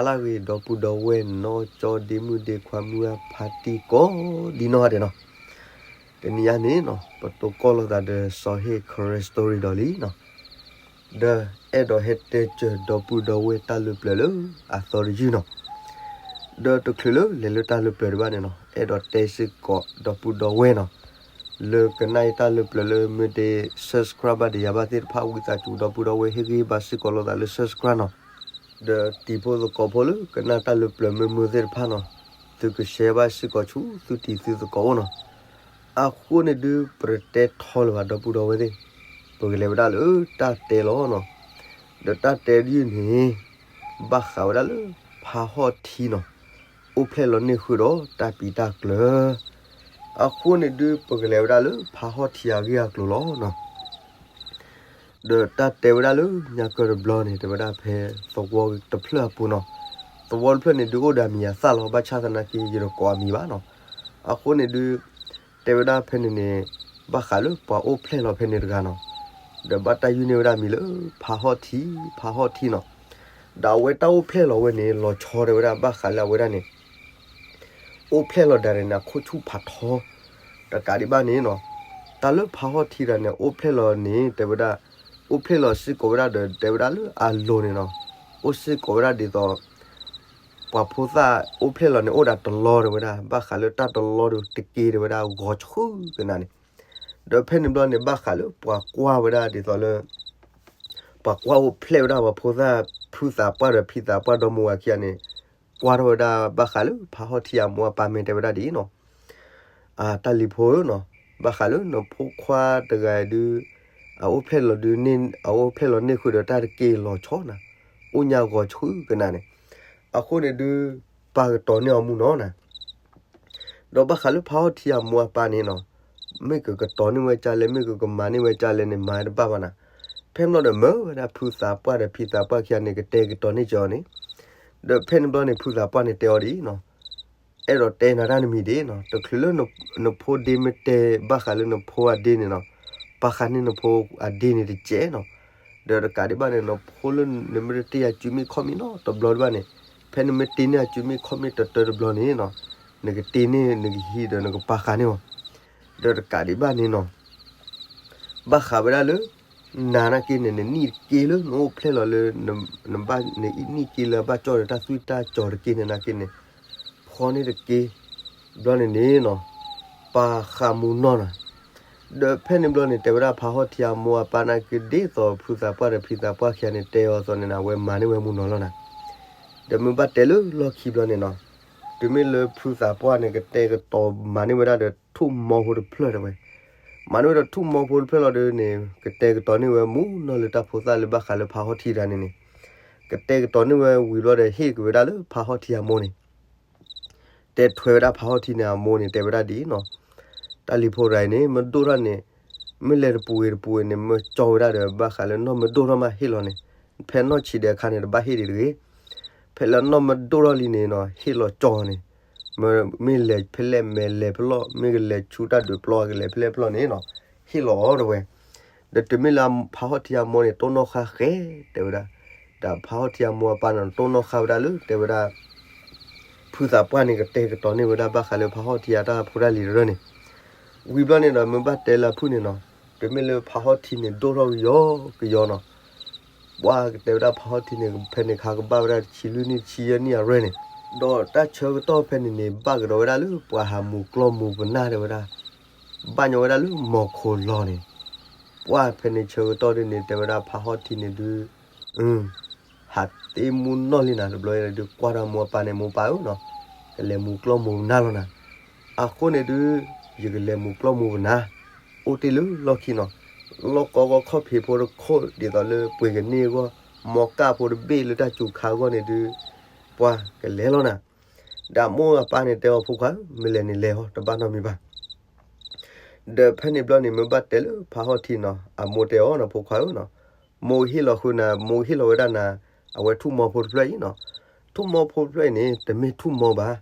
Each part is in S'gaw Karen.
လၢဂ့ၤ ဒီပုၢ်ဒီဝဲၢ်နီၢ်ကၠီ ဒ့မုၣ်ဒ့ခွါ မုၢ်အါ ဖါတံၢ်ကိးဒ်နီၢ်ဂၤဒဲးနီၤ. တနံၤအံၤန့ၣ်နီၤ ပတိၢ်ကီၢ်လိာ်သးဒီးစီၤဟ့ၣ် Karen Story ဒီးလံနီၤ. ဒီးအဲၣ်ဒိးဟဲတဲစၢၤဒီပုၢ်ဒီဝဲၢ်တၢ်လၢပျၢၤလၢအသီတယုၢ်နီၤ. ဒီးတချုးလၢလဲၤလၢတၢ်လၢပျၢၤဒံးဘၣ်န့ၣ်နီၤ အဲၣ်ဒိးတဲစ့ၢ်ကီးဒီပုၢ်ဒီဝဲၢ်နီၤ လၢကနၣ်အံၤတၢ်လၢပျၢၤလၢမ့ၢ်တ subscribe ဘၣ်ဒီးယၤဘၣ်သ့ၣ်တဖၣ် ဝံသးစူၤဒီပုၢ်ဒီဝဲၢ် ဟ့ၣ်ဂံၢ်ဟ့ၣ်ဘါစ့ၢ်ကီးလိာ်သးလၢ subscribe နီၤ. ဒီးတံၤဖိသကိးဖိလၢကနၣ်တၢ်လၢပျၢၤမုာ်မုာ်သ့ၣ်တဖၣ်နီၤ သုက share ဘၣ်စ့ၢ်ကီးဆူသုတံၤသုသကိးအိၣ်နီၤ. အဃိန့ၣ်ဒုး ပတတဲထီလၢၤဘၣ်ဒီပုၢ်ဒီဝဲၢ်သ့ၣ်, ပကလဲၤဝဲဒၣ်လၢတၢ်တဲလီၤနီၤ. ဒီးတၢ်တဲဒ်အံၤန့ၣ် ဘၣ်ဃးဝဲဒၣ်လၢဖါဟီၣ်ထံနီၤ အိၣ်ဖျဲၣ်လီၤန့ၢ်ဃုာ်ဒီးတၢ်ပံးတၢ်ကျၢၤ. အဃိန့ၣ်ဒုး ပကလဲၤဝဲဒၣ်လၢဖါဟီၣ်ထံအဂ့ၢ်အကျိၤလီၤနီၤ. ဒီးတၢ်တဲဝဲဒၣ်လၢညါကၢတဘျီန့ၣ် တဲဝဲဒၣ်ဖဲသဝီတဖျၢၣ်အပူၤနီၤ. သဝီတဖျၢၣ်န့ၣ်ဒုးအိၣ်ဒီးအမံၤအသၣ်လီၤ ဘၣ်ဆၣ်သနာ်က့ ယတကိးအမံၤဘၣ်နီၤ. အဃိန့ၣ်ဒုး တဲဝဲဒၣ်ဖဲန့ၣ်န့ၣ် ဘၣ်ဃးလၢပှၤအိၣ်ဖျဲၣ်လီၤဖဲန့ၣ်တဂၤနီၤ. ဒီးဘၣ်တၢ်ယုၢ်န့ၢ်ဝဲဒၣ်မံၤလၢ ဖါဟီၣ်ထံ, ဖါဟီၣ်ထံနီၤ. ဒီးအဝဲတၢ်အိၣ်ဖျဲၣ်လီၤဝဲန့ၣ် လီၤဆီတဲဝဲဒၣ် ဘၣ်ဃးလၢအဝဲဒၣ်န့ၣ် အိၣ်ဖျဲၣ်လီၤဒၣ်န့ၣ် အခိၣ်ဆူၣ်ဖးထီ တကးဒံးဘၣ်န့ၣ်နီၤ. တၢ်လၢဖါဟီၣ်ထံတဂၤန့ၣ် အိၣ်ဖျဲၣ်လီၤန့ၣ် တဲဝဲဒၣ် အိၣ်ဖျဲၣ်လီၤစ့ၢ်ကီးဝဲဒၣ်ဒီး တဲဝဲဒၣ်လၢအလိၤန့ၣ်နီၤ အိၣ်စ့ၢ်ကီးဝဲဒၣ်ဒ်သိး ပှၤဖိသၣ်အိၣ်ဖျဲၣ်လီၤန့ၣ် အိၣ်ဒၣ်တလီတဲဝဲဒၣ် ဘၣ်ဃးလၢတၢ်တလီဒီးတက့တဲဝဲဒၣ် ဂီၤဆှုၣ်ကနၤန့ၣ်. ဒီးဖဲန့ၣ်ဘျီန့ၣ် ဘၣ်ဃးလၢပှၤကွၢ်ဝဲဒၣ်ဒ်သိးလၢ ပှၤကွၢ်အိၣ်ဖျဲၣ်ဝဲဒၣ်ပှၤဖိသၣ် ဖုသးပှၢ်ဒီးဖံသးပှၢ်ဒီမါဝၤခံဂၤန့ၣ် ကွၢ်ထီၣ်ဝဲဒၣ်ဘၣ်ဃးလၢဖါဟီၣ်ထံအမိၢ်အပၢ်မ့ၢ်တဲဝဲဒၣ်ဒ်အံၤနီၤ. တၢ်လံၤဖိဧၢနီၤ, ဘၣ်ဃးလၢနဖိခွါတဂၤဒုး အအိၣ်ဖျဲၣ်လီၤဒုး အအိၣ်ဖျဲၣ်လီၤန့ၢ်ဃုာ်ဒီးတၢ်တက့လီၤဆီနၤ, အိၣ်ညါဂီၤဆှုၣ်ကနၤန့ၣ်. အဃိန့ၣ်ဒုး ပၢ်ကတီၤန့ၢ်အီၤမူနီၤနၤ. ဒီးဘၣ်ဃးလၢဖါဟီၣ်ထံအမိၢ်အပၢ်န့ၣ်နီၤ, မ့ၢ်ကကတီၤန့ၢ်ဝဲကၢ်လဲၣ် မ့ၢ်ကကမၤန့ၢ်ဝဲကၢ်လဲၣ်န့ၣ် မၤတဘၣ်ဘၣ်နၤ. ဖဲန့ၣ်ဘျီဒီးမၢဝဲဒၣ်ဖုသးပှၢ်ဒီးဖံသးပှၢ်ခံဂၤန့ၣ် ကတဲာ်ကတီၤန့ၢ်ကၢ်အီၤန့ၣ်. ဒီးဖဲန့ၣ်ဘျီန့ၣ် ဖုသးပှၢ်န့ၣ်တဲအီၤဒ်အံၤနီၤ, အဲၣ်ဒိးတဲနၤတၢ်တမံၤဒ်နီၤ, တချုးလၢနဖိဒ့မ့ၢ်တဲဘၣ်ဃးလၢနဖိအဒ့န့ၣ်နီၤ, ပာ်ဃာ်န့ၢ်နဖိအဒ့န့ၣ်တကဲးနီၤ. ဒီးတကးဒံးဘၣ်န့ၣ် နဖိလၢနမ့ၢ်တတ့အစုမ့ၣ်ခီၣ်မ့ၣ်နီတဘျီဒံးဘၣ်န့ၣ်, ဖဲနမ့ၢ်တ့န့ၢ်အစုမ့ၣ်ခီၣ်မ့ၣ်တတၢတဘျီန့ၣ်နီၤ, နကတ့န့ၢ်နကဟံးဒီးနကပာ်ဃာ်န့ၢ်အီၤ. ဒီးတကးဒံးဘၣ်န့ၣ်နီၤ ဘၣ်ဃးဝဲဒၣ်လၢ နၤနာ်က့န့ၣ် နနံၣ်တက့လၢနအိၣ်ဖျဲၣ်လီၤလၢ နဘၣ်နနံၣ်က့လၢအဘၣ်ကၠီၣ်ဒီးတၢ်သွံၣ်တၢ်စီၤတက့န့ၣ်နာ်က့န့ၣ် ဖီန့ၢ်တက့ ဘျီန့ၣ်န့ၣ်နီၤ ပာ်ဃာ်မူနီၢ်နၤ. ဒီးဖဲန့ၣ်ဘျီန့ၣ် တဲဝဲဒၣ်ဖါဟီၣ်ထံအမိၢ်အပၢ်နာ်က့ ဒ်သိးဖုသးပှၢ်ဒီးဖံသးပှၢ်ခံဂၤန့ၣ် တဲအီၤအသိးန့ၣ် အဝဲမၤန့ၢ်ဝဲမူနီၢ်လီၤနၤ. ဒီးမ့ၢ်ဘၣ်တဲလၢလီၢ်ခံဘျီန့ၣ်နီၤ, တုၤမ့ၢ်လၢဖုသးပှၢ်န့ၣ် ကတဲာ်ကတီၤမၤန့ၢ်ဝဲဒၣ်ဒီးထူၣ်မီဖိတဖျၢၣ်တဲဝဲ, မၤန့ၢ်ဝဲဒီးထူၣ်မီဖိတဖျၢၣ်လီၤဒီးန့ၣ် ကတဲာ်ကတီၤန့ၢ်ဝဲမူနီၢ်လၢတၢ်ဖိသၣ်လၢဘၣ်ဃးလၢဖါဟီၣ်ထံတဂၤန့ၣ်န့ၣ်, ကတဲာ်ကတီၤန့ၢ်ဝဲဝံၤဘျီဒီး ဟ့ၣ်က့ၤဝဲဒၣ်လၢဖါဟီၣ်ထံအမိၢ်န့ၣ် တဲထွဲဝဲဒၣ်ဖါဟီၣ်ထံန့ၣ်အမိၢ်န့ၣ် တဲဝဲဒၣ်ဒ်အံၤနီၤ, တၢ်လံၤဖိတဂၤအံၤန့ၣ် မ့ၢ်ဒိၣ်ထီၣ်န့ၣ်, မ့ၢ်လဲၤတပူၤဂ့ၤတပူၤဂ့ၤန့ၣ် မ့ၢ်ကၠီဝဲဒၣ်ဒီး ဘၣ်ဃးလၢနီၢ်မ့ၢ်ဒိၣ်ထီၣ်မးဟ့ၣ်လီၤန့ၣ်, ဖဲနီၢ်ဆံးဒဲးအခါန့ၣ် တဘၣ်ဟ့ၣ်ဒံးတဂ့ၤ. ဖဲလၢနီၢ်မ့ၢ်ဒိၣ်ထီၣ်လံန့ၣ်နီၤ ဟ့ၣ်လီၤကၠီန့ၣ်, မ့ၢ်လဲၤဖဲလဲၣ်မဲာ်လဲၤဖဲလဲၣ်, မ့ၢ်ကလဲၤဆူတၢ်ဒုးပျီ ကလဲၤဖဲလဲၣ်ဖဲလဲၣ်န့ၣ်နီၤ, ဟ့ၣ်လီၤအီၤတဲဝဲ. ဒီးတုၤမ့ၢ်လၢဖါဟီၣ်ထံအမိၢ်န့ၣ် တိၢ်နီၣ်ဃာ်ဃဲတဲဝဲဒၣ်, ဒီးဖါဟီၣ်ထံအမိၢ်အပၢ်န့ၣ် တိၢ်နီၣ်ဃာ်ဝဲဒၣ်လၢ တဲဝဲဒၣ် ဖုသးပှၢ်န့ၣ် ကတဲာ်ကတီၤန့ၢ်ဝဲဒၣ်ဘၣ်ဃးလၢဖါဟီၣ်ထံအတၢ်ဖိတၢ်လံၤတရၢန့ၣ်. ဝံၤဘျီန့ၣ်ဒီး မ့ၢ်ဘၣ်တဲလၢအဖုၣ်န့ၣ်နီၤ, တုၤမ့ၢ်လၢဖါဟီၣ်ထံန့ၣ် ဒိၣ်ထီၣ်ကယီကယီနီၤ, ပှၢ်ကတဲဝဲဒၣ်ဖါဟီၣ်ထံန့ၣ် ဖဲန့ၣ်ခါကဘၣ်ဝဲဒၣ်တဆံလွံၢ်နံၣ်တဆံယဲၢ်နံၣ်အရွဲၣ်န့ၣ်, ဒီးတၢ်ဆၢကတီၢ်ဖဲန့ၣ်န့ၣ် ဘၣ်ကဒီးဝဲဒၣ်လၢပှၤဟးမူၤကျီၢ်မူၤပနၢ်တဲဝဲဒၣ်, ဘၣ်ညီဝဲဒၣ်လၢမီၤခိၣ်လီၤန့ၣ်, ပှၢ်ဖဲန့ၣ်ဆၢကတီၢ်ဒ်န့ၣ် တဲဝဲဒၣ်ဖါဟီၣ်ထံန့ၣ်ဒုး ဟးသ့မူနီၢ်လံနၤ, တဘျီဒုးကွၢ်တၢ်မိၢ်အပၢ်န့ၣ် မိၢ်ပၢ်ဧၢနီၤ, ကလဲၤမူၤကျီၢ်မူၤပနၢ်လီၤနၤ. အဃိန့ၣ်ဒုး ယကလဲၤမူၤကျီၢ်မူၤပနၢ်, အိၣ်တ့ၢ်လၢလီၢ်ခံနီၤ, လီၢ်ကီကီခီၣ်ဖံးဖိတခိၣ် ဒ်သိးလၢပှ့ၤကန့ၢ်အဂီၢ်, မီကၢ်ဖိတဘ့ၣ်လၢတၢ်စူၤခါအဂီၢ်န့ၣ်ဒုး ပှၢ်ကလဲၤလီၤနၤ. ဒီးအမိၢ်အပၢ်န့ၣ်တဲအီၤ ဖိခွါဧၢ, မ့ၢ်လဲၤန့ၣ်လဲၤအီၤ တဘၣ်နီတမံၤဘၣ်. ဒီးဖဲန့ၣ်ဘျီန့ၣ် မ့ၢ်ဘၣ်တဲလၢဖါဟီၣ်ထံနီၤ, အမိၢ်တဲအီၤနီၤ, ဖိခွါဧၢနီၤ, မိၢ်ကဟ့ၣ်လီၤဃုာ်နၤ, မိၢ်ကဟ့ၣ်လီၤဝဲဒၣ်နၤ, အဝဲထူၣ်မီဖိတဖျၢၣ်အံၤနီၤ, ထူၣ်မီဖိတဖျၢၣ်အံၤန့ၣ် တမ့ၢ်ထူၣ်မီဘၣ်,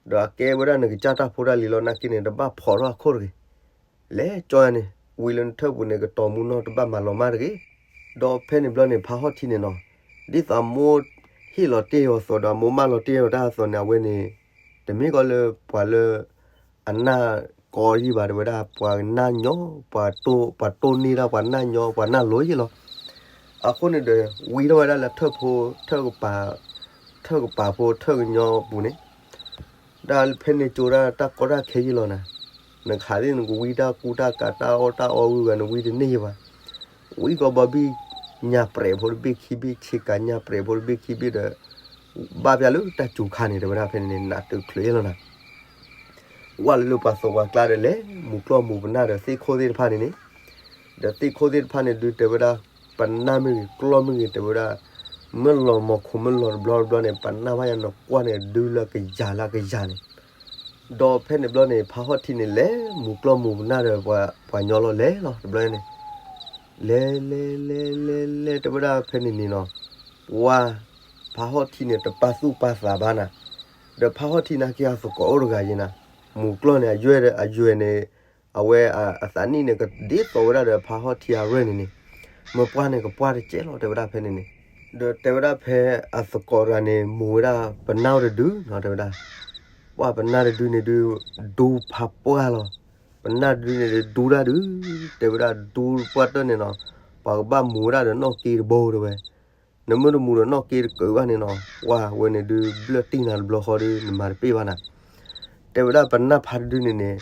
ဒီးအကဲဝဲဒၣ်နကစၢ်တၢ်ဖိတၢ်လံၤလီၤ, နာ်က့န့ၣ် တဘၣ်ဖိးထီၣ်အခိၣ်တဂ့ၤ. လဲၤကၠီယၤန့ၣ်, ဝံၤလၢနထၢၣ်ပူၤန့ၣ် ကတီၤမူနီၢ် တဘၣ်မၤလီၤမၢ်တဂ့ၤ. ဒီးဖဲန့ၣ်ဘျီန့ၣ် ဖါဟီၣ်ထံန့ၣ်နီၤ, ဒ်သိးအမိၢ် ဟ့ၣ်လီၤတ့ၢ်အီၤအသိးဒီး မိၢ်မၢလီၤတ့ၢ်အီၤတၢ်အသိးန့ၣ် အဝဲန့ၣ် တမ့ၢ်ကီးလၢပှၤလၢ အနၢ်ကီယံၢ်ဘၣ် တဲဝဲဒၣ် ပှၤနၢ်ညီ ပှၤတိၢ် ပှၤတိၢ်န့ၢ်ဒၣ်ပှၤနၢ်ညီ ပှၤနၢ်လိၤယံၢ်လီၤ. အဃိန့ၣ်ဒီး ဝံထီၣ်ဝဲဒၣ်လၢထၢၣ်ဖိ ထၢၣ်ကပၤ ထၢၣ်ကပၤဖိထၢၣ်ကညီပူၤန့ၣ် ဒၣ်ဖဲန့ၣ်ကၠိဒၣ်တၢ်ကီတၢ်ခဲယံၢ်လီၤနၤ, နခးသ့ၣ်နကဝံတၢ်ကူတၢ်ကၤတၢ်အီၣ်တၢ်အီဂုၤဂၤ နဝံတန့ၢ်ယံၢ်ဘၣ်. ဝံကီးဘီဘံၣ်ညၣ်ပြဲးဖိတဘ့ၣ်ခံဘ့ၣ် ဆ့ကၤညၣ်ပြဲးဖိတဘ့ၣ်ခံဘ့ၣ်ဒီး ဘၣ်ပျၢ်လၢတၢ်စူၤခါန့ၣ် တဲဝဲဒၣ်ဖဲန့ၣ်န့ၣ် နးတုၤချုးယံၢ်လီၤနၤ ဝဲလၢလၢပှၤသဝီကျါဒီးလဲၤမူၤကျီၢ်မူၤပနၢ်ဒီးသ့ၣ်ခိၣ်သ့ၣ်တဖၣ်န့ၣ်န့ၣ်, ဒီးသ့ၣ်ခိၣ်သ့ၣ်တဖၣ်န့ၣ်ဒုးတဲဝဲဒၣ် ပနၢ်မ့ၢ်ဂ့ၤ ကျီၢ်မ့ၢ်ဂ့ၤ တဲဝဲဒၣ် မ့ၢ်လီၤမီၤခိၣ်မ့ၢ်လီၤတဘျီတဘျီန့ၣ် ပနၢ်ဘၣ်ယၤနကွၢ်န့ၣ် ဒုးလၢကယၤလၢကယၤန့ၣ်, ဒီးဖဲန့ၣ်ဘျီန့ၣ် ဖးဟီၣ်ထံန့ၣ် လဲၤမူၤကျီၢ်မူၤပနၢ်ဒီးပှၤညီလီၤလဲၤလီၤ တဘျီန့ၣ် လဲၤလဲၤလဲၤလဲၤလဲၤ တဲဝဲဒၣ်ဖဲန့ၣ်န့ၣ်နီၤ, ပှၤ ဖးဟီၣ်ထံန့ၣ် တပာ်သူၣ်ပာ်သးဘၣ်နၤ, ဒီးဖးဟီၣ်ထံနာ်က့အသကိးအိၣ်တဂၤယံၤနၤ, မူၤကျီၢ်န့ၣ် အယွဲၢ်န့ၣ် အဝဲအသးနံၣ်န့ၣ် ကဒ်သိးဝဲဒၣ်ဒီးဖးဟီၣ်ထံအရွဲၢ်န့ၣ်န့ၣ်, မ့ၢ်ပှၢ်န့ၣ်ကပှၢ်တကဲးလီၤ တဲဝဲဒၣ်ဖဲန့ၣ်န့ၣ်, ဒီးတဲဝဲဒၣ်ဖဲအသကိးတဂၤန့ၣ် မူၤဝဲဒၣ်ပနၢ်အိၣ်တဒုနီၤ တဲဝဲဒၣ် ပှၢ်ပနၢ်တဒုန့ၣ်ဒုး ဒူဖးပှၢ်လီၤ, ပနၢ်တဒုန့ၣ်ဒုးဒူတၢ်ဒုး, တဲဝဲဒၣ်ဒူပှၢ်တၢၢ်န့ၣ်နီၤ, ပှၤကဘၣ်မူၤဝဲဒၣ်ဒီးနီၣ်က့တဘိတဲဝဲ, နမ့ၢ်တမူၤဒီးနီၣ်က့တကုးဘၣ်န့ၣ်နီၤ, ပှၢ်ဝဲန့ၣ်ဒုးဘျၢၣ်တံၢ်နၤတဘျီဃီဒီး နမၤတပ့ၢ်ဘၣ်နၤ တဲဝဲဒၣ်ပနၢ်ဖးတဒုန့ၣ်န့ၣ်,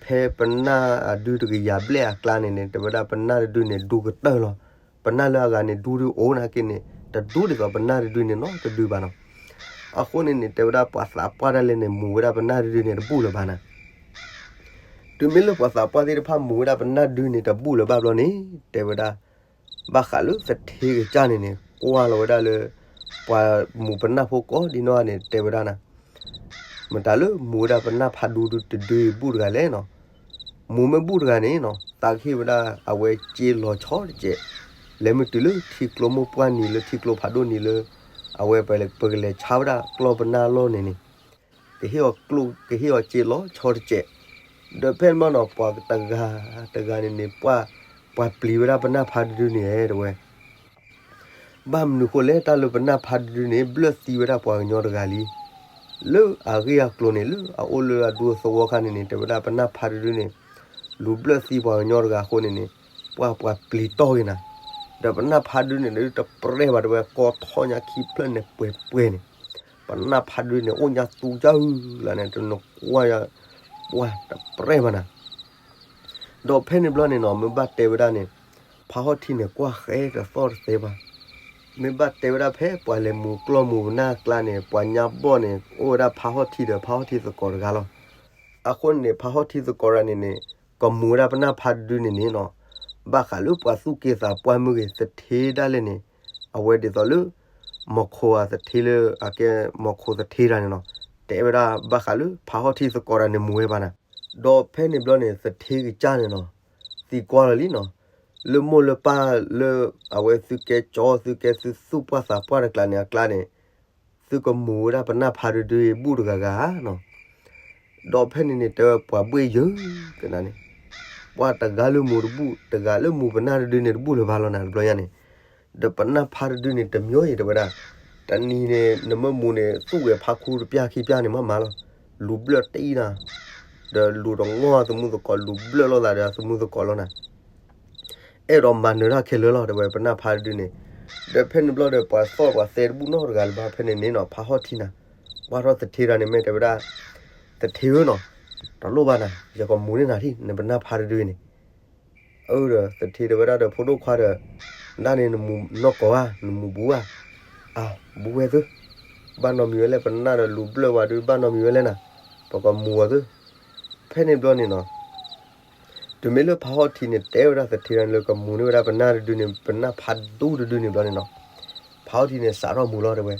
ဖဲပနၢ်အဒုတကယၤဘျဲၣ်အကျါန့ၣ်န့ၣ် တဲဝဲဒၣ်ပနၢ်တဒုန့ၣ် ဒူကတၢၢ်လီၤ, ပနၢ်လၢအဂၤန့ၣ် ဒူဒုအိၣ်နာ်က့န့ၣ် တဒူဒ်သိးပနၢ်တဒုန့ၣ်နီတဒုဘၣ်နီၤ, အဃိန့ၣ်န့ၣ် တဲဝဲဒၣ်ပှၤသးပှၢ်ဒၣ်လဲာ်န့ၣ် မူၤဝဲဒၣ်ပနၢ်တဒုန့ၣ်တဘူၣ်လၢၤဘၣ်နၤ တုၤမ့ၢ်လၢပှၤသးပှၢ်သ့ၣ်တဖၣ်မူၤဝဲဒၣ်ပနၢ်တဒုန့ၣ်တဘူၣ်လၢၤဘၣ်ဘျီန့ၣ် တဲဝဲဒၣ် ဘၣ်ဃးလၢသထ့ကစၢ်န့ၣ်န့ၣ် ကွၢ်လီၤဝဲဒၣ်လၢ ပှၤမူၤပနၢ်ဖိကိးဒံနီၢ်ဂၤန့ၣ် တဲဝဲဒၣ်နၤ, မတၤလၢမူၤဝဲဒၣ်ပနၢ်ဖးဒူတဒုဘူၣ်တဂၤလဲၣ်နီၤ, မူၤမ့ၢ်ဘူၣ်တဂၤန့ၣ်နီၤ သးကဟ့ၣ်ဝဲဒၣ်အဝဲစ့လီၤဆီတစဲး, လဲၤမ့ၢ်တုၤလၢထံကျိမိၢ်ပှၢ်နံၤလၢထံကျိဖးဒိၣ်နံၤလၢ အဝဲပကလဲၤဆါဝဲဒၣ်ကျီၢ်ပနၢ်လီၢ်န့ၣ်န့ၣ် ကဟ့ၣ်အီၤကျိၣ် ကဟ့ၣ်အီၤစ့လီၤဆီတစဲး, ဒီးဖဲန့ၣ်ဘျီနီၤ ပှၤတဂၤတဂၤန့ၣ်န့ၣ် ပှၤ ပှၤပျံၤဝဲဒၣ်ပနၢ်ဖးတဒုန့ၣ်တဲဝဲ ဘၣ်မနုၤဃိလဲၣ် တၢ်လၢပနၢ်ဖးတဒုန့ၣ် ဘျၢၣ်သံဝဲဒၣ်ပှၤကညီတဂၤလံ, လၢအဂ့ၢ်အကျိၤန့ၣ် လၢအအိၣ်လၢအဒူအသဝီခါန့ၣ်န့ၣ် တဲဝဲဒၣ်ပနၢ်ဖးတဒုန့ၣ် လူၤဘျၢၣ်သံပှၤကညီတဂၤအဃိန့ၣ်န့ၣ် ပှၤ ပှၤပျံၤတီၢ်ဂ့ၤနၤ, ဒီးပနၢ်ဖးတဒုန့ၣ် တပြဲၢ်ဘၣ်တဲဝဲ ကီထီၣ်ညါခံဖျၢၣ်န့ၣ်ပှဲၤပှဲၤန့ၣ်, ပနၢ်ဖးတဒုန့ၣ် အိၣ်ညါသူကၢ်အုလၢန့ၣ် တနကွၢ် ပှၤတပြဲၢ်ဘၣ်နၤ ဒီးဖဲန့ၣ်ဘျီန့ၣ်နီၤ မ့ၢ်ဘၣ်တဲဝဲဒၣ်န့ၣ် ဖးဟီၣ်ထံန့ၣ် ကွၢ်ဃဲတသီၣ်တသဲဘၣ်, မ့ၢ်ဘၣ်တဲဝဲဒၣ်ဖဲပှၤလဲၤမူၤကျီၢ်မူၤပနၢ်အကျါန့ၣ် ပှၤညါဘီၣ်န့ၣ် အိၣ်ဝဲဒၣ်ဖးဟီၣ်ထံဒီးဖးဟီၣ်ထံသကိးတဂၤလီၤ. အဃိန့ၣ် ဖးဟီၣ်ထံသကိးတဂၤန့ၣ်န့ၣ် ကမူၤဝဲဒၣ်ပနၢ်ဖးတဒုန့ၣ်န့ၣ်နီၤ, ဘၣ်ဃးလၢပှၤသူၣ်က့သးပှၢ်မ့ၢ်ဂ့ၤ သထ့ဒၣ်လဲာ်န့ၣ် အဝဲဒ်သိးလၢ မီၤခိၣ်အသထ့လၢ အကဲမီၤခိၣ်သထ့တဂၤန့ၣ်နီၤ, တဲဝဲဒၣ်ဘၣ်ဃးလၢ ဖးဟီၣ်ထံသကိးတဂၤန့ၣ် မူၤဝဲဘၣ်နၤ, ဒီးဖဲန့ၣ်ဘျီန့ၣ် သထ့ကစၢ်န့ၣ်နီၤ သံကွၢ်လီၤလံနီၤ, လၢမိၢ်လၢပၢ်လၢ အဝဲသုကဲကၠီ သုကဲသုသူၣ်ပှၢ်သးပှၢ်တကျါန့ၣ် အကျါန့ၣ် သုကမူၤဝဲဒၣ်ပနၢ်ဖးတဒုဘူၣ်တဂၤဂၤနီၤ, ဒီးဖဲန့ၣ်န့ၣ် တဲဝဲပှၤဘှ့ၣ်ယၢၤကနၤန့ၣ်, ပှၤတဂၤလၢမူၤတဘူၣ် တဂၤလၢမူၤပနၢ်တဒုန့ၣ် တဘူၣ်လၢၤဘၣ်လီၤနၤ တဘျီညါန့ၣ်, ဒီးပနၢ်ဖးတဒုန့ၣ် တမံၤအံၤတဲဝဲဒၣ်, တနံၤန့ၣ် နမ့ၢ်မူၤန့ၣ် သူၣ်ဝဲဖးခူတပျၢ်ခံပျၢ်န့ၣ် မ့ၢ်မၤလီၤ, လူၤဘျၢၣ်တံၢ်နၤ, ဒီးလူၤတငီၢ်သမူသကိး လူၤဘျၢၣ်လိာ်သးဒီးသမူသကိးလီၤနၤ အဲၣ်ဒိးမၤနၢၤတၢ်ခဲလၢာ်လီၤ တဲဝဲပနၢ်ဖးတဒုန့ၣ်, ဒီးဖဲန့ၣ်ဘျီဒီး ပှၤသီၣ်ပှၤသဲတဘူၣ်နီတဂၤလၢၤဘၣ် ဖဲန့ၣ်န့ၣ်နီၤ ဖးဟီၣ်ထံနၤ, ကွၢ်ထီၣ်သထ့တဂၤန့ၣ် မ့ၢ်တဲဝဲဒၣ်, သထ့ဧၢနီၤ, တလိၣ်ဘၣ်နၤ ယကမူၤန့ၢ်နၤထံၣ် နပနၢ်ဖးတဒုန့ၣ်, အၢ ဒီးသထ့တဲဝဲဒၣ်ဒီးဖိဒိၣ်ခွါဒီး, နဒၣ်န့ၣ်နမူၤနီၢ်ကိးဧါ နမူၤဘူးဧါ, အၢ ဘူးဝဲသု, ဘၣ်နီတမံၤဝဲလဲၣ် ပနၢ်ဒီးလူၤဘျၢၣ်ဝဲဒုး ဘၣ်နီတမံၤဝဲလဲၣ်နၤ, ပကမူၤအီၤသု ဖဲန့ၣ်ဘျီန့ၣ်နီၤ, တုၤမ့ၢ်လၢဖးဟီၣ်ထံန့ၣ် တဲဝဲဒၣ်သထ့တဂၤန့ၣ်လၢကမူၤန့ၢ်ဝဲဒၣ်ပနၢ်တဒုန့ၣ် ပနၢ်ဖးဒူတဒုန့ၣ်ဘျီန့ၣ်နီၤ, ဖးဟီၣ်ထံန့ၣ် စးထီၣ်မူၤလီၤတဲဝဲ,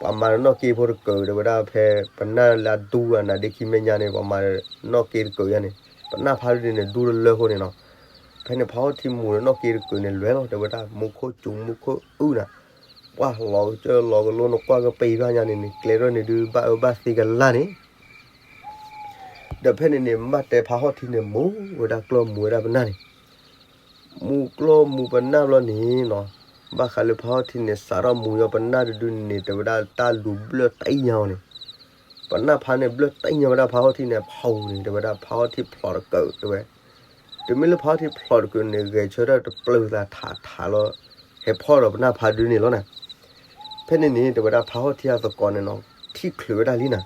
ပှၤမၤဒီးနီၣ်က့ဖိတကုး တဲဝဲဒၣ်ဖဲပနၢ်လၢအဒူအနါဒ့ခံမဲာ်ညါန့ၣ် ပှၤမၤဒီးနီၣ်က့တကုးယါန့ၣ်, ပနၢ်ဖးဒုန့ၣ် ဒူတလၢအဃိန့ၣ်နီၤ, ဖဲန့ၣ်ဖးဟီၣ်ထံမူၤဒီးနီၣ်က့တကုးန့ၣ် လဲၤလီၤတဲဝဲဒၣ် မူခိၣ်စူၤမူခိၣ်အုၣ်နၤ, ပှၤလီၤကစၢၢ်လီၤကလိနကွၢ်ကပံာ်ဘၣ်ညါန့ၣ်န့ၣ် ကျဲထီၣ်န့ၣ်ဒုး ဘၣ်အၢဘၣ်သီကလာ်န့ၣ် ဒီးဖဲန့ၣ်န့ၣ် မ့ၢ်တဲဖးဟီၣ်ထံန့ၣ် မူၤဝဲဒၣ်ကျီၢ်မူၤဝဲဒၣ်ပနၢ်န့ၣ်, မူၤကျီၢ်မူၤပနၢ်ဘျီန့ၣ်နီၤ, ဘၣ်ဃးလၢဖးဟီၣ်ထံန့ၣ် စးထီၣ်မူညီပနၢ်တဒုန့ၣ် တဲဝဲဒၣ်တၢ်လူၤဘျၢၣ်တံၢ်ညါအီၤန့ၣ်, ပနၢ်ဖးန့ၣ်ဘျၢၣ်တံၢ်ညါဝဲဒၣ်ဖးဟီၣ်ထံန့ၣ် ဖီန့ၣ် တဲဝဲဒၣ်ဖးဟီၣ်ထံဖျိးတကၢးတဲဝဲ, တုၤမ့ၢ်လၢဖးဟီၣ်ထံဖျိးတကၢးန့ၣ် ဂဲၤဆၢထၢၣ်တပျုာ်သးထးထးလီၤ, ဟဲဖီၣ်ဒီးပနၢ်ဖးဒုန့ၣ်လီၤနၤ. ဖဲန့ၣ်န့ၣ် တဲဝဲဒၣ်ဖးဟီၣ်ထံအသကိးန့ၣ်နီၤ ထံၣ်ချုးဝဲဒၣ်လံနၤ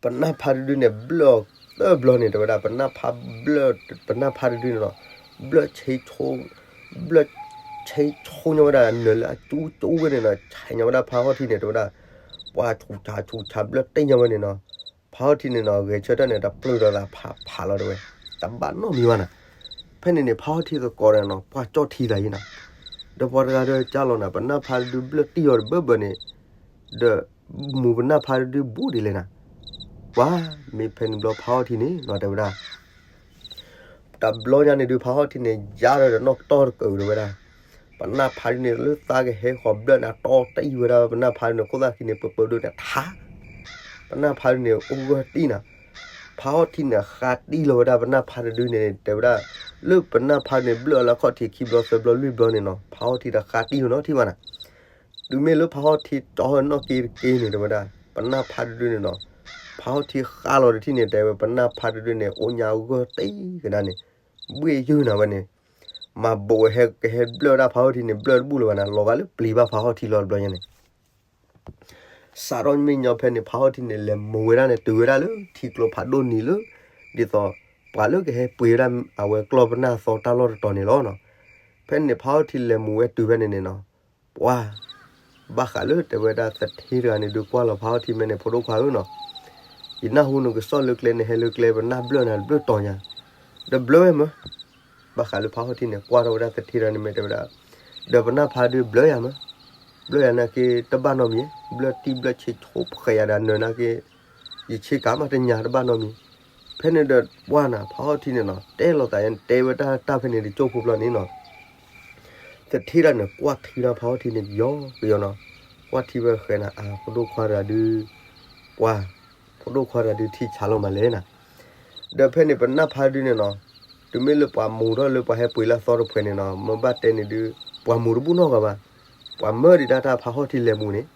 ပနၢ်ဖးတဒုန့ၣ် ဘျၢၣ်အီၤသၢဘျီန့ၣ် တဲဝဲဒၣ် ပနၢ်ဖးဘျၢၣ် ပနၢ်ဖးတဒုန့ၣ်နီၤ, ဘျၢၣ်ဆ့ဆိ ဘျၢၣ်ဆ့ဆိညီဝဲဒၣ်နၢၤလၢအကၠူကၠူဝဲန့ၣ်နီၤ, ဆဲးညီဝဲဒၣ်ဖးဟီၣ်ထံန့ၣ် တဲဝဲဒၣ် ပှၤဆူးဆါဆူးဆါဘျၢၣ်တံၢ်ညီဝဲန့ၣ်နီၤ, ဖးဟီၣ်ထံန့ၣ်နီၤ ဂဲၤဆၢထၢၣ်န့ၣ်တပျုာ်ဒီးသးဖးဖးလီၤတဲဝဲ, တဘၣ်နီတမံၤဘၣ်နၤ. ဖဲန့ၣ်န့ၣ် ဖးဟီၣ်ထံသကိးန့ၣ်နီၤ ပှၤကၠီၣ်ထံသးယံၤနၤ, ဒီးပှၤတဂၤဒီးကၢ်လီၤနၤ ပနၢ်ဖးတဒုဘျၢၣ်တံၢ်အီၤတဘၢဘၢန့ၣ်, ဒီးမူၤပနၢ်ဖးတဒုဘူးဒ်လဲၣ်နၤ, ပှၤမ့ၢ်ဖဲန့ၣ်ဘျီဖးဟီၣ်ထံန့ၣ်နီၤ တဲဝဲဒၣ် တဘျီညါန့ၣ်ဒုး ဖးဟီၣ်ထံန့ၣ် ယါဒီးနီၢ်ကတီၢ်တကၢးတဲဝဲဒၣ်, ပနၢ်ဖးဒုန့ၣ် လၢသးကဟဲဃီၤဘျၢၣ်န့ၣ် တီတံၢ်ဝဲဒၣ် ပနၢ်ဖးဒုန့ၣ် ခိၣ်သၣ်ခံန့ၣ် ပၢပၢဒိၣ်န့ၣ်ထး, ပနၢ်ဖးဒုန့ၣ် အိၣ်ဂၢၢ်တံၢ်နၤ, ဖးဟီၣ်ထံန့ၣ်ဃါတံၢ်လီၤဝဲဒၣ် ပနၢ်ဖးတဒုန့ၣ် တဲဝဲဒၣ်, လၢပနၢ်ဖးဒုန့ၣ် ဘျၢၣ်အီၤလၢခီၣ်ထံးခံဘျီသၢဘျီလွံၢ်ဘျီန့ၣ်နီၤ ဖးဟီၣ်ထံတဃါတံၢ်နီတထံၣ်ဘၣ်နၤ. တုၤမ့ၢ်လၢဖးဟီၣ်ထံတီၢ်နီၣ်က့တက့န့ၣ် တဲဝဲဒၣ် ပနၢ်ဖးတဒုန့ၣ်နီၤ, ဖးဟီၣ်ထံဃါလီၤတထံၣ်န့ၣ် တဲဝဲပနၢ်ဖးတဒုန့ၣ် အိၣ်ညါဂၢၢ်တံၢ်ကဒါန့ၣ်, ဘှ့ၣ်ယုၢ်နၤဝဲန့ၣ်, မၤဘိးဝဲဟဲကဟဲဘျၢၣ်ဝဲဒၣ်ဖးဟီၣ်ထံန့ၣ် ဘျၢၣ်တဘူၣ်လၢၤဘၣ်နၤ လီၤဘၣ်လၢပျံၤဘၣ်ဖးဟီၣ်ထံလီၤတဘျီညါန့ၣ် စးထီၣ်မ့ၢ်ညီဖဲန့ၣ် ဖးဟီၣ်ထံန့ၣ် လဲၤမူၤဝဲဒၣ်န့ၣ် တုၤဝဲဒၣ်လၢထံကျိဖးဒိၣ်နံၤလၢ ဒ်သိး ပှၤလၢကဟဲပှ့ၤဝဲဒၣ်အဝဲကျီၢ်ပနၢ်သီတၢ်လီၢ်တတီၤန့ၣ်လီၤနီၤ. ဖဲန့ၣ်န့ၣ် ဖးဟီၣ်ထံလဲၤမူၤဝဲတုၤဖဲန့ၣ်န့ၣ်နီၤ, ပှၤ ဘၣ်ဃးလၢတဲဝဲဒၣ်သထ့တဂၤန့ၣ်ဒုးကွၢ်လီၤဖးဟီၣ်ထံမဲန့ၣ် ဖိဒိၣ်ခွါဧၢနီၤ, ယနၢ်ဟူနကစီၣ်လၢကျဲန့ၣ် ဟဲလၢကျဲပနၢ်ဘျၢၣ်နၤတဘျၢၣ်တီၤညါ, ဒီးဘျၢၣ်ဝဲမၢ ဘၣ်ဃးလၢဖးဟီၣ်ထံန့ၣ် ကွၢ်ထီၣ်ဝဲဒၣ်သထ့တဂၤန့ၣ်မ့ၢ်တဲဝဲဒၣ်, ဒီးပနၢ်ဖးဒုးဘျၢၣ်ယၤမၢ, ဘျၢၣ်ယၤနာ်က့တဘၣ်နီတမံၤ, ဘျၢၣ်တံၢ်ဘျၢၣ်ဆ့ဆိဖှဲးယၤဒီးနၢၤနာ်က့, ယဆ့ကၤမးတညါတဘၣ်နီတမံၤ, ဖဲန့ၣ်ဒီးပှၢ်နၤ ဖးဟီၣ်ထံန့ၣ်နီၤ တဲလိာ်သးယါန့ၣ် တဲဝဲဒၣ်တၢ်ဖဲန့ၣ်တကၠိၢ်ဖိဘျီန့ၣ်နီၤ သထ့တဂၤန့ၣ် ကွၢ်ထံဒၣ်ဖးဟီၣ်ထံန့ၣ်ကယီကယီနီၤ, ကွၢ်ထံဝဲဃဲနၤ အါ ဖိဒိၣ်ခွါတဂၤဒုး, ပှၤ, ဖိဒိၣ်ခွါတဂၤဒုးထံဆးလီၤမးလဲၣ်နၤ, ဒီးဖဲန့ၣ်ပနၢ်ဖးဒုးန့ၣ်နီၤ, တုၤမ့ၢ်လၢပှၤမူၤထီၣ်လၢပှၤဟဲပှ့ၤလၢအသီတဖှဲးန့ၣ်နီၤ မ့ၢ်ဘၣ်တဲန့ၣ်ဒုး, ပှၤမူၤတဘူၣ်နီတဂၤဘၣ်, ပှၤမၢဒံးဒၣ်တၢ်ဖးဟီၣ်ထံလဲၤမူၤန့ၣ်,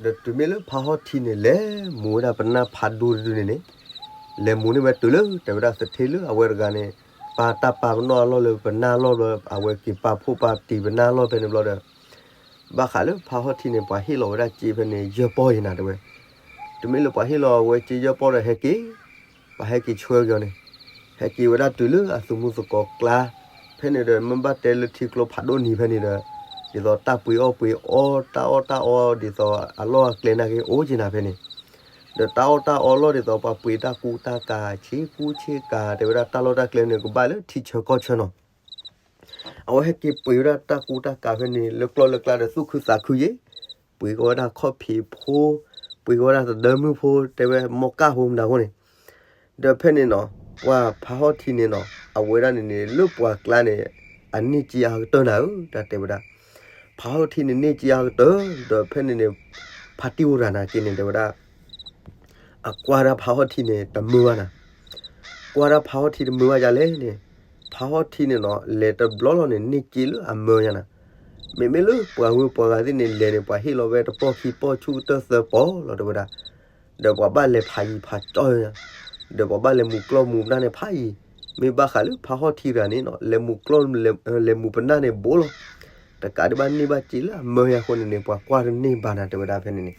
ဒီးတုၤမ့ၢ်လၢဖးဟီၣ်ထံန့ၣ် လဲၤမူၤဝဲဒၣ်ပနၢ်ဖးဒိၣ်တဒုန့ၣ်န့ၣ်, လဲၤမူၤန့ၢ်ဝဲတုၤလၢတဲဝဲဒၣ်သထ့လၢအဝဲတဂၤန့ၣ်, ပာ်တၢ်ပာ်ပနီၣ်အလီၢ်လၢပနၢ်လီၢ်ဘျီ အဝဲက့ၤပာ်ဖှိၣ်ပာ်တံၢ်ပနၢ်လီၢ်ဖဲန့ၣ်ဘျီဒီး ဘၣ်ဃးလၢဖးဟီၣ်ထံန့ၣ် ပှၤဟ့ၣ်လီၤဝဲဒၣ်စ့ဖဲန့ၣ် ယဲၢ်ပီၢ်ယဲၢ်နၤတဲဝဲ, တုၤမ့ၢ်လၢပှၤဟ့ၣ်လီၤဝဲစ့ယဲၢ်ပီၢ်ဒီးဟဲက့ၤ, ပှၤဟဲက့ၤဆှၢက့ၤအီၤန့ၣ်, ဟဲက့ၤဝဲဒၣ်တုၤလၢအသုးမုၢ်သကိးကျါ, ဖဲန့ၣ်ဒီးမ့ၢ်ဘၣ်တဲလၢထံကျိဖးဒိၣ်နံၤဖဲန့ၣ်ဒီး, ဒ်သိးတၢ်ပှ့ၤအီၣ်ပှ့ၤအီ တၢ်အီၣ်တၢ်အီဒ်သိးအလီၢ်အကျဲနာ်က့အိၣ်က့ၤနၤဖဲန့ၣ်, ဒီးတၢ်အီၣ်တၢ်အီလီၢ်ဒ်သိးပှၤပှ့ၤတၢ်ကူတၢ်ကၤ ဆ့ကူဆ့ကၤ တဲဝဲဒၣ်တၢ်လီၢ်တၢ်ကျဲန့ၣ် ကဘၣ်လၢထံဆၢကီၢ်ဆၢနီၤ အဝဲဟဲက့ၤပှ့ၤဝဲဒၣ်တၢ်ကူတၢ်ကၤဖဲန့ၣ် လၢကျီၢ်လၢကျါဒီးသူၣ်ခုသးခုယဲၢ်, ပှ့ၤကီးဝဲဒၣ်ခီၣ်ဖံးဖိ, ပှ့ၤကီးဝဲဒၣ်သဒၢမုၣ်ဖိ တဲဝဲမီၢ်ကၣ်ဖိမတၤဖိန့ၣ်, ဒီးဖဲန့ၣ်နီၤ, ပှၤဖးဟီၣ်ထံန့ၣ်နီၤ အဝဲဒၣ်န့ၣ်န့ၣ် လၢပှၤကျါန့ၣ် အန့ၢ်စ့အါကတၢၢ်နၤဧၢ တၢ်တဲဝဲဒၣ်, ဖးဟီၣ်ထံန့ၣ်န့ၢ်စ့အါကတၢၢ် ဒီးဖဲန့ၣ်န့ၣ်, ဖါတံၢ်အိၣ်တဂၤနာ်က့န့ၣ် တဲဝဲဒၣ် အကွၢ်ဒၣ်ဖးဟီၣ်ထံန့ၣ် တမၢဘၣ်နၤ, ကွၢ်ဒၣ်ဖးဟီၣ်ထံတမၢဘၣ်ယၤလဲၣ်န့ၣ်, ဖးဟီၣ်ထံန့ၣ်နီၤ လဲၤတဘျီလီၤန့ၣ် န့ၢ်စ့လၢအမၢယၤနၤ, မ့မ့ၢ်လၢပှၤဂုၤပှၤဂၤသ့ၣ်န့ၣ် လဲၤန့ၣ် ပှၤဟ့ၣ်လီၤဝဲတပီၢ်ခံပီၢ်ဆူၣ်ကတၢၢ်သၢပီၢ်လီၤတဲဝဲဒၣ်, ဒီးပှၤဘၣ်လဲၤဖးယံၤဖးကၠီယၤ, ဒီးပှၤဘၣ်လဲၤမူၤကျီၢ်မူၤပနၢ်န့ၣ်ဖးယံၤ, မ့ၢ်ဘၣ်ဃးလၢဖးဟီၣ်ထံတဂၤန့ၣ်နီၤ လဲၤမူၤကျီၢ်, လဲၤမူၤပနၢ်န့ၣ်ဘိလီၤ, တကးဒံးဘၣ်န့ၢ်ဘၣ်စ့လၢအမၢယၤအဃိန့ၣ်န့ၣ် ပှၤကွၢ်တန့ၢ်ဘၣ်နၤတဲဝဲဒၣ်ဖဲန့ၣ်န့ၣ်,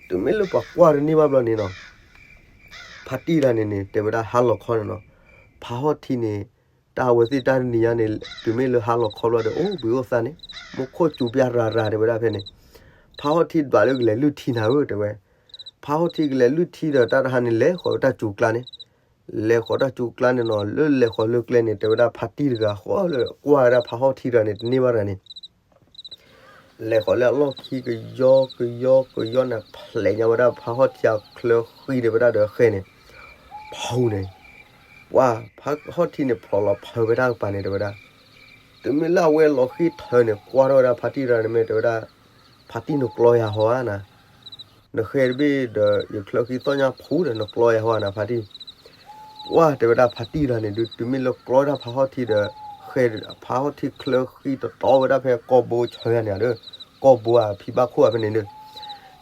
တုၤမ့ၢ်လၢပှၤကွၢ်တန့ၢ်ဘၣ်ဘျီန့ၣ်နီၤ ဖါတံၢ်တဂၤန့ၣ်န့ၣ် တဲဝဲဒၣ်ဟါလီၤခီန့ၣ်နီၤ, ဖးဟီၣ်ထံန့ၣ်, တၢ်အဝဲသ့ၣ်တၢ်တနံၤညါန့ၣ် တုၤမ့ၢ်လၢဟါလီၤခီဘျီဒီး အိၣ်ဘှံးအိၣ်သါန့ၣ်, မူခိၣ်စူၤပျၢ်ရၤရၤတဲဝဲဒၣ်ဖဲန့ၣ်, ဖးဟီၣ်ထံဒွးလၢကလဲၤလုၢ်ထံနၤဧၢ တဲဝဲ, ဖးဟီၣ်ထံကလဲၤလုၢ်ထံဒီးတၢ်တဟါန့ၣ် လဲၤဃီၤတၢ်စူၤကျါန့ၣ်, လဲၤဃီၤတၢ်စူၤကျါန့ၣ်နီၤ လၢလဲၤဃီၤလၢကျဲန့ၣ် တဲဝဲဒၣ်ဖါတံၢ်တဂၤဃီလၢကွၢ်ဝဲဒၣ်ဖးဟီၣ်ထံတဂၤန့ၣ် တန့ၢ်ဘၣ်တဂၤန့ၣ် လဲၤဃီၤလၢအလီၢ်ခံကယီကယီကယီန့ၣ် ဖျဲးညါဝဲဒၣ်ဖးဟီၣ်ထံအချၢဃံတဲဝဲဒၣ်ဒီးဃဲန့ၣ်, ဖးန့ၣ်, ပှၤဖးဟီၣ်ထံန့ၣ် ဖျိးလီၤဖၢဝဲဒၣ်ကပၤန့ၣ်တဲဝဲဒၣ်, တုၤမ့ၢ်လၢအဝဲလီၤဃံထၢန့ၣ် ကွၢ်ထီၣ်ဝဲဒၣ်ဖါတံၢ်တဂၤန့ၣ်မ့ၢ်တဲဝဲဒၣ်, ဖါတံၢ်နကျီယၤဟီဧါနၤ, နဃဲတဘ့ၣ်ဒီးယချၢဃံသီၣ်ညါဖူဒီးနကျီယၤဟီဧါနၤဖါတံၢ် ပှၢ်တဲဝဲဒၣ်ဖါတံၢ်တဂၤန့ၣ်ဒုး တုၤမ့ၢ်လၢကျီဒၣ်ဖးဟီၣ်ထံဒီး, ဖဲဖါဟီၣ်ထံချၢဃံတတီဝဲဒၣ်ဖဲကီၢ်ဘိဆၢယၤန့ၣ်ဒီး ကီၢ်ဘိအဖံဘၣ်ခိၣ်အဖဲန့ၣ်ဒီး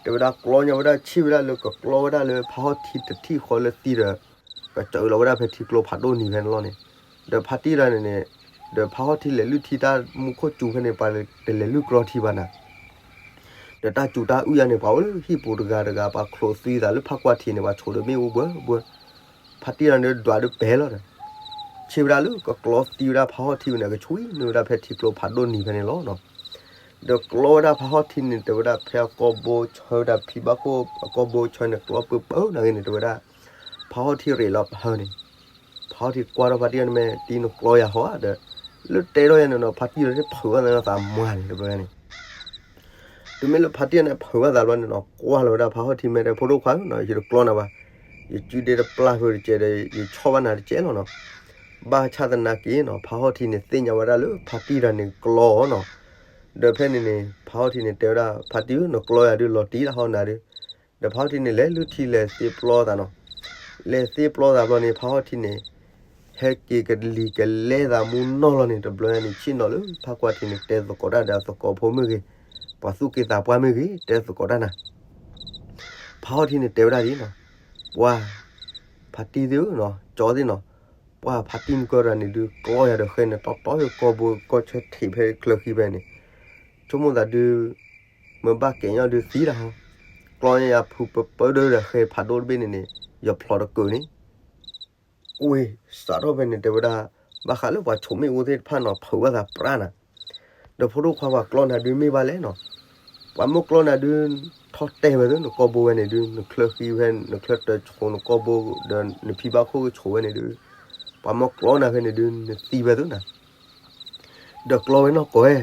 တဲဝဲဒၣ်ကျီညါဝဲဒၣ် ဆ့ၣ်ဝဲဒၣ်လၢကကျီဝဲဒၣ်လၢဖါဟီၣ်ထံတထံၣ်ဃီလၢသံဒီး ကစၢလီၤဝဲဒၣ်ဖဲထံကျိဖးဒိၣ်နံၤဖဲန့ၣ်လီၤန့ၣ်, ဒီးဖါတံၢ်တဂၤန့ၣ်န့ၣ် ဒီးဖါဟီၣ်ထံလဲၤလုၢ်ထံတၢ်မူခိၣ်စူၤဖဲန့ၣ် ပှၤတလဲၤလုၢ်ကြီထံဘၣ်နၤ ဒီးတၢ်စူၤတၢ်အုၣ်ယၤန့ၣ် ပှၤအိၣ်လၢဟံၣ်ပူၤတဂၤတဂၤ ပှၤချိးသံသးလၢဖးကွၢ်ထံးန့ၣ် ပှၤဆိးဒီးမ့ၣ်အူဘှၢဘှၢ, ဖါတံၢ်တဂၤန့ၣ်ဒွးဒီးပဲာ်လီၤဒီး ဆ့ၣ်ဝဲဒၣ်လၢကကျီသံဝဲဒၣ်ဖါဟီၣ်ထံန့ၣ် ကဆှံနုာ်ဝဲဒၣ်ဖဲထံကျိဖးဒိၣ်နံၤဖဲန့ၣ်လီၤ. ဒီးကျီဝဲဒၣ်ဖါဟီၣ်ထံန့ၣ် တဲဝဲဒၣ်ဖဲအကီၢ်ဘိဆၢဝဲဒၣ်ဖံဘၣ်ခိၣ်အကီၢ်ဘိဆၢန့ၣ် ကျီပၢပၢနၤဂ့ၤန့ၣ် တဲဝဲဒၣ် ဖါဟီၣ်ထံရ့းလီၤပဟၢန့ၣ် ဖါဟီၣ်ထံကွၢ်ထီၣ်ဖါတံၢ်တဂၤန့ၣ် မ့ၢ်တံၢ်နကျီယၤဟီဧါဒီး လၢတဲထီၣ်ယၤန့ၣ်နီၤ ဖါတံၢ်တဂၤန့ၣ်ဖုးဘၣ်သးမၤန့ၣ် တဘျီန့ၣ် တုၤမ့ၢ်လၢဖါတံၢ်တဂၤန့ၣ်ဖုးဘၣ်သးဘျီန့ၣ်နီၤ ကွၢ်လီၤဝဲဒၣ်ဖါဟီၣ်ထံ မ့ၢ်တဲ ဖိဒိၣ်ခွါဧၢနီၤ ယတကျီနၤဘၣ်, ယစုဒ့တပျၢ်ဖုးတကဲးဒီး ယဆီၣ်ဘၣ်နၤတကဲးလီၤနီၤ. ဘၣ်ဆၣ်သနာ်က့နီၤ ဖါဟီၣ်ထံန့ၣ်သ့ၣ်ညါဝဲဒၣ်လၢဖါတံၢ်တဂၤန့ၣ်ကျီအီၤနီၤ. ဒီးဖဲန့ၣ်န့ၣ် ဖါဟီၣ်ထံန့ၣ်တဲဝဲဒၣ် ဖါတံၢ်ဧၢ နကျီယၤဒုးလီၤတံၢ်တၢ်ဟီနၤဒုး, ဒီးဖါဟီၣ်ထံန့ၣ်လဲၤလုၢ်ထံလဲၤသ့ပျီသးနီၤ လဲၤသ့ပျီသးဘျီန့ၣ် ဖါဟီၣ်ထံန့ၣ် ဟဲက့ၤကလံၤကလဲသးမူနီၢ်လီၤန့ၣ် တဘျီန့ၣ် ဆ့ၣ်နီၤလၢဖးကွၢ်ထံးန့ၣ် တဲသကိးတၢ်ဒီးအသကိးဖိမ့ၢ်ဂ့ၤ, ပှၤသူၣ်က့သးပှၢ်မ့ၢ်ဂ့ၤ တဲသကိးတၢ်နၤ. ဖါဟီၣ်ထံန့ၣ်တဲဝဲဒၣ်ဒ်နီၤ, ပှၤ ဖါတံၢ်သ့ၣ်ဧၢနီၤ ကၠီသ့ၣ်နီၤ, ပှၤဖါတံၢ်မုၢ်ကၢတဂၤန့ၣ်ဒုး ကျီယၤဒီးဃဲန့ၣ် တီတီဖဲကီၢ်ဘိကီၢ်ဆၢထံးဖဲချၢဃံဖဲန့ၣ်, ဆိကမိၣ်သးဒုး မ့ၢ်ဘၣ်ကဲၤညီဒုးသံလီၤဟီ, ကျီညါယၤဖုးပၢပၢဒၢဒီးဃဲဖးဒိၣ်တဘ့ၣ်န့ၣ်န့ၣ် ယဖျိးတကၢၢ်န့ၣ် ကွ့ စးထီၣ်ဖဲန့ၣ်တဲဝဲဒၣ် ဘၣ်ဃးလၢပှၤဆိးမ့ၣ်အူသ့ၣ်တဖၣ်နီၤ ဖုးဘၣ်သးပြးနၤ, ဒီးဖိဒိၣ်ခွါပှၤကျီနၤဒုးမ့ၢ်ဘၣ်လဲၣ်နီၤ, ပှၤမ့ၢ်ကျီနၤဒုး ထီၣ်တဲာ်ဝဲသု နကီၢ်ဘိဝဲန့ၣ်ဒုး နချၢဃံဝဲ နချၢတၢၤဆိးနကီၢ်ဘိ ဒီးနဖံဘၣ်ခိၣ်ကဆိးဝဲန့ၣ်ဒုး, ပှၤမ့ၢ်ကျီနၤဖဲန့ၣ်ဒုး နသံဝဲသုနၤ ဒီးကျီဝဲနီၢ်ကီၢ်ဝဲ,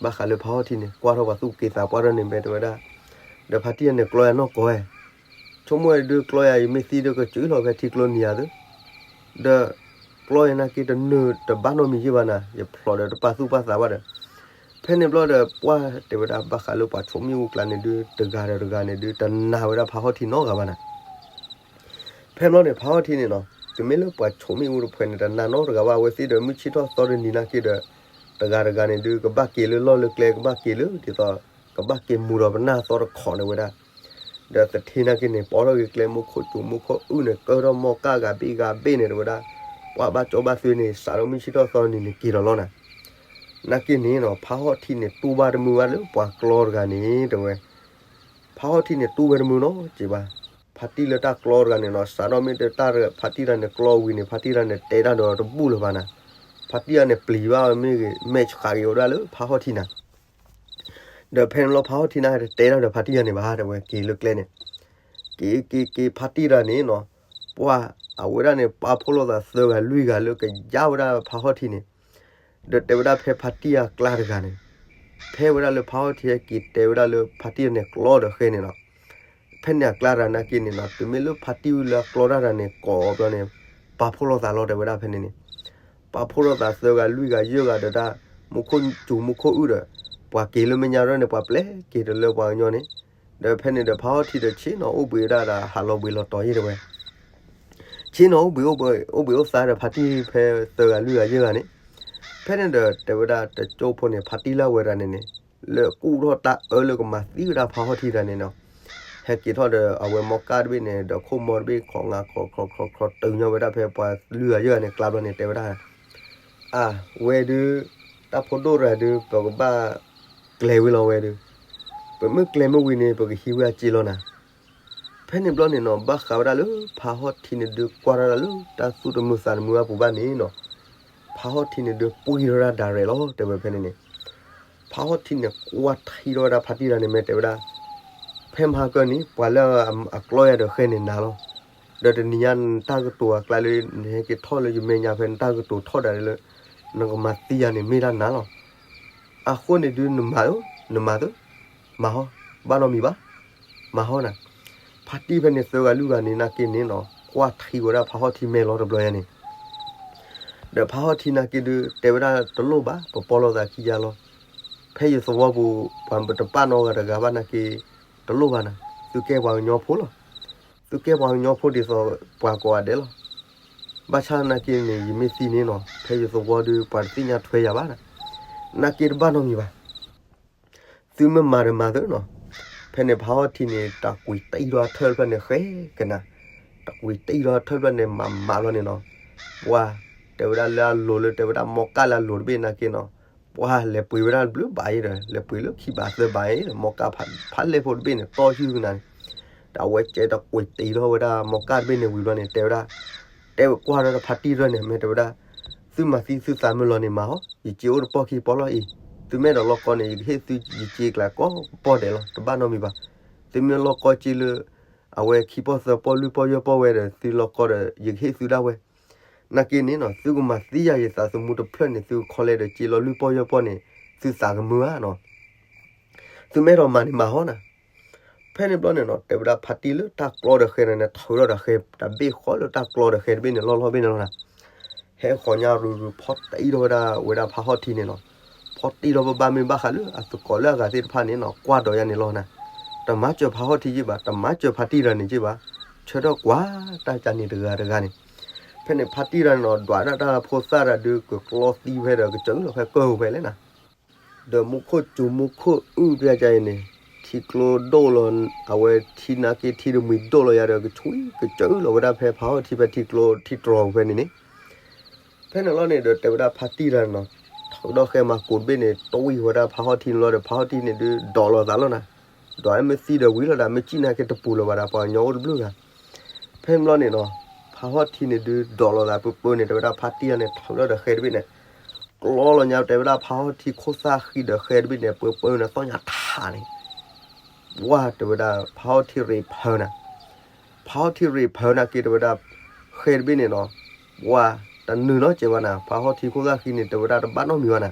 ဘၣ်ဃးလၢဖါဟီၣ်ထံန့ၣ် ကွၢ်ထီၣ်ပှၤသူၣ်က့သးပှၢ်ထီၣ်န့ၣ် မ့ၢ်တဲဝဲဒၣ်, ဒီးဖါတံၢ်ယၤန့ၣ်ကျီယၤနီၢ်ကီၢ်ဝဲ, ဆိကမိၣ်ဝဲဒုးကျီယၤ ယမ့ၢ်သံဒီးကစုလီၤဖဲထံကျိနံၤယၤသု, ဒီးကျီယၤနာ်က့တနၢၤတဘၣ်နီတမံၤယဲၢ်ဘၣ်နၤ ယဖျိးဒီးတပာ်သူၣ်ပာ်သးဘၣ်ဒီး, ဖဲန့ၣ်ဘျီဒီး ပှၤတဲဝဲဒၣ်ဘၣ်ဃးလၢပှၤဆိးမ့ၣ်အူကျါန့ၣ်ဒုး တဂၤဒီးတဂၤန့ၣ်ဒုး တနာ်ဝဲဒၣ်ဖါဟီၣ်ထံနီတဂၤဘၣ်နၤ ဖဲန့ၣ်ဘျီန့ၣ် ဖါဟီၣ်ထံန့ၣ်နီၤ တမ့ၢ်လၢပှၤဆိးမ့ၣ်အူတဖုန့ၣ် တနာ်နီတဂၤဘၣ် အဝဲသ့ၣ်ဒီးမုၢ်ဆ့ၣ်ထီၣ်သီတနံၤနာ်က့ဒီး တဂၤတဂၤန့ၣ်ဒုး ကဘၣ်က့ၤလၢလီၢ်လၢကျဲ ကဘၣ်က့ၤလၢဒ်သိး ကဘၣ်က့ၤမူၤဒီးပနၢ်သီတခီန့ၣ်ဝဲဒၣ်, ဒီးသထ့နာ်က့န့ၣ် ပိာ်ထီၣ်က့ၤကျဲ မူခိၣ်စူၤမူခိၣ်အုၣ်န့ၣ် ကၢထီၣ်မီၢ်ကၢ်ဂၤဘ့ၣ်ဂၤဘ့ၣ်န့ၣ် တဲဝဲဒၣ်, ပှၤဘၣ်ကၠီဘၣ်သွ့န့ၣ် စးထီၣ်မုၢ်ဆ့ၣ်ထီၣ်သီတနံၤန့ၣ် က့ၤဒီးလီၤနၤ နာ်က့န့ၣ်နီၤ ဖါဟီၣ်ထံန့ၣ် တူၢ်ဘၣ်တမုာ်ဘၣ်လၢပှၤကျီတဂၤန့ၣ် တဲဝဲ, ဖါဟီၣ်ထံန့ၣ် တူၢ်ဝဲတမုာ်နီတစဲးဘၣ်, ဖါတံၢ်လၢတၢ်ကျီတဂၤန့ၣ်နီၤ စးထီၣ်မ့ၢ်တၢ်ဖါတံၢ်တဂၤန့ၣ်ကျီဝံၤန့ၣ် ဖါတံၢ်တဂၤန့ၣ် တဲတၢ်ဒီးတဘူၣ်လၢၤဘၣ်နၤ, ဖါတံၢ်တဂၤန့ၣ် ပျံၤဘၣ်မ့ၢ်ဂ့ၤ မဲာ်ဆှးက့ၤဝဲဒၣ်လၢဖါဟီၣ်ထံနၤ ဒီးဖဲန့ၣ်ဘျီဖါဟီၣ်ထံနာ်က့ တတဲတၢ်ဒီးဖါတံၢ်တဂၤန့ၣ်ဘၣ် တဲဝဲက့ၤလၢကျဲန့ၣ်, က့ၤက့ၤက့ၤဖါတံၢ်တဂၤန့ၣ်နီၤ, ပှၤအဝဲဒၣ်န့ၣ် ပာ်ဖှိၣ်လိာ်သးသၢဂၤလွံၢ်ဂၤလၢကယါဝဲဒၣ်ဖါဟီၣ်ထံန့ၣ်, ဒီးတဲဝဲဒၣ်ဖဲဖါတံၢ်အကျါတဂၤန့ၣ်, ဖဲဝဲဒၣ်လၢဖါဟီၣ်ထံဟဲက့ၤတဲဝဲဒၣ်လၢဖါတံၢ်န့ၣ်ကျီဒီးဃဲန့ၣ်နီၤ, ဖဲန့ၣ်အကျါတဂၤနာ်က့န့ၣ်နီၤ တုၤမ့ၢ်လၢဖါတံၢ်ဝံၤလၢအကျီတၢ်တဂၤန့ၣ် ကိးအီၤဘျီန့ၣ်, ပာ်ဖှိၣ်လိာ်သးလီၤတဲဝဲဒၣ်ဖဲန့ၣ်န့ၣ် ပာ်ဖှိၣ်ထီၣ်သးသၢဂၤလွံၢ်ဂၤယဲၢ်ဂၤဒီးတၢ် မူခိၣ်စူၤမူခိၣ်အုၣ်ဒီး, ပှၤက့ၤလၢမဲာ်ညါရဲၣ်န့ၣ် ပှၤပျဲက့ၤတလၢပှၤကညီန့ၣ်, ဒီးဖဲန့ၣ်ဒီးဖါဟီၣ်ထံဒီးဆ့ၣ်နီၤအိၣ်ဘှံးဝဲဒၣ်ဒီးဟးလီၤဘှံးလီၤတီၤယဲၢ်တဲဝဲ, ဆ့ၣ်နီၤအိၣ်ဘှံးအိၣ်ဘှံးအိၣ်သါဒီးဖါတံၢ်ဖဲသၢဂၤလွံၢ်ဂၤယဲၢ်ဂၤန့ၣ်, ဖဲန့ၣ်ဒီးတဲဝဲဒၣ်တကၠိဖိန့ၣ် ဖါတံၢ်လၢအဝဲဒၣ်န့ၣ်န့ၣ်, လၢကူၣ်ထီၣ်တၢ်အၢလၢကမၤသံဝဲဒၣ်ဖါဟီၣ်ထံတဂၤန့ၣ်နီၤ ဟဲက့ၤထီၣ်ဒီးအဝဲမီၢ်ကၢ်တဘ့ၣ်န့ၣ် ဒီးခိၣ်မီတဘ့ၣ်ခိးငါခိး ခီခီခီတုၤညီဝဲဒၣ်ဖဲပှၤလွံၢ်ဂၤယဲၢ်ဂၤန့ၣ်ကျါဘျီန့ၣ် တဲဝဲဒၣ်, အၢ ဝဲဒုး တၢ်ဖိဒိၣ်တဂၤဒုး ပကဘၣ်ကျဲၤဝံၤလီၤဝဲဒုး, ပမ့ၢ်ကျဲၤမ့ၢ်ဝံၤန့ၣ် ပကဟံးဝဲအစ့လီၤနၤ ဖဲန့ၣ်ဘျီန့ၣ်နီၤ ဘၣ်ဃးဝဲဒၣ်လၢဖါဟီၣ်ထံန့ၣ်ဒုးကွၢ်ထီၣ်ဒၣ်လၢတၢ်သူၣ်တမုာ်သးတမုာ်ဘၣ်ပူၤဘၣ်န့ၣ်နီၤ, ဖါဟီၣ်ထံန့ၣ်ဒုးပှံၢ်ထီၣ်ဒၣ်ဒၣ်ရဲၣ်လီၤ တဲဝဲဖဲန့ၣ်န့ၣ်, ဖါဟီၣ်ထံန့ၣ်ကွၢ်ထံထီၣ်ဝဲဒၣ်ဖါတံၢ်တဂၤန့ၣ် မ့ၢ်တဲဝဲဒၣ်, ဖဲမဟါကၢန့ၣ် ပှၤလၢအကျီယၤဒီးဃဲန့ၣ်နၤလီၤ, ဒီးတနံၤညါနတၢ်ကတိၤအကျါလၢ နဟဲက့ၤထီၣ်လၢယမဲာ်ညါဖဲနတၢ်ကတိၤထီၣ်ဒၣ်လၢ နကမၤသံယၤန့ၣ်မ့ၢ်ဒၣ်နၤလီၤ အဃိန့ၣ်ဒုးနမၤဧၢ, နမၤသၢ, မၤဟီ, ဘၣ်နီတမံၤဘၣ်, မၤဟီနၤ, ဖါတံၢ်ဖဲန့ၣ်သၢဂၤလွံၢ်ဂၤန့ၣ်နာ်က့န့ၣ်နီၤ ကွၢ်ထံဝဲဒၣ်ဖါဟီၣ်ထံမဲာ်လီၤတဘျီယဲၢ်န့ၣ်, ဒီးဖါဟီၣ်ထံနာ်က့ဒုး တဲဝဲဒၣ်တလိၣ်ဘၣ် ပပီၢ်လိာ်သးခံယါလီၤ, ဖဲယသဝီပူၤ ပှၤတပာ်နီတဂၤတဂၤဘၣ်နာ်က့, တလိၣ်ဘၣ်နၤ, သုကဲပှၤကညီဖိလီၤ, သုကဲပှၤကညီဖိဒ်သိးပှၤကိးဂၤဒဲးလီၤ ဘၣ်ဆၣ်နာ်က့န့ၣ် ယမ့ၢ်သံန့ၣ်နီၤ ဖဲယသဝီဒီး ပှၤတသ့ၣ်ညါထွဲယၤဘၣ်. နာ်က့တဘၣ်နီတမံၤဘၣ်. သုမ့ၢ်မၤဒီးမၤသ့နီၤ. ဖဲန့ၣ်ဖးဟီၣ်ထံန့ၣ် တၢ်ကွံာ်တံၢ်ထီၣ်အထၢၣ်တဖျၢၣ်န့ၣ်ဃဲကနၤ, တၢ်ကွံာ်တံၢ်ထီၣ်အထၢၣ်တဖျၢၣ်န့ၣ် မၤမးလီၤန့ၣ်နီၤ. ပှၤ တဲဝဲဒၣ်လၢအလိၤလၢ တဲဝဲဒၣ်မီကၢ်လၢအလိၤတဘ့ၣ်နာ်က့နီၤ, ပှၤလဲၤပှ့ၤဝဲဒၣ်ဘျုးဘၣ်အံၤဒီး လဲၤပှ့ၤလၢခံဘးသၢဘးအံၤ မီကၢ်ဖးလဲၢ်ဖိတဘ့ၣ်န့ၣ် တီၢ်ယုၢ်ကနၤန့ၣ်, ဒီးအဝဲကဲတၢ်ကွံာ်တံၢ်ထီၣ်ဝဲဒၣ်မီကၢ်တဘ့ၣ်န့ၣ်ဝံၤဘျီန့ၣ် တဲဝဲဒၣ်, တဲဝဲကွၢ်ဒီးဖးတံၢ်ထီၣ်န့ၣ် မ့ၢ်တဲဝဲဒၣ်, သုမၤသံသုသးမုာ်လီၤန့ၣ်မၤဟီ, ယစ့အိၣ်တပီၢ်ခံပီၢ်လီၤအံၤ, သုမ့ၢ်အဲၣ်ဒိးလီၢ်ကီန့ၣ် ယကဟ့ၣ်သုယစ့ကျဲကိးပီၢ်ဒဲးလီၤ တဘၣ်နီတမံၤဘၣ်. သုမ့ၢ်လီၢ်ကီစ့လၢ အဝဲခံပီၢ်သၢပီၢ်လွံၢ်ပီၢ်ယဲၢ်ပီၢ်ဝဲဒီး သုလီၢ်ကီဒီး ယကဟ့ၣ်သုဒၣ်ဝဲ. နာ်က့န့ၣ်နီၤ သုကမၤသံယၤယသးသမူတဖျၢၣ်န့ၣ် သုခီလဲၣ်ဒီးစ့လီၤလွံၢ်ပီၢ်ယဲၢ်ပီၢ်န့ၣ် သုသးကမုာ်ဧါနီၤ. သုမ့ၢ်အဲၣ်ဒိးမၤန့ၣ်မၤဟီနၤ. ဖဲန့ၣ်ဘျီန့ၣ်နီၤ တဲဝဲဒၣ်ဖးတံၢ်လၢတၢ်ကျီဒီးဃဲန့ၣ် ထုးထီၣ်ဒီးဃဲတဘ့ၣ်န့ၣ်လီၢ်လီၢ်ဘ့ၣ်န့ၣ်လီၤနၤ. ဟဲဃီၤညါရူၤရူၤ ဖီတံၢ်ထီၣ်ဝဲဒၣ် ဝဲဒၣ်ဖးဟီၣ်ထံန့ၣ်နီၤ. ဖီတံၢ်ထီၣ်ဘၣ်ဘၣ် မ့ၢ်ဘၣ်ဃးလၢအသကိးလၢအဂၤသ့ၣ်တဖၣ်န့ၣ်နီၤ ကွၢ်ဒီးယၤန့ၣ်လီၤနၤ. တမၤစၢၤဖးဟီၣ်ထံယ့ၢ်ဘၣ်, တမၤစၢၤဖးတံၢ်တဂၤန့ၣ်ယ့ၢ်ဘၣ်. ဆၢထၢၣ်ကွၢ်တၢ်ကန့ၣ်တဂၤတဂၤန့ၣ်. ဖဲန့ၣ်ဖးတံၢ်တဂၤန့ၣ်နီၤ ဒွးဒၣ်တၢ်ဖိသၣ်တဂၤဒုး ကကျီသံဖဲဒီး ကစၢလီၤဖဲကၢၢ်ပူၤဖဲလဲၣ်နၤ. ဒီးမူခိၣ်စူၤမူခိၣ်အုၣ်ပျဲကါအံၤန့ၣ် ထံကျိဒိၣ်လီၤ, အဝဲထံနာ်က့ထံတမှံၤဒိၣ်လီၤယၤဒီး ကဆှံကစၢလီၤဝဲဒၣ်ဖဲဖးဟီၣ်ထံ ဖဲထံကျိထံတြီၤပူၤဖဲန့ၣ်န့ၣ်. ဖဲန့ၣ်လီၤန့ၣ်ဒီး တဲဝဲဒၣ်ဖါတံၢ်တဂၤန့ၣ်နီၤ, ထုးဒီးဃဲမၤကိးတဘ့ၣ်န့ၣ် တဝံၣ်ဝဲဒၣ်ဖါဟီၣ်ထံန့ၣ်လီၤဒီး ဖါဟီၣ်ထံန့ၣ်ဒုး ဒိးလိာ်သးလီၤနၤ. ဒိးမ့ၢ်သံဒီးဝံၤလီၤဒီး မ့ၢ်ကံၣ်နာ်က့တပူၤလၢၤဘၣ်ဒီး ပှၤကညီအိၣ်တဘျုးဂၤ. ဖဲန့ၣ်လီၤန့ၣ်နီၤ, ဖါဟီၣ်ထံန့ၣ်ဒုး ဒိးလိာ်သးပၢပၢန့ၣ် တဲဝဲဒၣ်ဖါတံၢ်တဂၤန့ၣ် ထုးဒီးဃဲတဘ့ၣ်န့ၣ် ကျီလီၤညါ တဲဝဲဒၣ်ဖါဟီၣ်ထံခိၣ်သၣ်ဃံဒီးဃဲတဘ့ၣ်န့ၣ် ပၢပၢန့ၣ် သီၣ်ညါထးန့ၣ် ပှၤတဲဝဲဒၣ် ဖါဟီၣ်ထံရ့းဖၢနၤ. ဖါဟီၣ်ထံရ့းဖၢနာ်က့ တဲဝဲဒၣ် ဃဲတဘ့ၣ်န့ၣ်နီၤ, ပှၤတနုာ်နီတစဲးဘၣ်နၤ, ဖါဟီၣ်ထံခိၣ်သၣ်ဃံန့ၣ် တဲဝဲဒၣ်တဘၣ်နီတမံၤဘၣ်နၤ.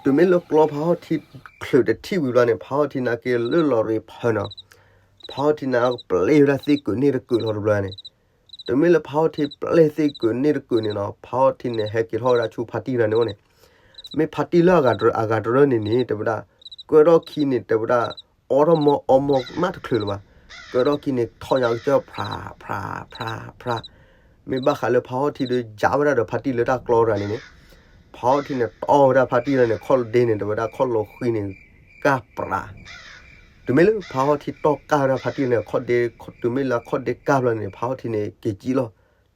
တုၤမ့ၢ်လၢကျီဖါဟီၣ်ထံချုးတထံၣ်ဝံၤဘျီန့ၣ် ဖါဟီၣ်ထံနာ်က့လၢလီၤရ့းဖၢနီၤ, ဖါဟီၣ်ထံန့ၣ်ပျဲဝဲဒၣ်သ့ၣ်ကုာ်န့ၢ်တကုာ်လီၤတဘျီန့ၣ်. တုၤမ့ၢ်လၢဖါဟီၣ်ထံပျဲသ့ၣ်ကုာ်န့ၢ်တကုာ်န့ၣ်နီၤ, ဖါဟီၣ်ထံန့ၣ်ဟဲက့ၤထီၣ်ဝဲဒၣ်ဆူဖါတံၢ်တဂၤန့ၣ်အိၣ်န့ၣ်, မ့ၢ်ဖါတံၢ်လၢအဂၤတရၢန့ၣ်န့ၣ် တဲဝဲဒၣ်, ကၢထီၣ်ခံန့ၣ် တဲဝဲဒၣ်, အီထီၣ်မီအီမီမးတချုးလၢၤဘၣ်. ကၢထီၣ်ခံန့ၣ် ထီၣ်ညါကစၢၢ် ဖြးဖြးဖြးဖြး, မ့ၢ်ဘၣ်ဃးလၢဖါဟီၣ်ထံဒီး ယါဝဲဒၣ်ဒီးဖါတံၢ်လၢတၢ်ကျီတဂၤန့ၣ်န့ၣ်, ဖါဟီၣ်ထံန့ၣ် တီၢ်ဝဲဒၣ်ဖါတံၢ်တဂၤန့ၣ် ခီၣ်လီၤဒ့န့ၣ် တဲဝဲဒၣ်ခီၣ်လီၤဃံန့ၣ် ကၢ်ပြး တုၤမ့ၢ်လၢဖါဟီၣ်ထံတီၢ်ကၢ်ဝဲဒၣ်ဖါတံၢ်န့ၣ် ခီၣ်ဒ့, တုၤမ့ၢ်လၢခီၣ်ဒ့ကၢ်ဘျီန့ၣ် ဖါဟီၣ်ထံန့ၣ် က့ၤကံၣ်လီၤ.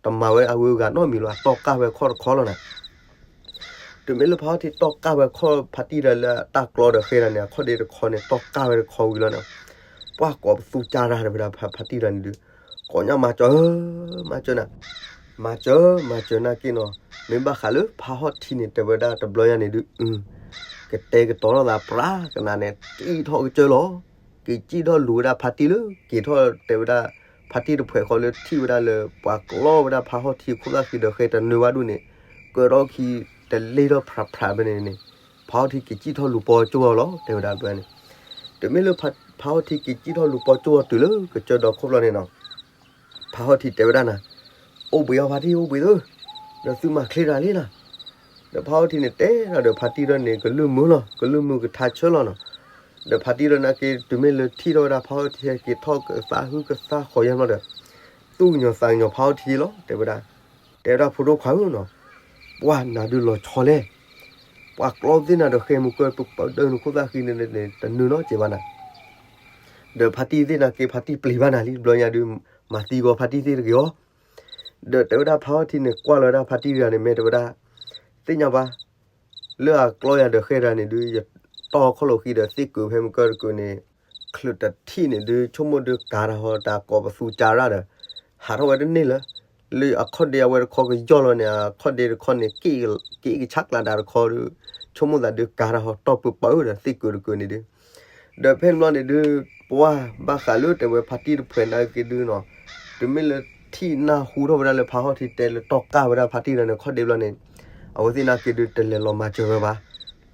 တမၤဝဲအဂုၤအဂၤနီတမံၤလီၤ, တီၢ်ကၢ်ဝဲခီၣ်တခီလီၤနၤ. တုၤမ့ၢ်လၢဖါဟီၣ်ထံတီၢ်ကၢ်ဝဲခီၣ်ဖါတံၢ်တဂၤလၢတၢ်ကျီဒီးဃဲတဂၤန့ၣ် အခီၣ်ဒ့တခီန့ၣ် တီၢ်ကၢ်ဝဲတခီဝံၤလီၤန့ၣ်, ပှၤကိးပသူကၢ်တၢ်တဲဝဲဒၣ်ဖါတံၢ်တဂၤန့ၣ်ဒုး, ကိးညါမၤစၢၤ, မၤစၢၤနၤ, မၤစၢၤ, မၤစၢၤနာ်က့နီၤ, မ့ၢ်ဘၣ်ဃးလၢဖါဟီၣ်ထံန့ၣ် တဲဝဲဒၣ်တဘျီညါန့ၣ်ဒုး, ကတဲာ်ကတီၤထီၣ်သးပြးကနၤန့ၣ် ကံၣ်ထီၣ်ကစၢၢ်လီၤ. က့ၤကံၣ်ထီၣ်လူၤဝဲဒၣ်ဖါတံၢ်လၢ က့ၤထီၣ်တဲဝဲဒၣ် ဖါတံၢ်တဖှဲးဃီလၢထံၣ်ဝဲဒၣ်လၢ ပှၤကျီဝဲဒၣ်ဖါဟီၣ်ထံခိၣ်သၣ်ဃံဒီးဃဲတနၢၤဘၣ်ဒူၣ်န့ၣ်, ကၢထီၣ်ခံတလ့ၢ်ထီၣ်ဖြးဖြးဖဲန့ၣ်န့ၣ်, ဖါဟီၣ်ထံက့ၤကံၣ်ထီၣ်လူၤပီကၠိၢ်လီၤ တဲဝဲဒၣ်ဖဲန့ၣ်. တုၤမ့ၢ်လၢဖါဟီၣ်ထံက့ၤကံၣ်ထီၣ်လူၤပီကၠိၢ်တုၤလၢကစၢၢ်ဒီခိၣ်ဘျီန့ၣ်နီၤ, ဖါဟီၣ်ထံတဲဝဲဒၣ်နၤ, အိၣ်ဘှံးအီၤဖါတံၢ်အိၣ်ဘှံးသု, ဒီးသုမၤချ့တၢ်လံနၤ. ဒီးဖါဟီၣ်ထံန့ၣ်တဲဒီးဖါတံၢ်ဒီးန့ၣ် ကလုၢ်မုာ်လီၤ, ကလုၢ်မုာ်ကထါဆၢလီၤနီၤ. ဒီးဖါတံၢ်ဒီးနာ်က့ တုၤမ့ၢ်လၢထံၣ်ထီၣ်ဝဲဒၣ်ဖါဟီၣ်ထံဟဲက့ၤထီၣ်ကသးဟုကသးဃီၤယဲၢ်ဘျီဒီး, သူၣ်ကညီၤသးကညီၤဖါဟီၣ်ထံလီၤ တဲဝဲဒၣ်. တဲဝဲဒၣ်ဖိဒိၣ်ခွါဧၢနီၤ, ပှၤနၤဒုးလီၤဆီလဲၣ်. ပှၤကျီသ့ၣ်နၤဒီးဃဲမုၢ်ကၢၢ်ပပဒၢနခိၣ်သၣ်ဃံန့ၣ် တနုာ်နီတစဲးဘၣ်နၤ. ဒီးဖါတံၢ်သ့ၣ်နာ်က့ ဖါတံၢ်ပျံၤဘၣ်နၤလံ တဘျီညါဒုး, မၤသံဂီၤဖါတံၢ်သ့ၣ်တဂ့ၤအီၤ. ဒီးတဲဝဲဒၣ်ဖါဟီၣ်ထံန့ၣ် ကွၢ်လီၤဝဲဒၣ်ဖါတံၢ်တဂၤန့ၣ် မ့ၢ်တဲဝဲဒၣ်, သ့ၣ်ညါဘၣ်, လၢအကျီယၤဒီးဃဲတဂၤန့ၣ်ဒုး ယတီၢ်ခီၣ်လီၤဃံဒီးသ့ၣ်ကုာ်ဖဲမုၢ်ကၢၢ်တကုာ်န့ၣ်, ချုးတထံၣ်န့ၣ်ဒုး ဆိကမိၣ်ဒုးကၤတၢ်ဟီ တၢ်ကိးပသူကၤတၢ်ဒီး, ဟးထီၣ်ဝဲတန့ၢ်လၢၤ. လၢအခီၣ်ဒ့အဝဲတခီကယီၢ်လီၤန့ၣ် အခီၣ်ဒ့တခီန့ၣ် က့ၣ်ကဆးကျးဒၣ်တခီဒီး, ဆိကမိၣ်သးဒုးကၤတၢ်ဟီ တီၢ်ပၢပၢဒီးသ့ၣ်ကုာ်တကုာ်န့ၣ်ဒုး ဒီးဖဲန့ၣ်ဘျီန့ၣ်ဒုး, ပှၤဘၣ်ဃးလၢတဲဝဲဖါတံၢ်တဖှဲးနာ်က့ဒုးနီၤ, တုၤမ့ၢ်လၢထံၣ်နၢ်ဟူထီၣ်ဝဲဒၣ်လၢဖါဟီၣ်ထံတဲလၢတီၢ်ကၢ်ဝဲဒၣ်ဖါတံၢ်ဒီးန့ၣ် ခီၣ်ဒ့ဘျီန့ၣ်, အဝဲသ့ၣ်နာ်က့ဒုး တလဲၤလီၤမၤစၢၤဝဲဘၣ်.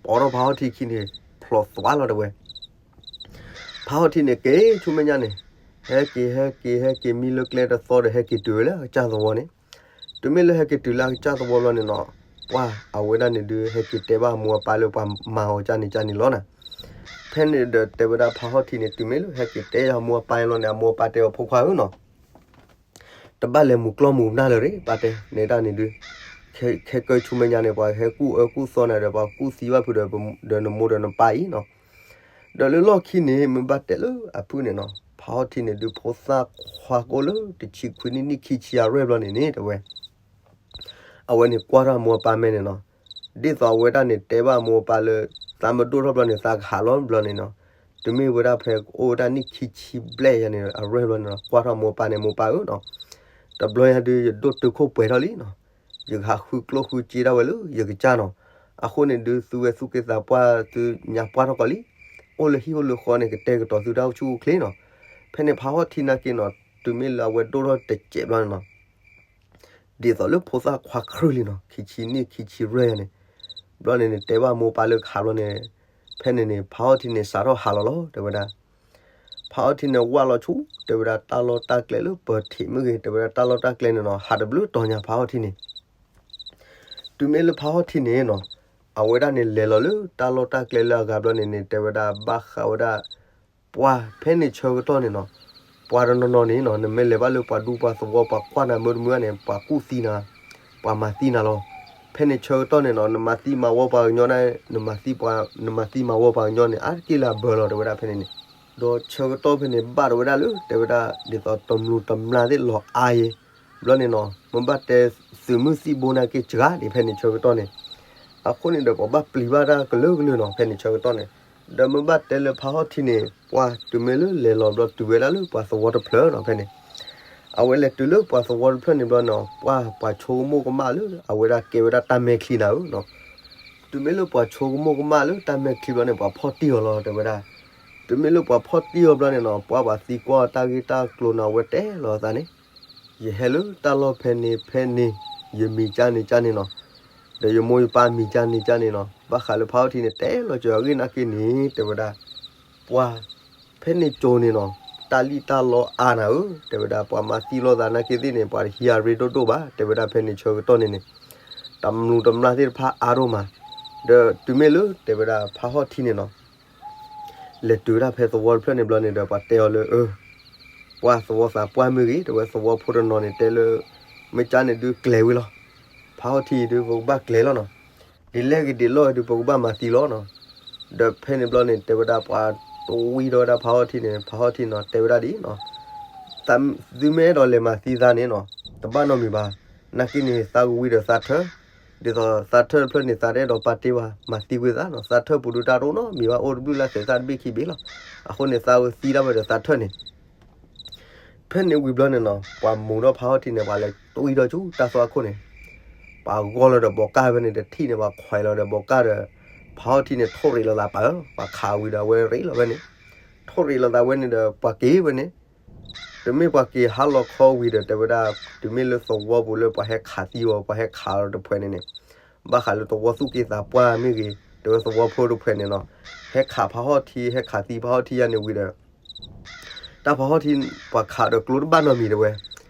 ပိာ်ထီၣ်ဖါဟီၣ်ထံခံန့ၣ် ဖျိးသွါလီၤတဲဝဲ. ဖါဟီၣ်ထံန့ၣ်က့ၤဆူမဲာ်ညါန့ၣ်, ဟဲက့ၤ ဟဲက့ၤ ဟဲက့ၤမံလၢကျဲတသီဒီး ဟဲက့ၤတုၤဝဲလၢအကစၢ်သဝီန့ၣ်. တုၤမ့ၢ်လၢဟဲက့ၤတုၤလၢအကစၢ်သဝီဘျီန့ၣ်နီၤ, ပှၤအဝဲဒၣ်န့ၣ်ဒုး ဟဲက့ၤတဲဘၣ်အမိၢ်အပၢ်လၢပှၤမၤအီၤကၢ်န့ၣ်ကၢ်န့ၣ်လီၤနၤ. ဖဲန့ၣ်ဒီးတဲဝဲဒၣ်ဖါဟီၣ်ထံန့ၣ် တုၤမ့ၢ်လၢဟဲက့ၤတဲအမိၢ်အပၢ်လီၤန့ၣ် အမိၢ်အပၢ်တဲအီၤ ဖိခွါဧၢနီၤ, တဘၣ်လဲၤမူၤကျီၢ်မူၤနၢ်လၢၤရ့ၣ် ပာ်တဲန့ၣ်တၢ်န့ၣ်ဒုး, ခဲကၢဆူမဲာ်ညါန့ၣ် ပှၤဟဲကူၣ်အၢကူၣ်သီနၤဒီး ပှၤကူၣ်သံဘၣ်ဖုးဒီး ဒီးနမိၢ်ဒီးနပၢ်အံၤနီၤ. ဒီးလၢလီၢ်ခံန့ၣ် မ့ၢ်ဘၣ်တဲလၢအဖုၣ်န့ၣ်နီၤ, ဖးဟီၣ်ထံန့ၣ်ဒုး ဖိသၣ်ခွါကိၣ်လၢတဆံခွံနံၣ် နံၣ်ခံဆံအရွဲၣ်ဘျီန့ၣ်န့ၣ် တဲဝဲ အဝဲန့ၣ်ကွၢ်ထီၣ်အမိၢ်အပၢ်မဲာ်န့ၣ်နီၤ. ဒ်သိးအဝဲဒၣ်န့ၣ် တဲဘၣ်အမိၢ်အပၢ်လၢ သးမ့ၢ်ဒိၣ်ထီၣ်ဘျီန့ၣ် သးကဟးလီၤဘျီန့ၣ်နီၤ. တုၤမ့ၢ်ဝဲဒၣ်ဖဲအိၣ်ဝဲဒၣ်နံၣ်ခံဆံဘျဲၣ်ယၤန့ၣ် အရွဲၣ်ဘျီန့ၣ်နီၤ, ကွၢ်ထီၣ်မိၢ်ပၢ်န့ၣ် မိၢ်ပၢ်ဧၢနီၤ, တဘျီယၤဒုး ယဒိၣ်တုာ်ခိၣ်ပှဲၤထီၣ်လံနီၤ. ယကဟးဃုကျိၣ်ဃုစ့ဒၣ်ဝဲလၢယကစၢ်နီၤ. အဃိန့ၣ်ဒုး သုဝဲသူၣ်က့သးပှၢ်သုညါပှၢ်ထီၣ်ကီးလံ. အိၣ်လၢဟံၣ်အိၣ်လၢဃီန့ၣ် ကတဲာ်ကတီၤသုတၢ်အိၣ်ဆူၣ်အိၣ်ချ့နီၤ. ဖဲန့ၣ်ဖးဟီၣ်ထံနာ်က့နီၤ, တုၤမ့ၢ်လၢအဝဲဒိၣ်ထီၣ်တစဲးဘျီန့ၣ်နီၤ ဒ်သိးလၢဖိသၣ်ခွါခရုၣ်လံနီၤ, ခံဆံနံၣ်ခံဆံရွဲၣ်ယၤန့ၣ်, ဘျီန့ၣ်န့ၣ် တဲဘၣ်မိၢ်ပၢ်လၢကဟးဘျီန့ၣ်, ဖဲန့ၣ်န့ၣ် ဖးဟီၣ်ထံန့ၣ် စးထီၣ်ဟးလီၤလီၤ တဲဝဲဒၣ်. ဖးဟီၣ်ထံန့ၣ် ဝၢ်လီၤဆူ တဲဝဲဒၣ် တၢ်လီၢ်တၢ်ကျဲလၢပထံးမ့ၢ်ဂ့ၤ တဲဝဲဒၣ် တၢ်လီၢ်တၢ်ကျဲန့ၣ်နီၤ, ဟးတဘျုးတီၤညါဖးဟီၣ်ထံန့ၣ် တုၤမ့ၢ်လၢဖးဟီၣ်ထံန့ၣ်နီၤ, အဝဲဒၣ်န့ၣ် လဲၤလီၤလၢတၢ်လီၢ်တၢ်ကျဲလၢအဂၤဘျီန့ၣ်န့ၣ် တဲဝဲဒၣ်ဘၣ်ဃးဝဲဒၣ် ပှၤဖဲန့ၣ်ဆၢကတီၢ်န့ၣ်နီၤ, ပှၤတနီၤနီၤန့ၣ်နီၤ နမ့ၢ်လဲၤဘၣ်လၢပှၤဒူပှၤသဝီ ပှၤကွၢ်နၤမုာ်တမုာ်န့ၣ် ပှၤကူၣ်သံနၤ, ပှၤမၤသံနၤလီၤ. ဖဲန့ၣ်ဆၢကတီၢ်န့ၣ်နီၤ နမၤသံမၤဝီပှၤကညီန့ၣ်, နမၤသံပှၤ, နမၤသံမၤဝီပှၤကညီန့ၣ် အါတက့ၢ်လၢအဘၢလီၤ တဲဝဲဒၣ်ဖဲန့ၣ်န့ၣ်. ဒီးဆၢကတီၢ်ဖဲန့ၣ် ဘၣ်တဲဝဲဒၣ်လၢ တဲဝဲဒၣ် ဒ်သိးတမျိးတမျာ်သ့ၣ်လီၤအါယဲၢ် ဘျီန့ၣ်နီၤ, မ့ၢ်ဘၣ်တဲသုးမုၢ်သံၣ်ဘိနာ်က့စှၤဒံးဖဲန့ၣ်ဆၢကတီၢ်န့ၣ်, အဃိန့ၣ်ဒီး ပှၤဘၣ်ပျံၤဘၣ်တၢ်ကလုာ်ကလုာ်နီၤ ဖဲန့ၣ်ဆၢကတီၢ်န့ၣ်, ဒီးမ့ၢ်ဘၣ်တဲလၢဖးဟီၣ်ထံန့ၣ် ပှၤတုၤမ့ၢ်လၢလဲၤလီၤဘျီတုၤဝဲဒၣ်လၢပှၤသဝီတဖျၢၣ်နီၤ ဖဲန့ၣ်, အဝဲလဲၤတုၤလၢပှၤသဝီတဖျၢၣ်န့ၣ်ဘျီနီၤ ပှၤ, ပှၤဆိကမိၣ်ကမၣ်လၢ အဝဲဒၣ်ကဲဝဲဒၣ်တၢ်မဲာ်ချံနၤဧၢနီၤ. တုၤမ့ၢ်လၢပှၤဆိကမိၣ်ကမၣ်လၢတၢ်မဲာ်ချံဘျီန့ၣ် ပှၤဖီၣ်တံၢ်အီၤလီၤ တဲဝဲဒၣ်. တုၤမ့ၢ်လၢပှၤဖီၣ်တံၢ်အီၤဘျီန့ၣ်နီၤ ပှၤဘၣ်သံကွၢ်တၢ်ဂ့ၢ်တၢ်ကျိၤန့ၣ် အဝဲတဲလီၤအသးန့ၣ်, ယဟဲလၢတၢ်လီၢ်ဖဲန့ၣ်ဖဲန့ၣ်, ယမံၤကၢ်န့ၣ်ကၢ်န့ၣ်နီၤ, ဒီးယမိၢ်ယပၢ်မံၤကၢ်န့ၣ်ကၢ်န့ၣ်နီၤ, ဘၣ်ဃးလၢဖးဟီၣ်ထံန့ၣ် တဲလီၤစၢၤအဂ့ၢ်နာ်က့န့ၣ် တဲဝဲဒၣ်, ပှၤဖဲန့ၣ်ကၠိၤန့ၣ်နီၤ, တၢ်လံၣ်တၢ်လီအါနၤဧၢ, တဲဝဲဒၣ် ပှၤမၤသံလိာ်သးနာ်က့သ့ၣ်န့ၣ် ပှၤတဟံးအရ့ဒိၣ်ဒိၣ်ဘၣ် တဲဝဲဒၣ်ဖဲန့ၣ်ဆၢကတီၢ်န့ၣ်န့ၣ်, တမျိးတမျာ်သ့ၣ်တဖၣ်အါဒိၣ်မး, ဒီးတုၤမ့ၢ်လၢ တဲဝဲဒၣ်ဖးဟီၣ်ထံန့ၣ်နီၤ လဲၤတုၤဝဲဒၣ်ဖဲသဝီတဖျၢၣ်န့ၣ်ဘျီန့ၣ်ဒီး ပှၤတဲအီၤလၢ အၢ, ပှၤသဝီသးပှၢ်မ့ၢ်ဂ့ၤ တဲဝဲသဝီဖိတနီၤန့ၣ် တဲလၢ မ့ၢ်ကၢ်န့ၣ်ဒုးကျဲၤဝံၤလီၤ, ဖးဟီၣ်ထံဒုး ပကဘၣ်ကျဲၤလီၤနီၤ, ဒ်လဲၣ်ဂ့ၤဒ်လဲၣ်ဂ့ၤဒုး ပကဘၣ်မၤသံလီၤနီၤ. ဒီးဖဲန့ၣ်ဘျီန့ၣ် တဲဝဲဒၣ်ပှၤ တဝံထီၣ်ဝဲဒၣ်ဖးဟီၣ်ထံန့ၣ် ဖးဟီၣ်ထံနီၤ တဲဝဲဒၣ်ဒ်နီၤ, သုမ့ၢ်အဲၣ်ဒိးလဲၤမၤသံသးန့ၣ်နီၤ, တဘၣ်နီတမံၤဘၣ်, နာ်က့န့ၣ် သးကဝံၤဒီးသးထၢၣ်, ဒ်သိးသးထၢၣ်တဖျၢၣ်န့ၣ် သးတအဲၣ်ဒိးပာ်တ့ၢ်ဘၣ် မၤသံကွံာ်သးနီၤ, သးထၢၣ်ပူၤဒုးတၢ်တအိၣ်နီတမံၤဘၣ် အိၣ်တဘျုးလၢ်သဲးသၣ်တဘ့ၣ်ခံဘ့ၣ်လီၤ. အဃိန့ၣ် သးဝဲသံတၢ်ဝဲဒီးသးထၢၣ်န့ၣ် ဖဲန့ၣ်ဝံၤဘျီန့ၣ်နီၤ ပှၤမူၤထီၣ်ဖးဟီၣ်ထံန့ၣ် ပှၤလဲၤတွံၢ်ထီၣ်ဆူတၢ်သွၣ်ခိၣ်န့ၣ်, ပှၤဂီၢ်လီၤဒီးဘီးကၢ်ဖဲန့ၣ် တထံၣ်န့ၣ် ပှၤခွဲးလီၤဒီးဘီးကၢ်ဒီး, ဖးဟီၣ်ထံန့ၣ် ထိၣ်ရ့းလိာ်သးပာ်လီၤ, ပှၤခးဝံၤဒီးအဝဲရ့းလီၤဖဲန့ၣ်, ထိၣ်ရ့းလိာ်သးဝဲန့ၣ်ဒီး ပှၤက့ၤဝဲန့ၣ် တမ့ၢ်ပှၤက့ၤဟါလီၤခီဝံၤဒီး တဲဝဲဒၣ် တုၤမ့ၢ်လၢသဝီပူၤလၢပှၤဟဲခးသံအီၤ ပှၤဟဲခးအီၤတဖှဲးန့ၣ်န့ၣ်, ဘၣ်ဃးလၢသဝီသူၣ်က့သးပှၢ်မ့ၢ်ဂ့ၤ တဲဝဲသဝီဖိတဖှဲးန့ၣ်နီၤ, ဟဲခးဖးဟီၣ်ထံ ဟဲခးသံဖးဟီၣ်ထံယါန့ၣ်ဝံၤဒီး တၢ်ဖးဟီၣ်ထံ ပှၤခးဒီးကျိတဘၣ်နီတမံၤတဲဝဲ,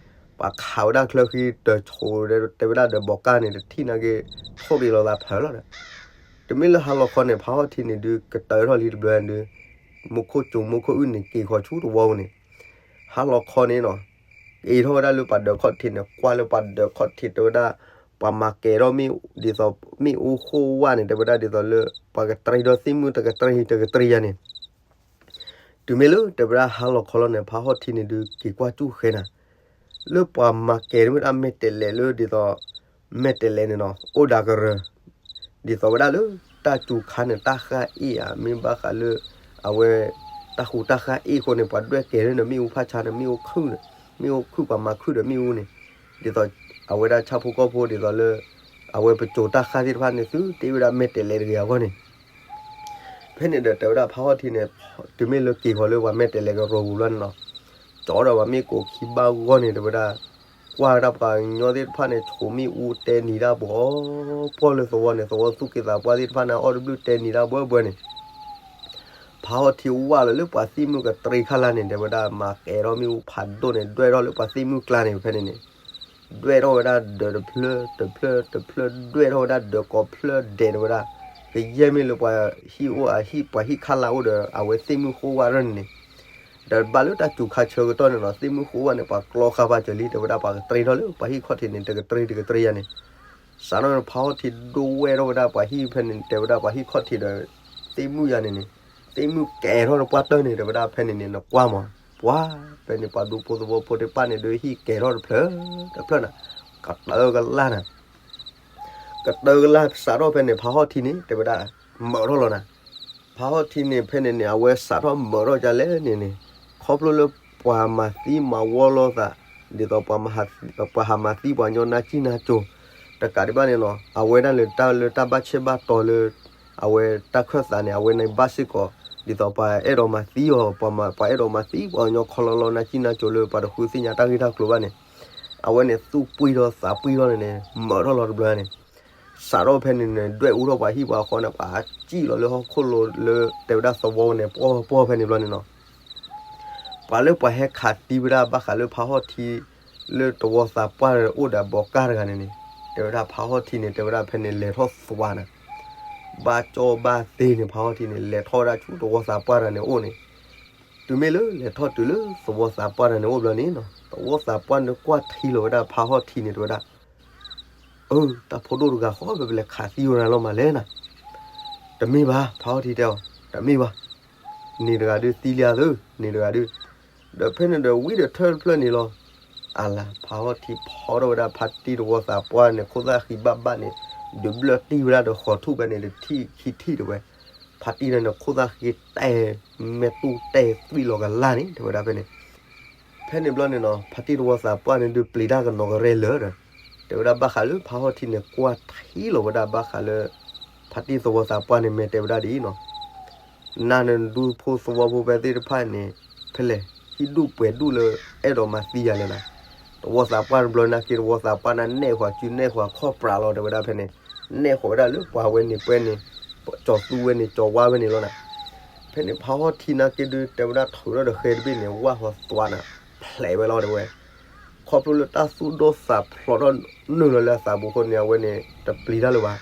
ပှၤခးဝဲဒၣ်ချၢဃံတဆိးဒီး တဲဝဲဒၣ်ဒီးဘီးကၢ်န့ၣ် တထံၣ်နာ်က့ ထိၣ်ရ့းလိာ်သးဖးလီၤဒီး, တမ့ၢ်လၢဟါလီၤခီန့ၣ် ဖးဟီၣ်ထံန့ၣ်ဒုး ကတၢၢ်ထီၣ်လံတဘျီဒုး, မူခိၣ်ကၠိမူခိၣ်အုၣ်န့ၣ် က့ၤဃီၤဆူတဝီပူၤန့ၣ်, ဟါလီၤခီန့ၣ်နီၤ, က့ၤထီၣ်ဝဲဒၣ်လၢပှၤဒၢးခီၣ်ထံးန့ၣ် ကွၢ်လၢပှၤဒၢးခီၣ်ထံးတဲဝဲဒၣ်, ပှၤမၤကဲၤထီၣ်မ့ၣ် ဒ်သိးမ့ၣ်အူဃိၣ်ဝါန့ၣ် တဲဝဲဒၣ်ဒ်သိးလၢ ပှၤကတရံးဒီးသ့ၣ်မုၣ်တကတရံးတကတရံးယါန့ၣ်, တုၤမ့ၢ်လၢတဲဝဲဒၣ်ဟါလီၤခီလီၤန့ၣ် ဖးဟီၣ်ထံန့ၣ်ဒုး က့ၤကွၢ်ကၠူၣ်ဃဲနၤ လၢပှၤမၤကဲၤထီၣ်ဝဲဒၣ်မဲာ်တဲးလဲးလၢဒ်သိး မဲာ်တဲးလဲးန့ၣ်နီၤ အိၣ်ဒၣ်ကရၢ, ဒ်သိးဝဲဒၣ်လၢ တၢ်စူၤခါန့ၣ် တၢ်ဃၢ်အ့ၣ်ဧါ မ့ၢ်ဘၣ်ဃးလၢ အဝဲ တၢ်ဃူတၢ်ဃၢ်အ့ၣ်အဃိန့ၣ် ပှၤဒွဲၣ်ကဲၤထီၣ်န့ၣ် မ့ၣ်အူဖးဆါန့ၣ် မ့ၣ်အူခုၣ်န့ၣ် မ့ၣ်အူခုၣ် ပှၤမၤခုၣ်ဒီးမ့ၣ်အူန့ၣ်, ဒ်သိး အဝဲဒၣ်ဆၣ်ဖိကီၢ်ဖိဒ်သိးလၢ အဝဲပစိၤတၢ်ဃၢ်သ့ၣ်တဖၣ်န့ၣ် သုတ့ဝဲဒၣ်မဲာ်တဲးလဲးတဂ့ၤအဂီၢ်န့ၣ် ဖဲန့ၣ်ဒီးတဲဝဲဒၣ်ဖးဟီၣ်ထံန့ၣ် တုၤမ့ၢ်လၢက့ၤဃီၤလၢပှၤမဲာ်တဲးလဲးကရၢပူၤဘျီန့ၣ်နီၤ, ကၠီဒီးပှၤမ့ၣ်ကိးခံဘၣ်ဂီၢ်န့ၣ် တဲဝဲဒၣ်, ကွၢ်ဝဲဒၣ်ပှၤကညီသ့ၣ်တဖၣ်န့ၣ် ဆိးမ့ၣ်အူတဲနံၤတၢ်ဘှီးဘှီလၢသဝီန့ၣ် သဝီသူၣ်က့သးပှၢ်သ့ၣ်တဖၣ်န့ၣ် အီၣ်တဘျုးတဲနံၤတၢ်ဘှီးဘှီန့ၣ် ဖးဟီၣ်ထံဝၢ်လီၤလၢပှၤသ့ၣ်မုၣ်ကတြံခါလၢ်န့ၣ် တဲဝဲဒၣ် မၤကဲၤထီၣ်မ့ၣ်အူဖးဒိၣ်န့ၣ် ဒွဲၣ်ထီၣ်လၢပှၤသ့ၣ်မုၣ်ကျါန့ၣ် ဖဲန့ၣ်န့ၣ်, ဒွဲၣ်ထီၣ်ဝဲဒၣ်ဒၢးတဖျၢၣ်တဖျၢၣ်တဖျၢၣ် ဒွဲၣ်ထီၣ်ဝဲဒၣ်ဒၢးကိးဖျၢၣ်ဒဲး တဲဝဲဒၣ်, ကယဲၢ်မ့ၢ်လၢပှၤဟံၣ်အိၣ်အဟံၣ် ပှၤဟံၣ်ခါလၢ်အိၣ်ဒီး အဝဲသ့ၣ်မုၣ်ဃိၣ်ဝါရၢၢ်န့ၣ်န့ၣ်, ဒီးဘၣ်လၢတၢ်စူၤခါဆၢကတီၢ်န့ၣ်နီၤ သ့ၣ်မုၢ်ဃိဘၣ်န့ၣ် ပှၤကျီဃာ်ပာ်စၢၤလံ တဲဝဲဒၣ် ပှၤကတြ့ထီၣ်လၢပှၤဟံၣ်ခီၣ်ထံးန့ၣ် တကတြ့တကတြ့ယၤန့ၣ်, စးထီၣ်ဖးဟီၣ်ထံဒိဝဲထီၣ်ဝဲဒၣ်ပှၤဟံၣ်ဖဲန့ၣ် တဲဝဲဒၣ်ပှၤဟံၣ်ခီၣ်ထံးဒီး သ့ၣ်မုၢ်ယၤန့ၣ်န့ၣ်, သ့ၣ်မုၢ်ကဲၤထီၣ်တပှၢ်တၢၢ်န့ၣ် တဲဝဲဒၣ်ဖဲန့ၣ်န့ၣ် နကွၢ်မး, ပှၤဖဲန့ၣ် ပှၤဒူဖိသဝီဖိတဖၣ်န့ၣ် ဒုးဟံၣ်ကဲၤထီၣ်တဖျၢၣ်တဖျၢၣ်နၤ, ကတၢၢ်ကလၢ်နၤ ကတၢၢ်ကလၢ်စးထီၣ်ဖဲန့ၣ် ဖးဟီၣ်ထံန့ၣ် တဲဝဲဒၣ် မၢးထီၣ်လီၤနၤ. ဖးဟီၣ်ထံန့ၣ် ဖဲန့ၣ်န့ၣ် အဝဲစးထီၣ်မၢးထီၣ်ကလဲၣ်န့ၣ်န့ၣ်, ခီဖျိလၢပှၤမၤသံမၤဝီလိာ်သး, ဒ်သိး ပှၤဟးမၤသံပှၤကညီနၢ်ကံၢ်နၢ်ကၠိၤ, တကးဒံးဘၣ်န့ၣ်လီၤ အဝဲဒၣ်လၢတၢ်လၢတၢ်ဘၣ်ဆဲးဘၣ်တီၤလၢ အဝဲတၢ်ခၢၣ်သးန့ၣ် အဝဲန့ၣ်ဘၣ်စ့ၢ်ကီး, ဒ်သိးပှၤအဲၣ်ဒိးမၤသံအီၤ, ပှၤအဲၣ်ဒိးမၤသံပှၤကညီခီလီလီနၢ်ကံၢ်နၢ်ကၠိၤလၢပှၤတဃုသ့ၣ်ညါတၢ်ဂ့ၢ်တၢ်ကျိၤဘၣ်န့ၣ်, အဝဲန့ၣ်သူၣ်ပှံၢ်ထီၣ်သးပှံၢ်ထီၣ်န့ၣ်န့ၣ် မၢးထီၣ်လီၤတဘျီန့ၣ် စးထီၣ်ဖဲန့ၣ်န့ၣ် ဒွဲၣ်အူထီၣ်ပှၤဟံၣ်ပှၤဃီန့ၣ် ပှၤစံၣ်လီၤလၢဟီၣ်ခိၣ်လိၤလၢတဲဝဲဒၣ်သဝီန့ၣ် ပှီၢ်ပှီၢ်ဖဲန့ၣ်ဘျီန့ၣ်နီၤ, ပှၤလၢပှၤဟဲခးသံဝဲဒၣ်ဘၣ်ဃးလၢဖးဟီၣ်ထံ လၢတဝီသးပှၢ်အိၣ်ဒီးဘီကၢ်တဂၤန့ၣ်န့ၣ်, တဲဝဲဒၣ်ဖးဟီၣ်ထံန့ၣ် တဲဝဲဒၣ်ဖဲန့ၣ်လဲၤထီၣ်သွးနၤ, ဘၣ်ကၠီဘၣ်သ့န့ၣ် ဖးဟီၣ်ထံန့ၣ် လဲၤထီၣ်ဝဲဒၣ်ဆူတဝီသးပှၢ်တဂၤန့ၣ်အိၣ်န့ၣ်, တုၤမ့ၢ်လၢလဲၤထီၣ်တုၤလၢသဝီသးပှၢ်တဂၤန့ၣ်အိၣ်ဘျီန့ၣ်နီၤ, သဝီသးပှၢ်န့ၣ်ကွၢ်ထံလီၤဝဲဒၣ်ဖးဟီၣ်ထံန့ၣ် တဲဝဲဒၣ် အၢ တၢ်ဖိဒိၣ်တဂၤဃီ ပလဲၤခးသံဝဲဒၣ်လီၤမးလဲၣ်နၤ, တမ့ၢ်ဘၣ် ဖးဟီၣ်ထံတဲအီၤ, တမ့ၢ်ဘၣ်, န့ၣ်တဂၤဒုးသံလံဧါသု, န့ၣ်တဂၤဒုး, ဒီးဖဲန့ၣ်ဒီးဝံၤဒီးထၢၣ်တဖျၢၣ်န့ၣ်လီၤ, အလၤ ဖးဟီၣ်ထံဖီထီၣ်ဝဲဒၣ်ဖါတံၢ်တဝီသးပှၢ်န့ၣ် ခိၣ်သၣ်ဃံဘၣ်ဘၣ်န့ၣ်, ဒုးဘျၢၣ်တံၢ်ဝဲဒၣ်ဒီးဃီၤထူၣ်ဖဲန့ၣ် တထံၣ်ခံထံၣ်တဲဝဲ, ဖါတံၢ်န့ၣ် ခိၣ်သၣ်ဃံတဲ မဲာ်တူၢ်တဲသွံၣ်လီၤကလၢ်န့ၣ် တဲဝဲဒၣ်ဖဲန့ၣ် ဖဲန့ၣ်ဘျီန့ၣ်နီၤ ဖါတံၢ်တဝီသးပှၢ်န့ၣ် ဒုးပျံၤတၢ်ကနီၤကရဲလၢာ်ဒီး, တဲဝဲဒၣ်ဘၣ်ဃးလၢဖးဟီၣ်ထံန့ၣ် ကွၢ်ထံလီၤဝဲဒၣ်ဘၣ်ဃးလၢ ဖါတံၢ်သဝီသးပှၢ်န့ၣ် မ့ၢ်တဲဝဲဒၣ်ဒ်အံၤနီၤ, နၤန့ၣ်ဒူဖိသဝီဖိဖဲသ့ၣ်တဖၣ်န့ၣ် ဖဲလဲၣ် ဟံၣ်ဒူၣ်ပှဲၤဒူၣ်လၢ အဲၣ်ဒိးမၤသံယၤလဲၣ်နၤ, သဝီသးပှၢ်တဘျီနာ်က့ သဝီသးပှၢ်န့ၣ် နဲၣ်ဃီၤစုနဲၣ်ဃီၤခီၣ်ပြးလီၤ တဲဝဲဒၣ်ဖဲန့ၣ်, နဲၣ်ဃီၤဝဲဒၣ်လၢပှၤဝဲန့ၣ်ပှဲၤန့ၣ်, ကၠီၤသူဝဲန့ၣ် ကၠီၤဝါဝဲန့ၣ်လီၤနၤ, ဖဲန့ၣ်ဖးဟီၣ်ထံနာ်က့ဒုး တဲဝဲဒၣ်ထုးထီၣ်ဒီးဃဲတဘ့ၣ်န့ၣ် ဝၢ်ဃီၤသွးနၤ, ဖျဲးဝဲလီၤတဲဝဲ ခီဖျိလၢတၢ်သူၣ်ဒိၣ်သးဖျိးထီၣ်နုာ်လီၤလၢအသးပူၤအဃိန့ၣ် အဝဲန့ၣ် တပျံၤတၢ်လၢၤဘၣ်,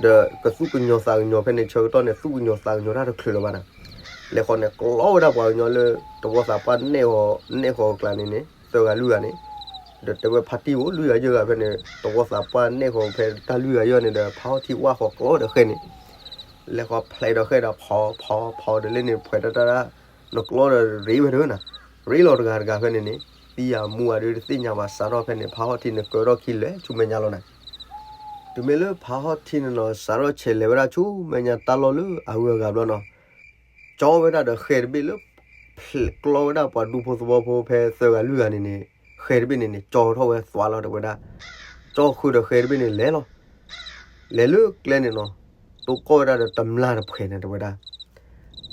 ဒီးကသူၣ်ကညီၤသးကညီၤဖဲန့ၣ် ဆၢကတီၢ်န့ၣ် သူၣ်ကညီၤသးကညီၤတၢ်တချုးလၢၤဘၣ်နၤ, လဲၤဃီၤန့ၣ် ကျီဝဲဒၣ်ပှၤကညီလၢ သဝီသးပှၢ်နဲၣ်ဃီၤ နဲၣ်ဃီၤအကျါန့ၣ်န့ၣ် သၢဂၤလွံၢ်ဂၤန့ၣ်, ဒီးတဲဝဲဖါတံၢ်ဧိၤ လွံၢ်ဂၤယဲၢ်ဂၤဖဲန့ၣ် သဝီသးပှၢ်နဲၣ်ဃီၤဖဲတၢ်လွံၢ်ဂၤယဲၢ်ဂၤန့ၣ်ဒီး ဖးဟီၣ်ထံဝၢ်ဃီၤကျီဒီးဃဲန့ၣ် လဲၤဃီၤဖျဲးဒီးဃဲဒီးဖီဖီဖီဒီးလၢန့ၣ် ဖှဲးတၢ်တၢ်တၢ် နကျီဒီးရ့ဝဲတဂ့ၤနၤ, ရ့လီၤတဂၤတဂၤဖဲန့ၣ်န့ၣ် သံယၤမူဂၤဒုးတသ့ၣ်ညါဘၣ် စးထီၣ်ဖဲန့ၣ် ဖးဟီၣ်ထံန့ၣ် ကၢထီၣ်ခံလဲၤဆူမဲာ်ညါလီၤနၤ, တုၤမ့ၢ်လၢဖးဟီၣ်ထံန့ၣ်နီၤ စးထီၣ်ဆဲးလဲၤဝဲဒၣ်ဆူမဲာ်ညါတၢ်လီၢ်လၢအဂုၤအဂၤဘျီနီၤ, ကၠီဝဲဒၣ်ဒီးဃဲတဘ့ၣ်လၢ ဖျဲးကျီဝဲဒၣ်ပှၤဒူဖိသဝီဖိဖဲသၢဂၤလွံၢ်ဂၤန့ၣ်န့ၣ်, ဃဲတဘ့ၣ်န့ၣ်န့ၣ် ကၠီထီၣ်ဝဲသွးလီၤတဲဝဲဒၣ်, ကၠီဃုာ်ဒီးဃဲတဘ့ၣ်န့ၣ်လဲၤလီၤ လဲၤလၢကျဲန့ၣ်နီၤ, တိၢ်ကီၢ်ဝဲဒၣ်ဒီးတမျၢ်တဖှဲးန့ၣ်တဲဝဲဒၣ်,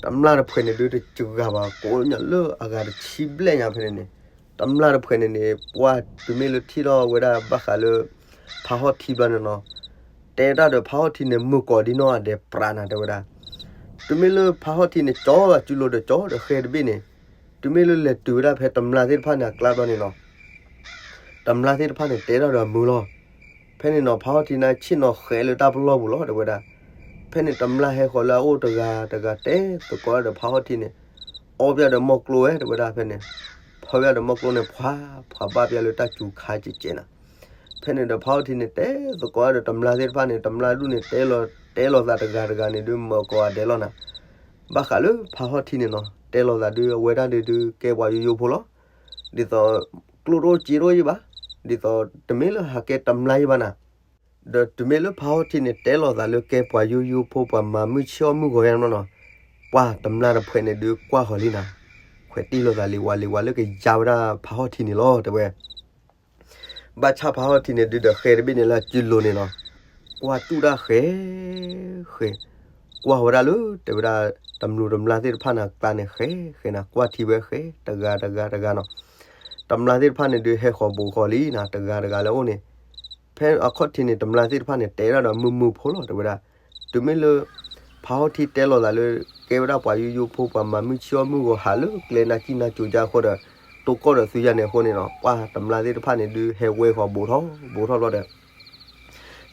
တမျၢ်တဖှဲးန့ၣ်ဒုးတစှၤဘၣ် ကိးညါလၢအဂၤတဆံဘျဲၣ်ညါဖဲန့ၣ်န့ၣ်, တမျၢ်တဖှဲးန့ၣ်န့ၣ် ပှၢ်တုၤမ့ၢ်လၢထံၣ်ထီၣ်ဝဲဒၣ်ဘၣ်ဃးလၢ ဖးဟီၣ်ထံဘျီန့ၣ်နီၤ, တဲတၢ်ဒီးဖးဟီၣ်ထံန့ၣ် မုၢ်ကီၤဒ်နီၢ်အဒဲးပြးနၤတဲဝဲဒၣ်, တုၤမ့ၢ်လၢဖးဟီၣ်ထံန့ၣ် ကၠီအစုလိၤဒီးကၠီဒီး ဃဲတဘ့ၣ်န့ၣ်, တုၤမ့ၢ်လၢလဲၤတုၤဝဲဒၣ်ဖဲတမျၢ်သ့ၣ်တဖၣ်န့ၣ်အကျါဘျီန့ၣ်နီၤ တမျၢ်သ့ၣ်တဖၣ်န့ၣ် တဲထီၣ်ဒီးမုာ်လီၤ. ဖဲန့ၣ်နီၤ ဖးဟီၣ်ထံန့ၣ် ဆ့ၣ်နီၤဃဲးလၢတၢ်ပလီၢ်ပူၤလီၤတဲဝဲဒၣ်. ဖဲန့ၣ် တမျၢ်ဟဲဃီၤလၢအအိၣ်တဂၤတဂၤ တဲသကိးဒီးဖးဟီၣ်ထံန့ၣ်, အီပျၢ်ဒီးမီၢ်ကျိဝဲတဲဝဲဒၣ်ဖဲန့ၣ်, ဖၢပျၢ်ဒီးမီၢ်ကျိန့ၣ် ဖှၤဖှၤဘၣ်ပျၢ်လၢတၢ်စူၤခါကဲးကဲးနၤ. ဖဲန့ၣ်ဒီးဖးဟီၣ်ထံန့ၣ် တဲသကိးဒီးတမျၢ်သ့ၣ်တဖၣ်န့ၣ် တမျၢ်ဒူၣ်န့ၣ် တဲလီၤသးတဂၤတဂၤန့ၣ်ဒုး မၢကီၤအဒဲးလီၤနၤ. ဘၣ်ဃးလၢဖးဟီၣ်ထံန့ၣ်နီၤ တဲလီၤသးဒုး အဝဲဒၣ်ဒုး ကဲပှၤယိယိဖိလီၤ. ဒ်သိး ကျိၣ်တအိၣ်စ့တအိၣ်ယံၤဘၣ်, ဒ်သိးတမ့ၢ်လၢဟးကဲတမျၢ်ယံၤဘၣ်နၤ. ဒီးတုၤမ့ၢ်လၢဖးဟီၣ်ထံန့ၣ် တဲလီၤသးလၢကဲပှၤယိယိဖိ ပှၤမၤမုၢ်ဆ့ၣ်အီၣ်မုၢ်ဂီၤယါန့ၣ်နီၤ, ပှၤတမျၢ်တဖှဲးန့ၣ်ဒုးကွၢ်ဃီၤလံနၤ, ခွဲးတံၢ်လိာ်သးလံဝါလံဝါလၢကယါဝဲဒၣ်ဖးဟီၣ်ထံန့ၣ်လီၤတဲဝဲ. ဘၣ်ဆၣ်ဖးဟီၣ်ထံန့ၣ်ဒုးဒီးဃဲတဘ့ၣ်န့ၣ်လၢအစုလိၤန့ၣ်နီၤ, ကွၢ်တူၢ်တၢ်ဃဲဃဲ, ကွၢ်ဝဲဒၣ်လၢ တဲဝဲဒၣ် တမျိးတမျၢ်သ့ၣ်တဖၣ်န့ၣ်အကျါန့ၣ် ဃဲဃဲနၤ ကွၢ်ထံဝဲဃဲ တဂၤတဂၤတဂၤနီၤ. တမျၢ်သ့ၣ်တဖၣ်န့ၣ်ဒုးဟဲဃီၤဘူးဃီၤလံနၤ တဂၤတဂၤလၢအအိၣ်န့ၣ်. ဖဲအခီၣ်ထံးန့ၣ် တမျၢ်သ့ၣ်တဖၣ်န့ၣ် တဲဒၣ်ဒီးမုာ်မုာ်ဖိလီၤ တဲဝဲဒၣ်. တုၤမ့ၢ်လၢ ဖးဟီၣ်ထံတဲလီၤသးလၢ ကဲဝဲဒၣ်ပှၤယိယိဖိ ပှၤမၤမုၢ်ဆ့ၣ်အီၣ်မုၢ်ဂီၤ ဟးလၢကျဲနၢ်ကံၢ်နၢ်ကၠိၤကါအဃိဒီး တိၢ်ကီၢ်ဒီးသုယါန့ၣ်အဃိန့ၣ်နီၤ, ပှၤတမျၢ်သ့ၣ်တဖၣ်န့ၣ်ဒုးဟဲဝဲဃီၤဘူးထီၣ်ဘူးထီၣ်ဘျီဒီး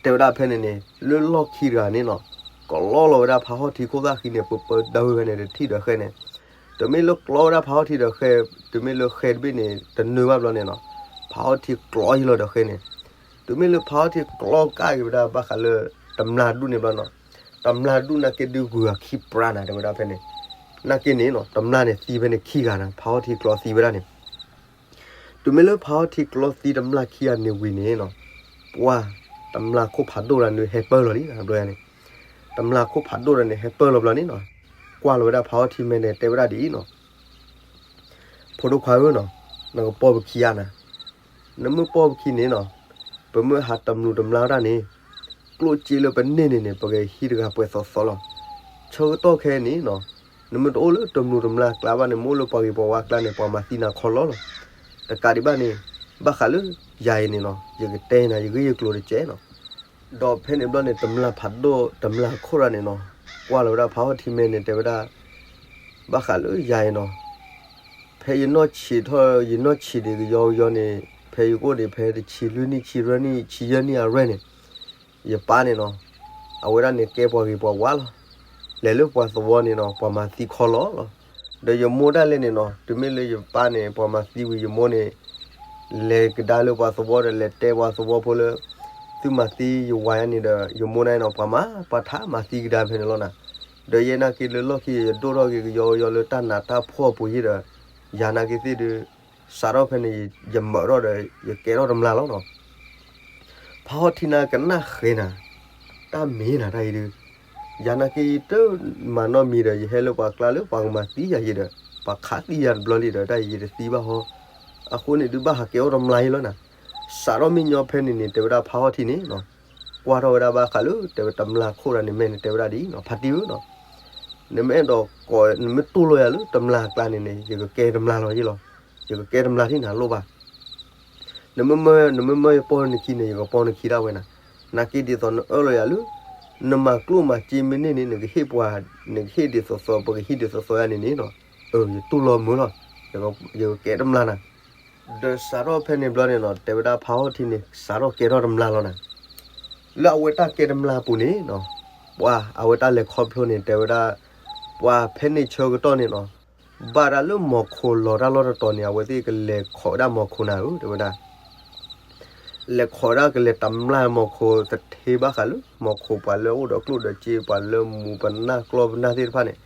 တဲဝဲဒၣ်ဖဲန့ၣ်န့ၣ် လၢလီၢ်ခံတဂၤန့ၣ်နီၤ, ကလီလီၤဝဲဒၣ်ဖးဟီၣ်ထံခိၣ်သၣ်ဃံန့ၣ် ပပၢဒၢဝဲန့ၣ် တထံၣ်ဒီးဃဲန့ၣ်, တမ့ၢ်လၢကျီဝဲဒၣ်ဖးဟီၣ်ထံဒီးဃဲ, တမ့ၢ်လၢဃဲတဘ့ၣ်န့ၣ် တနၢၤဘၣ်ဘျီန့ၣ်နီၤ, ဖးဟီၣ်ထံကျီယံၤလီၤဒီးဃဲန့ၣ်, တမ့ၢ်လၢဖးဟီၣ်ထံကျီကးက့ၤဝဲဒၣ် ဘၣ်ဃးလၢတမျၢ်ဒူၣ်န့ၣ်ဘျီနီၤ, တမျၢ်ဒူၣ်နာ်က့ဒုးဂုၤအခံပြါနၤ တဲဝဲဒၣ်ဖဲန့ၣ်, နာ်က့န့ၣ်နီၤ တမျၢ်န့ၣ်သံဖဲန့ၣ်ခံဂၤနၤ ဖးဟီၣ်ထံကျီသံဝဲဒၣ်န့ၣ် တုၤမ့ၢ်လၢဖးဟီၣ်ထံကျီသံတမျၢ်ခံဂၤန့ၣ်ဝံၤန့ၣ်နီၤ, ပှၢ်တမျၢ်ခိၣ်ဖးဒိၣ်တဂၤန့ၣ်ဟဲပၢၢ်လီၤလံ ဘျီန့ၣ်, တမျၢ်ခိၣ်ဖးဒိၣ်တဂၤန့ၣ်ဟဲပၢၢ်လီၤဘျီန့ၣ်နီၤ, ကွၢ်လီၤဝဲဒၣ်ဖးဟီၣ်ထံမဲာ်န့ၣ် တဲဝဲဒၣ်ဒ်အံၤနီၤ, ဖိဒိၣ်ခွါဧၢနီၤ, နကပိာ်ပခံဧါနၤ, နမ့ၢ်ပိာ်ပခံန့ၣ်နီၤ, ပမ့ၢ်ဟးတမျူးတမျၢ်ဝဲဒၣ်န့ၣ်, ကျိၣ်စ့လၢပန့ၢ်န့ၣ်န့ၣ် ပကဟံးတဂၤပှဲၤသီသီလီၤ. ဆၢကတီၢ်ခဲအံၤန့ၣ်နီၤ, နမ့ၢ်တအိၣ်လၢတမျူးတမျၢ်အကျါဘၣ်န့ၣ် မ့ၢ်အိၣ်လၢပှၤဂ့ၤပှၤဝါအကျါန့ၣ် ပှၤမၤသံနၤခီလီလီၤ. တကးဒံးဘၣ်န့ၣ်, ဘၣ်ဃးလၢယၤအံၤန့ၣ်နီၤ, ယကတဲနၤ ယဂ့ၢ်ယကျိၤတကဲးနီၤ, ဒီးဖဲန့ၣ်ဘျီန့ၣ် တမျၢ်ဖးဒိၣ်တမျၢ်ခိၣ်တဂၤန့ၣ်နီၤ, ကွၢ်လီၤဝဲဒၣ်ဖးဟီၣ်ထံမဲာ်န့ၣ် တဲဝဲဒၣ်, ဘၣ်ဃးလၢယၤအံၤနီၤ, ဖဲယနီၢ်ဆံးထီၣ် ယနီၢ်ဆံးဒံးကယီကယီန့ၣ်, ဖဲယကအိၣ်ဒံးဖဲတဆံလွံၢ်နံၣ် ဆံရၢနံၣ် ဆံယဲၢ်နံၣ်အရွဲၢ်န့ၣ်, ယပၢ်န့ၣ်နီၤ, အဝဲဒၣ်န့ၣ်ကဲပှၤဂ့ၤပှၤဝါလီၤ. လဲၤလၢပှၤသဝီန့ၣ်နီၤ ပှၤမၤသံခီလီလီၤ. ဒီးယမိၢ်ဒၣ်လဲာ်န့ၣ်နီၤ, တုၤမ့ၢ်လၢယပၢ်န့ၣ် ပှၤမၤသံဝံၤ ယမိၢ်န့ၣ် လဲၤကဒါလၢပှၤသဝီဒီး လဲၤတဲပှၤသဝီဖိလၢ သုမၤသံယဝၤညါန့ၣ်ဒီး ယမိၢ်န့ၣ်နီၤ ပှၤမၤ ပှၤထါမၤသံကဒါဖဲန့ၣ်လီၤနၤ. ဒီးယဲနာ်က့လၢလီၢ်ခံ ယဒိၣ်ထီၣ်က့ၤကယီကယီလၢတၢ်နးတၢ်ဖှီၣ်အပူၤယ့ၢ်ဒီး, ယၤနာ်က့သ့ၣ်ဒုး စးထီၣ်ဖဲန့ၣ် ယမၤထီၣ်ဒီး ယကဲထီၣ်တမျၢ်လီၤနီၤ. ဖးဟီၣ်ထံန့ၣ်ကနၣ်ဃဲၤနၤ, တၢ်မ့ၢ်နၤတၢ်အံၤဒုး, ယၤနာ်က့ယတမၤနီတမံၤဒီး ယဟဲလၢပှၤကျါလၢပှၤကမၤသံယၤယ့ၢ်ဒီး ပှၤခးသံယၤတဘျီလံဒီး တၢ်အံၤယတသံဘၣ်ဟီ, အဃိန့ၣ်ဒုးဘၣ်ဟးကဲထီၣ်တမျၢ်ယ့ၢ်လီၤနၤ. စးထီၣ်မ့ၢ်ညီဖဲန့ၣ်န့ၣ် တဲဝဲဒၣ်ဖးဟီၣ်ထံန့ၣ်နီၤ, ကွၢ်ထီၣ်ဝဲဒၣ်ဘၣ်ဃးလၢ တဲဝဲတမျၢ်ခိၣ်တဂၤန့ၣ်မဲာ်န့ၣ် တဲဝဲဒၣ်ဒ်အံၤနီၤ, ဖါတံၢ်ဧၢနီၤ, နမ့ၢ်အဲၣ်ဒိးကိး နမ့ၢ်တူၢ်လိာ်ယၤလၢတမျၢ်အကျါန့ၣ်န့ၣ် ယကကဲတမျၢ်လီၤယ့ၢ်လီၤ. ယကကဲတမျၢ်ထံၣ်နၤလိၣ်ဘၣ်. နမ့ၢ်မၢ နမ့ၢ်မၢယပိာ်နခံန့ၣ် ယကပိာ်နခံဒၣ်ဝဲနၤ. နာ်က့ဒ်သိးနအၢၣ်လီၤယၤလၢ နမၤကျိၣ်မၤစ့မ့ၢ်န့ၢ်န့ၣ် နကဟ့ၣ်ပှၤ, နကဟ့ၣ်ဒ်သိးသိး ပကဟံးဒ်သိးသိးယၤန့ၣ်န့ၣ်နီၤ, အၢ ယတူၢ်လိာ်မုာ်လီၤ. ယကကဲတမျၢ်နၤ. ဒီးစးထီၣ်ဖဲန့ၣ်ဘျီန့ၣ်နီၤ, တဲဝဲဒၣ်ဖးဟီၣ်ထံန့ၣ် စးထီၣ်ကဲထီၣ်တမျၢ်လီၤနၤ. လၢအဝဲတၢ်ကဲတမျၢ်အပူၤန့ၣ်နီၤ, ပှၤအဝဲတၢ်လဲၤခီဖျိန့ၣ် တဲဝဲဒၣ်, ပှၤဖဲန့ၣ်ဆၢကတီၢ်န့ၣ်နီၤ, ဘၣ်ဒၣ်လၢမီၤခိၣ်လီၤတၢ်လီၢ်တတီၤန့ၣ် အဝဲသ့ၣ်ကလဲၤခိးဝဲဒၣ်မီၤခိၣ်နၤဧၢ တဲဝဲဒၣ် လဲၤခိးဒၣ်ကလဲၤတမျၢ်မီၤခိၣ်သထ့ဘၣ်ဃးလၢ မီၤခိၣ်ပှၤလၢအအိၣ်ဒီးကျိၣ်ဒီးစ့ ပှၤလၢမူပနၢ်ကျီပနၢ်သ့ၣ်တဖၣ်န့ၣ်,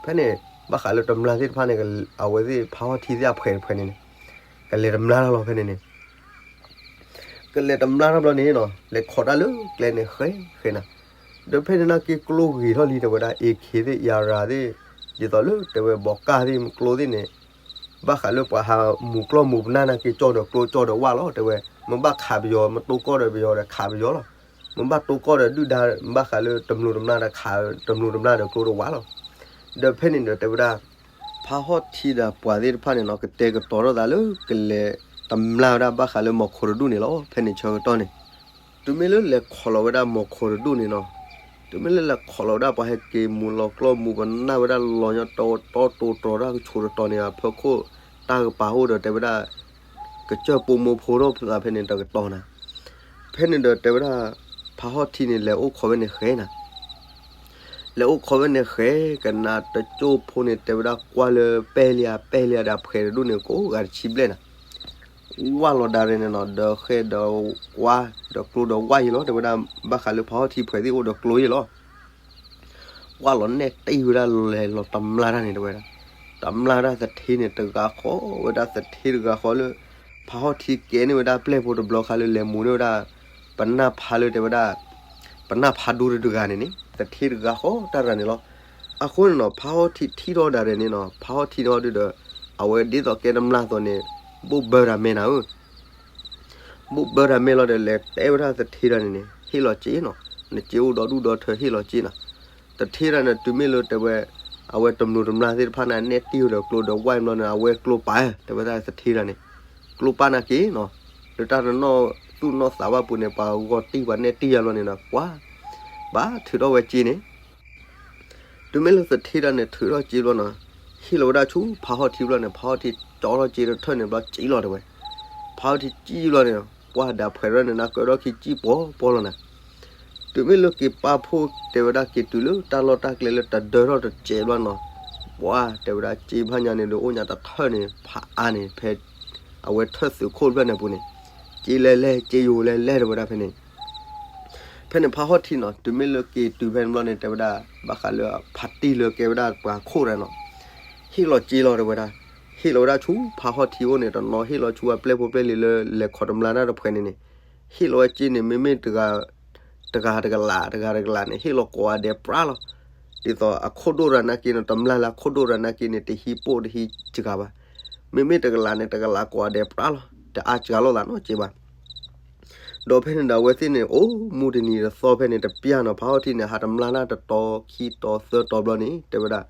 ဖဲန့ၣ် ဘၣ်ဃးလၢတမျၢ်သ့ၣ်တဖၣ်န့ၣ် အဝဲသ့ၣ်ဖးဟီၣ်ထံသ့ၣ်အဖှဲးတဖှဲးန့ၣ်န့ၣ်, ကလဲၤတမျၢ်လီၤလီၤဖဲန့ၣ်န့ၣ် ကလဲၤတမျၢ်ထီၣ်ဘျီန့ၣ်နီၤ, လဲၤခိးတၢ်လၢကျဲန့ၣ်ဃဲဃဲနၤ, ဒီးဖဲန့ၣ်နာ်က့ကျိဂ့ၤထီၣ်လံ တဲဝဲဒၣ် AK သ့ၣ် အရာ သ့ၣ်, ဒ်သိးလၢတဲဝဲဘီးကၢ်သ့ၣ်ကျိသ့ၣ်န့ၣ်, ဘၣ်ဃးလၢပှၤဟးမူၤကျီၢ်မူၤပနၢ်နာ်က့ ကၠီၣ်ဒီးကျိကၠီၣ်ဒီးဝၣ်လီၤ တဲဝဲ, မ့ၢ်ဘၣ်ခးပယီၤ မ့ၢ်တိၢ်ကီၢ်ဒီးပယီၤဒီးခးပယီၤလီၤ, မ့ၢ်ဘၣ်တိၢ်ကီၢ်ဒီးဒုၣ်ဒါ ဘၣ်ဃးလၢတမျူးတမျၢ်ဒီးခးတမျူးတမျၢ်ဒီးကျိဒီးဝၣ်လီၤ, ဒီးဖဲန့ၣ်ဒီးတဲဝဲဒၣ် ဖးဟီၣ်ထံဒီးပှၤသ့ၣ်တဖၣ်န့ၣ်နီၤ ကတဲာ်ကတီၤထီၣ်သးလၢကလဲၤတမျၢ်ဝဲဒၣ်ဘၣ်ဃးလၢမီၤခိၣ်တဒူၣ်န့ၣ်လီၤ. ဖဲန့ၣ်ဆၢကတီၢ်န့ၣ် တုၤမ့ၢ်လၢလဲၤခိးလီၤဝဲဒၣ်မီၤခိၣ်တဒူၣ်န့ၣ်နီၤ, တုၤမ့ၢ်လၢလဲၤခိးလီၤဝဲဒၣ်ပှၤဟဲက့ၤမူၤလီၤကျီၢ်မူၤပနၢ်ဝဲဒၣ်လီၤညီ တီတီတီတီတၢ်ကဆိးတတီၤန့ၣ် အဖီခိၣ်တၢ်ကပၤအိၣ်ဒီးတဲဝဲဒၣ် ကစၢၢ်ပိာ်မိၢ်ဖိထီၣ်သးဖဲန့ၣ်တကတီၢ်နၤ, ဖဲန့ၣ်ဒီးတဲဝဲဒၣ် ဖးဟီၣ်ထံန့ၣ် လဲၤအိၣ်ခိးဝဲန့ၣ်ဃဲနၤ လဲၤအိၣ်ခိးဝဲန့ၣ်ဃဲ ကနၣ်တကၠိၢ်ဖိန့ၣ် တဲဝဲဒၣ်ကွၢ်လၢပဲၢ်လံဧါ ပဲၢ်လံဧါဒီးအဖှဲးတဒူၣ်န့ၣ် ကိးဂၤတဆံဘျဲၣ်နၤ, ဝၣ်လီၤဒၣ်ရဲၣ်န့ၣ်နီၤ ဒီးဃဲဒီးကွၢ် ဒီးကျိဒီးဝၣ်ယ့ၢ်လီၤ တဲဝဲဒၣ် ဘၣ်ဃးလၢဖးဟီၣ်ထံဖှဲးသ့ၣ်အိၣ်ဒီးကျိယ့ၢ်လီၤ ကွၢ်လီၤနဲၣ်တံၢ်ဝဲဒၣ်လဲၤလီၤတမျၢ်တၢ်န့ၣ် တဲဝဲဒၣ်, တမျၢ်တၢ်သထ့န့ၣ် တဂၤဃီဝဲဒၣ်သထ့တဂၤဃီလၢ ဖးဟီၣ်ထံကဲန့ၢ်ဝဲဒၣ်ပျဲၢ်ဖိတဘျီဃီလၢလဲၤမူၤန့ၢ်ဝဲဒၣ် ပနၢ်ဖးလၢတဲဝဲဒၣ် ပနၢ်ဖးဒိတဂၤန့ၣ်န့ၣ် သထ့တဂၤဃီတၢ်တဂၤန့ၣ်လီၤ. အဃိန့ၣ်နီၤ ဖးဟီၣ်ထံထံၣ်ထီၣ်ဒၣ်ရဲၣ်န့ၣ်နီၤ ဖးဟီၣ်ထံန့ၣ်ဟီဒုဒီး အဝဲဒ်သိးကဲတမျၢ်သိးန့ၣ် ဘိၣ်ဘၢတၢ်မဲနၤဧၢ ဘိၣ်ဘၢတၢ်မဲလီၤဒီး လဲၤတဲဝဲဒၣ်သထ့တၢ်န့ၣ်န့ၣ် ဟ့ၣ်လီၤစ့နီၤ, နစ့အိၣ်ဒီဒူၣ်ဒီထၢ ဟ့ၣ်လီၤစ့နီၤ. သထ့တၢ်န့ၣ် တုၤမ့ၢ်လၢတဲဝဲ အဝဲတမျိးတမျာ်သ့ၣ်တဖၣ်န့ၣ် နဲၣ်တံၢ်ဝဲဒီးကျိဒီးဝၣ်ဘျီန့ၣ် အဝဲကျိပာ် တဲဝဲဒၣ်သထ့တၢ်န့ၣ် ကျိပာ်နာ်က့နီၤ, လၢတၢ်တနီၣ်သူၣ်နီၣ်သးဘၣ်ပူၤန့ၣ် ပှၤဂီၤတံၢ်ပှၤနဲၣ်တံၢ်ယၤလီၤန့ၣ်ဒီး ပှၤ ဘၣ်ထုးထီၣ်ဝဲစ့န့ၣ် တုၤမ့ၢ်လၢသထ့တၢ်န့ၣ် ထုးထီၣ်စ့ဘျီနီၤ, ဟ့ၣ်လီၤဝဲဒၣ်ဆူဖးဟီၣ်ထံဘျီန့ၣ် ဖးဟီၣ်ထံကၠီထီၣ်စ့တထၢၣ်န့ၣ်ဘျီ စံၣ်လီၤတဲဝဲ, ဖးဟီၣ်ထံစံၣ်ဘျီန့ၣ် ပှၤဒၣ်ဖှဲးရၢန့ၣ် နၢ်ကၢထီၣ်ခံစံၣ်ပှီၤပှီၤလီၤနၤ. တုၤမ့ၢ်လၢက့ၤပာ်ဖှိၣ်တဲဝဲဒၣ်က့ၤတုၤလၢတၢ်လီၢ်တၢ်ကျဲလၢတဒၢထီၣ်တစဲးဘျီနီၤ, ပှၤတဲဝဲဒၣ်စ့ဖးညါန့ၣ်ဒီး အိၣ်ညါတထၢၣ်န့ၣ် ဖးအါန့ၣ် ဖဲအဝဲထၢၣ်သုးခိၣ်တဖျၢၣ်န့ၣ်အပူၤန့ၣ်, စ့လဲၤလဲၤ စ့ယိၤလဲၤလဲၤ တဲဝဲဒၣ်ဖဲန့ၣ်. ဖဲန့ၣ်ဖးဟီၣ်ထံနီၤ တုၤမ့ၢ်လၢက့ၤတုၤဖဲန့ၣ်ဘျီန့ၣ် တဲဝဲဒၣ် ဘၣ်ဃးလၢဖါတံၢ်လၢကဲဝဲဒၣ်ပှၤခိၣ်တဂၤနီၤ, ဟ့ၣ်လီၤစ့လီၤ တဲဝဲဒၣ်. ဟ့ၣ်လီၤဝဲဒၣ်ဆူဖးဟီၣ်ထံအိၣ်န့ၣ်တနီၤ, ဟ့ၣ်လီၤဆူအပျဲၢ်ဖိပျဲၢ်လံၤလၢလဲၤခိးတမျာ်တၢ်တဖှဲးန့ၣ်န့ၣ်, ဟ့ၣ်လီၤဝဲစ့န့ၣ် မ့မ့ၢ်တဂၤတကလး တဂၤတကလးန့ၣ် ဟ့ၣ်လီၤကိးဂၤဒဲးပြးလီၤ. ဒ်သိးအခိၣ်ဒိၣ်တဂၤနာ်က့န့ၣ် တမျာ်လၢအခိၣ်ဒိၣ်တဂၤနာ်က့န့ၣ် တဟံးပိၢ်တဟံးစှၤဘၣ်. မ့မ့ၢ်တကလးန့ၣ် တကလးကိးဂၤဒဲးပြးလီၤ, တအါစှၤလိာ်သးနီတစဲးဘၣ်. ဒီးဖဲန့ၣ်ဒီးအဝဲသ့ၣ်န့ၣ် အိၣ်မူတနံၤတသီဖဲန့ၣ်တပျၢ်နီၤ, ဖးဟီၣ်ထံန့ၣ် ဟးတမျာ်တၢ်တတီၤခံတီၤသၢတီၤဘျီန့ၣ် တဲဝဲဒၣ်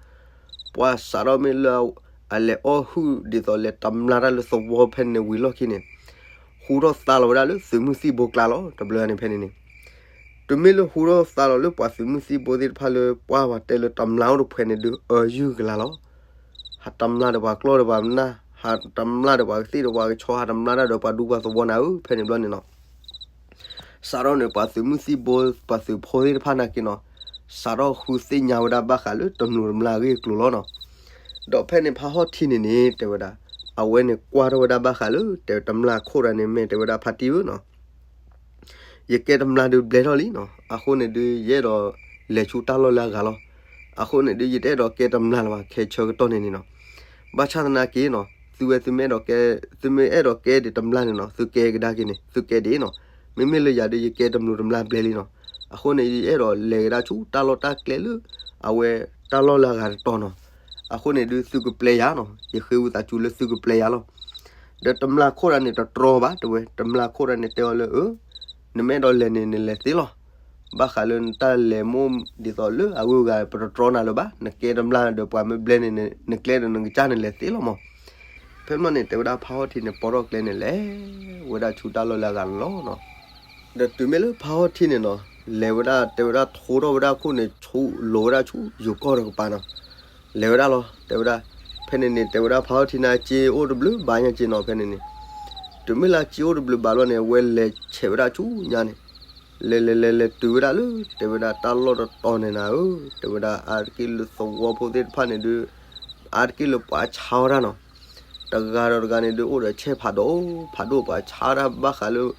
ပှၤစးထီၣ်မ့ၢ်လၢ အလဲၤအီၣ်ဟုၣ်ဒ်သိးလဲၤတမျာ်တၢ်လၢသဝီဖဲန့ၣ်ဝံၤလီၢ်ခံန့ၣ်, ဟူထီၣ်သါလီၤဝဲဒၣ်လၢသုးမုၢ်သံၣ်ဘိကျါလီၤ တဘျီန့ၣ်ဖဲန့ၣ်န့ၣ်. တုၤမ့ၢ်လၢဟူထီၣ်သါလီၤလၢပှၤသုးမုၢ်သံၣ်ဘိသ့ၣ်တဖၣ်လၢပှၤပှၤတဲလၢတမျာ်အိၣ်တဖှဲးန့ၣ်ဒုး အၢယုၢ်ကလါလီၤ. ဟးတမျာ်ဒီးပှၤကျီၢ်ဒီးပှၤနၢ်, ဟးတမျာ်ဒီးပှၤကသ့ၣ်ဒီးပှၤကဆီ, ဟးတမျာ်တၢ်ဒီးပှၤဒူပှၤသဝီနၤဧၢ, ဖဲန့ၣ်ဘျီန့ၣ်နီၤ. စးထီၣ်န့ၣ် ပှၤသုးမုၢ်သံၣ်ဘိ ပှၤသုးဖိသ့ၣ်တဖၣ်နာ်က့နီၤ, စးထီၣ်ဃုသ့ၣ်ညါဝဲဒၣ်ဘၣ်ဃးလၢတမျာ်တမျာ်အဂ့ၢ်အကျိၤလီၤနီၤ. ဒီးဖဲန့ၣ်ဖးဟီၣ်ထံန့ၣ်န့ၣ် တဲဝဲဒၣ် အဝဲန့ၣ်ကွၢ်ထီၣ်ဝဲဒၣ်ဘၣ်ဃးလၢ တဲတမျာ်ခိၣ်တဂၤန့ၣ် မ့ၢ်တဲဝဲဒၣ်ဖါတံၢ်ဧၢနီၤ, ယကဲတမျာ်ဒုးဘျဲထီၣ်လံနီၤ, အဃိန့ၣ်ဒုး ယအဲၣ်ဒိးလဲၤဆူတၢ်လီၢ်လၢအဂၤလီၤ. အဃိန့ၣ်ဒုး ယတအဲၣ်ဒိးကဲတမျာ်လၢၤဘၣ် ခဲဆၢကတီၢ်န့ၣ်န့ၣ်နီၤ. ဘၣ်ဆၣ်သနာ်က့နီၤ သုဝဲသုမ့ၢ်အဲၣ်ဒိးကဲ, သုမ့ၢ်အဲၣ်ဒိးကဲဒံးတမျာ်န့ၣ်နီၤ သုကဲကဒါက့ၤန့ၣ် သုကဲဒံးနီၤ. မ့မ့ၢ်လၢယၤဒုး ယကဲတမျာ်တမျာ်ဘျဲလံနီၤ. အဃိန့ၣ် ယအဲၣ်ဒိးလဲၤကဒါဆူတၢ်လီၢ်တၢ်ကျဲလၢ အဝဲတၢ်လီၢ်လၢအဂၤတတီၤနီၤ. အဃိန့ၣ်ဒုး သုကပျဲယၤနီၤ, ယဃ့ဝံသးစူၤလၢသုကပျဲယၤလီၤ. ဒီးတမျာ်ခိၣ်တဂၤန့ၣ် တတြီဘၣ်တဲဝဲ, တမျာ်ခိၣ်တဂၤန့ၣ် တဲအီၤလၢ အၢ နမ့ၢ်အဲၣ်ဒိးလဲၤန့ၣ် နလဲၤသ့လီၤ. ဘၣ်ဃးလၢနတၢ်လဲၤမိၢ်ဒ်သိးလၢအဂုၤအဂၤ ပတတြီနၤလၢၤဘၣ်, နကဲတမျာ်ဒီးပှၤမ့ၢ်ဘျဲန့ၣ် နကျဲဒီးနကစၢ်န့ၣ်လဲၤသ့လီၤမး. ဖဲမ့ၢ်န့ၣ် တဲဝဲဒၣ်ဖးဟီၣ်ထံန့ၣ် ပိာ်ထီၣ်ကျဲန့ၣ် လဲၤဝဲဒၣ်ဆူတၢ်လီၢ်လၢအဂၤန့ၣ်လီၤနီၤ. ဒီးတုၤမ့ၢ်လၢဖးဟီၣ်ထံန့ၣ်နီၤ လဲၤဝဲဒၣ် တဲဝဲဒၣ်ထိထီၣ်ဝဲဒၣ်ခိၣ်န့ၣ် ဆူလိၤဝဲဒၣ်ဆူယိၤကီၢ်တကပၤနီၤ. လဲၤဝဲဒၣ်လီၤ တဲဝဲဒၣ်. ဖဲန့ၣ်န့ၣ် တဲဝဲဒၣ်ဖးဟီၣ်ထံန့ၣ် စ့အိၣ်တဘျုးဘၣ်ညါက့နီၤ ဖဲန့ၣ်န့ၣ်. တုၤမ့ၢ်လၢစ့အိၣ်တဘျုးဘၣ်လီၤန့ၣ် အဝဲလဲၤဆဲးဝဲဒၣ်ဆူညါန့ၣ် လဲၤလဲၤလဲၤလဲၤတုၤဝဲဒၣ်လၢ တဲဝဲဒၣ်တၢ်လီၢ်တတီၤန့ၣ်နၤဧၢ, တဲဝဲဒၣ်အါတက့ၢ်လၢသဝီဖိသ့ၣ်တဖၣ်န့ၣ်ဒုး အါတက့ၢ်လၢပှၤဆါအီၣ်တၢ်နီၤ. တဂၤဒီးတဂၤန့ၣ်ဒုး အိၣ်ဒီးဆဲးဖးဒိၣ်ဖးဒိၣ် ပှၤဆါအီၣ်တၢ်ဘၣ်ဃးလၢ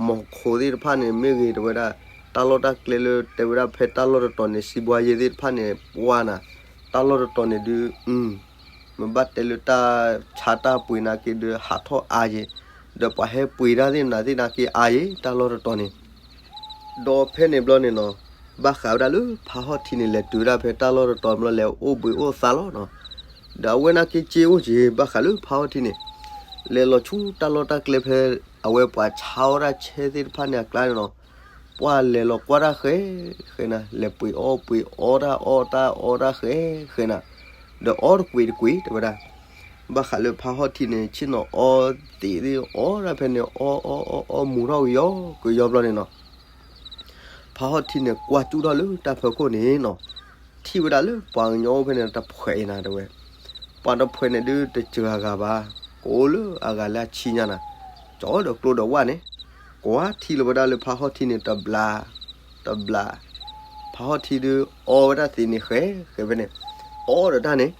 မီၤခိၤသ့ၣ်တဖၣ်န့ၣ်မ့ၢ်ဂ့ၤ တဲဝဲဒၣ် တၢ်လီၢ်တၢ်ကျဲလၢ တဲဝဲဒၣ်ဖဲတၢ်လီၢ်တတီၤန့ၣ် စံးဘှါယဲသ့ၣ်တဖၣ်န့ၣ် ပှၤနၤ တၢ်လီၢ်တတီၤန့ၣ်ဒုး မ့ၢ်ဘၣ်တဲလၢတၢ်ဆါတၢ်ပှ့ၤနာ်က့ဒုး ဟးထီၣ်အါယဲ, ဒီးပှၤဟဲပှ့ၤတၢ်သ့ၣ်မနုၤသ့ၣ်နာ်က့အါယဲ တၢ်လီၢ်တတီၤန့ၣ်. ဒီးဖဲန့ၣ်ဘျီန့ၣ်နီၤ ဘၣ်ဃးဝဲဒၣ်လၢဖးဟီၣ်ထံန့ၣ် လဲၤတုၤဝဲဒၣ်ဖဲတၢ်လီၢ်တတီၤဘျီ လဲၤအိၣ်ဘှံးအိၣ်သါလီၤနီၤ. ဒီးအဝဲနာ်က့စ့အိၣ်က့ၤ ဘၣ်ဃးလၢဖးဟီၣ်ထံန့ၣ် လဲၤလီၤဆူတၢ်လီၢ်တၢ်ကျဲဖဲ အဝဲပှၤဆါအီၣ်တၢ်ဆဲသ့ၣ်တဖၣ်န့ၣ်အကျါန့ၣ်နီၤ. ပှၤလဲၤလီၤကွၢ်တၢ်ဃဲဃဲနၤ လဲၤပှ့ၤအီၣ်ပှ့ၤအီတၢ်အီတၢ်အီတၢ်ဃဲဃဲနၤ, ဒီးအီတကွံာ်တကွံာ်တဲဝဲဒၣ်. ဘၣ်ဃးလၢဖးဟီၣ်ထံန့ၣ် ဆ့ၣ်နီၤအီသံးသ့ၣ်အီဒၣ်ဖဲန့ၣ် အီအီအီအီမူၤထီၣ်ကယီကယီဘျီန့ၣ်နီၤ. ဖးဟီၣ်ထံန့ၣ် ကွၢ်စူၣ်ထီၣ်လၢတၢ်ဖီခိၣ်န့ၣ်နီၤ, ထံၣ်ဝဲဒၣ်လၢပှၤကညီအိၣ်ဖဲန့ၣ်တဖှဲးအံၤနၤတဲဝဲ. ပှၤတဖှဲးန့ၣ်ဒုးတစှၤဂၤဘၣ်, ကအိၣ်လၢအဂၤလၢအဆံညါနၤ, ကၠီဒီးကျိဒီးဝၣ်န့ၣ်, ကွၢ်ထံၣ်လီၤဝဲဒၣ်လၢဖးဟီၣ်ထံန့ၣ်တဘျး, တဘျး, ဖးဟီၣ်ထံဒုးအီဝဲဒၣ်သံးန့ၣ်ဃဲဃဲဖဲန့ၣ်, အီဒီးတၢ်န့ၣ်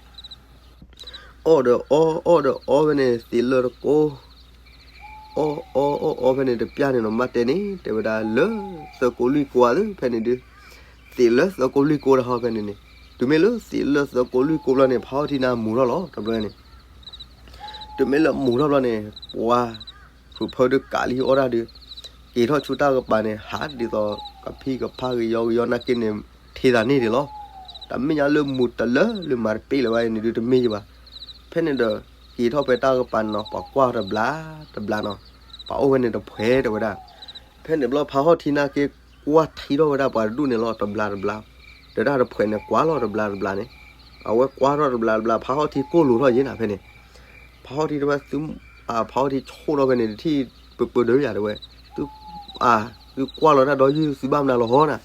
အီၣ်ဒီးအီ အီၣ်ဒီးအီဖဲန့ၣ် သံးလၢတကိး, အီၣ်အီၣ်အီၣ်အီဖဲန့ၣ်တပျၢ်န့ၣ်နီၤ မ့ၢ်တဲန့ၣ် တဲဝဲဒၣ်လၢသၢကိးလွံၢ်ကိးဧါသ့ၣ်ဖဲန့ၣ်ဒုး, သံးလၢသၢကိးလွံၢ်ကိးတဟီဖဲန့ၣ်န့ၣ်, တုၤမ့ၢ်လၢသံးလၢသၢကိးလွံၢ်ကိးဘျီန့ၣ် ဖးဟီၣ်ထံန့ၣ်မူၤထီၣ်လီၤ တဘျီန့ၣ် တုၤမ့ၢ်လၢမူၤထီၣ်ဘျီန့ၣ် ပှၤ ဖုးဖၢဒုးကးလံအီၣ်တၢ်ဒုး, က့ၤထီၣ်ဆူတၢ်ကပၤန့ၣ် ဟးဒ်သိးကဖံးကဖၢကယီကယီနာ်က့န့ၣ် ထံသးန့ၣ်ဒံးလီၤ. တမ့ၢ်ညါလၢမူၤတလၢလၢမၤတပ့ၢ်လၢၤဘၣ်အံၤန့ၣ်ဒုးတမ့ၢ်ယဘၣ်. ဖဲန့ၣ်ဒီး က့ၤထီၣ်ဖဲတၢ်ကပၤန့ၣ်နီၤ ပှၤကွၢ်တဘျးတဘျးနီၤ, ပှၤအိၣ်ဝဲန့ၣ်တဖှဲးတဲဝဲဒၣ်. ဖဲန့ၣ်ဘျီဖးဟီၣ်ထံနာ်က့ ကွၢ်ထံထီၣ်ဝဲဒၣ်ပှၤတဒူၣ်န့ၣ်လီၤ တဘျးတဘျး, ဒီးတၢ်တဖှဲးန့ၣ်ကွၢ်လီၤတဘျးတဘျးန့ၣ်, အဝဲကွၢ်ထီၣ်တဘျးတဘျး ဖးဟီၣ်ထံကိၢ်လိာ်ထီၣ်ယဲနၤဖဲန့ၣ်, ဖးဟီၣ်ထံတဖၣ် ဖးဟီၣ်ထံဆိၣ်ထီၣ်ဖဲန့ၣ် တထံၣ်ပပၢၤဒၢးယၤတဲဝဲ, သု အ သုကွၢ်လီၤတၢ်ဒီယုၢ်သုဘၣ်မနုၤလီၤဟီနၤ,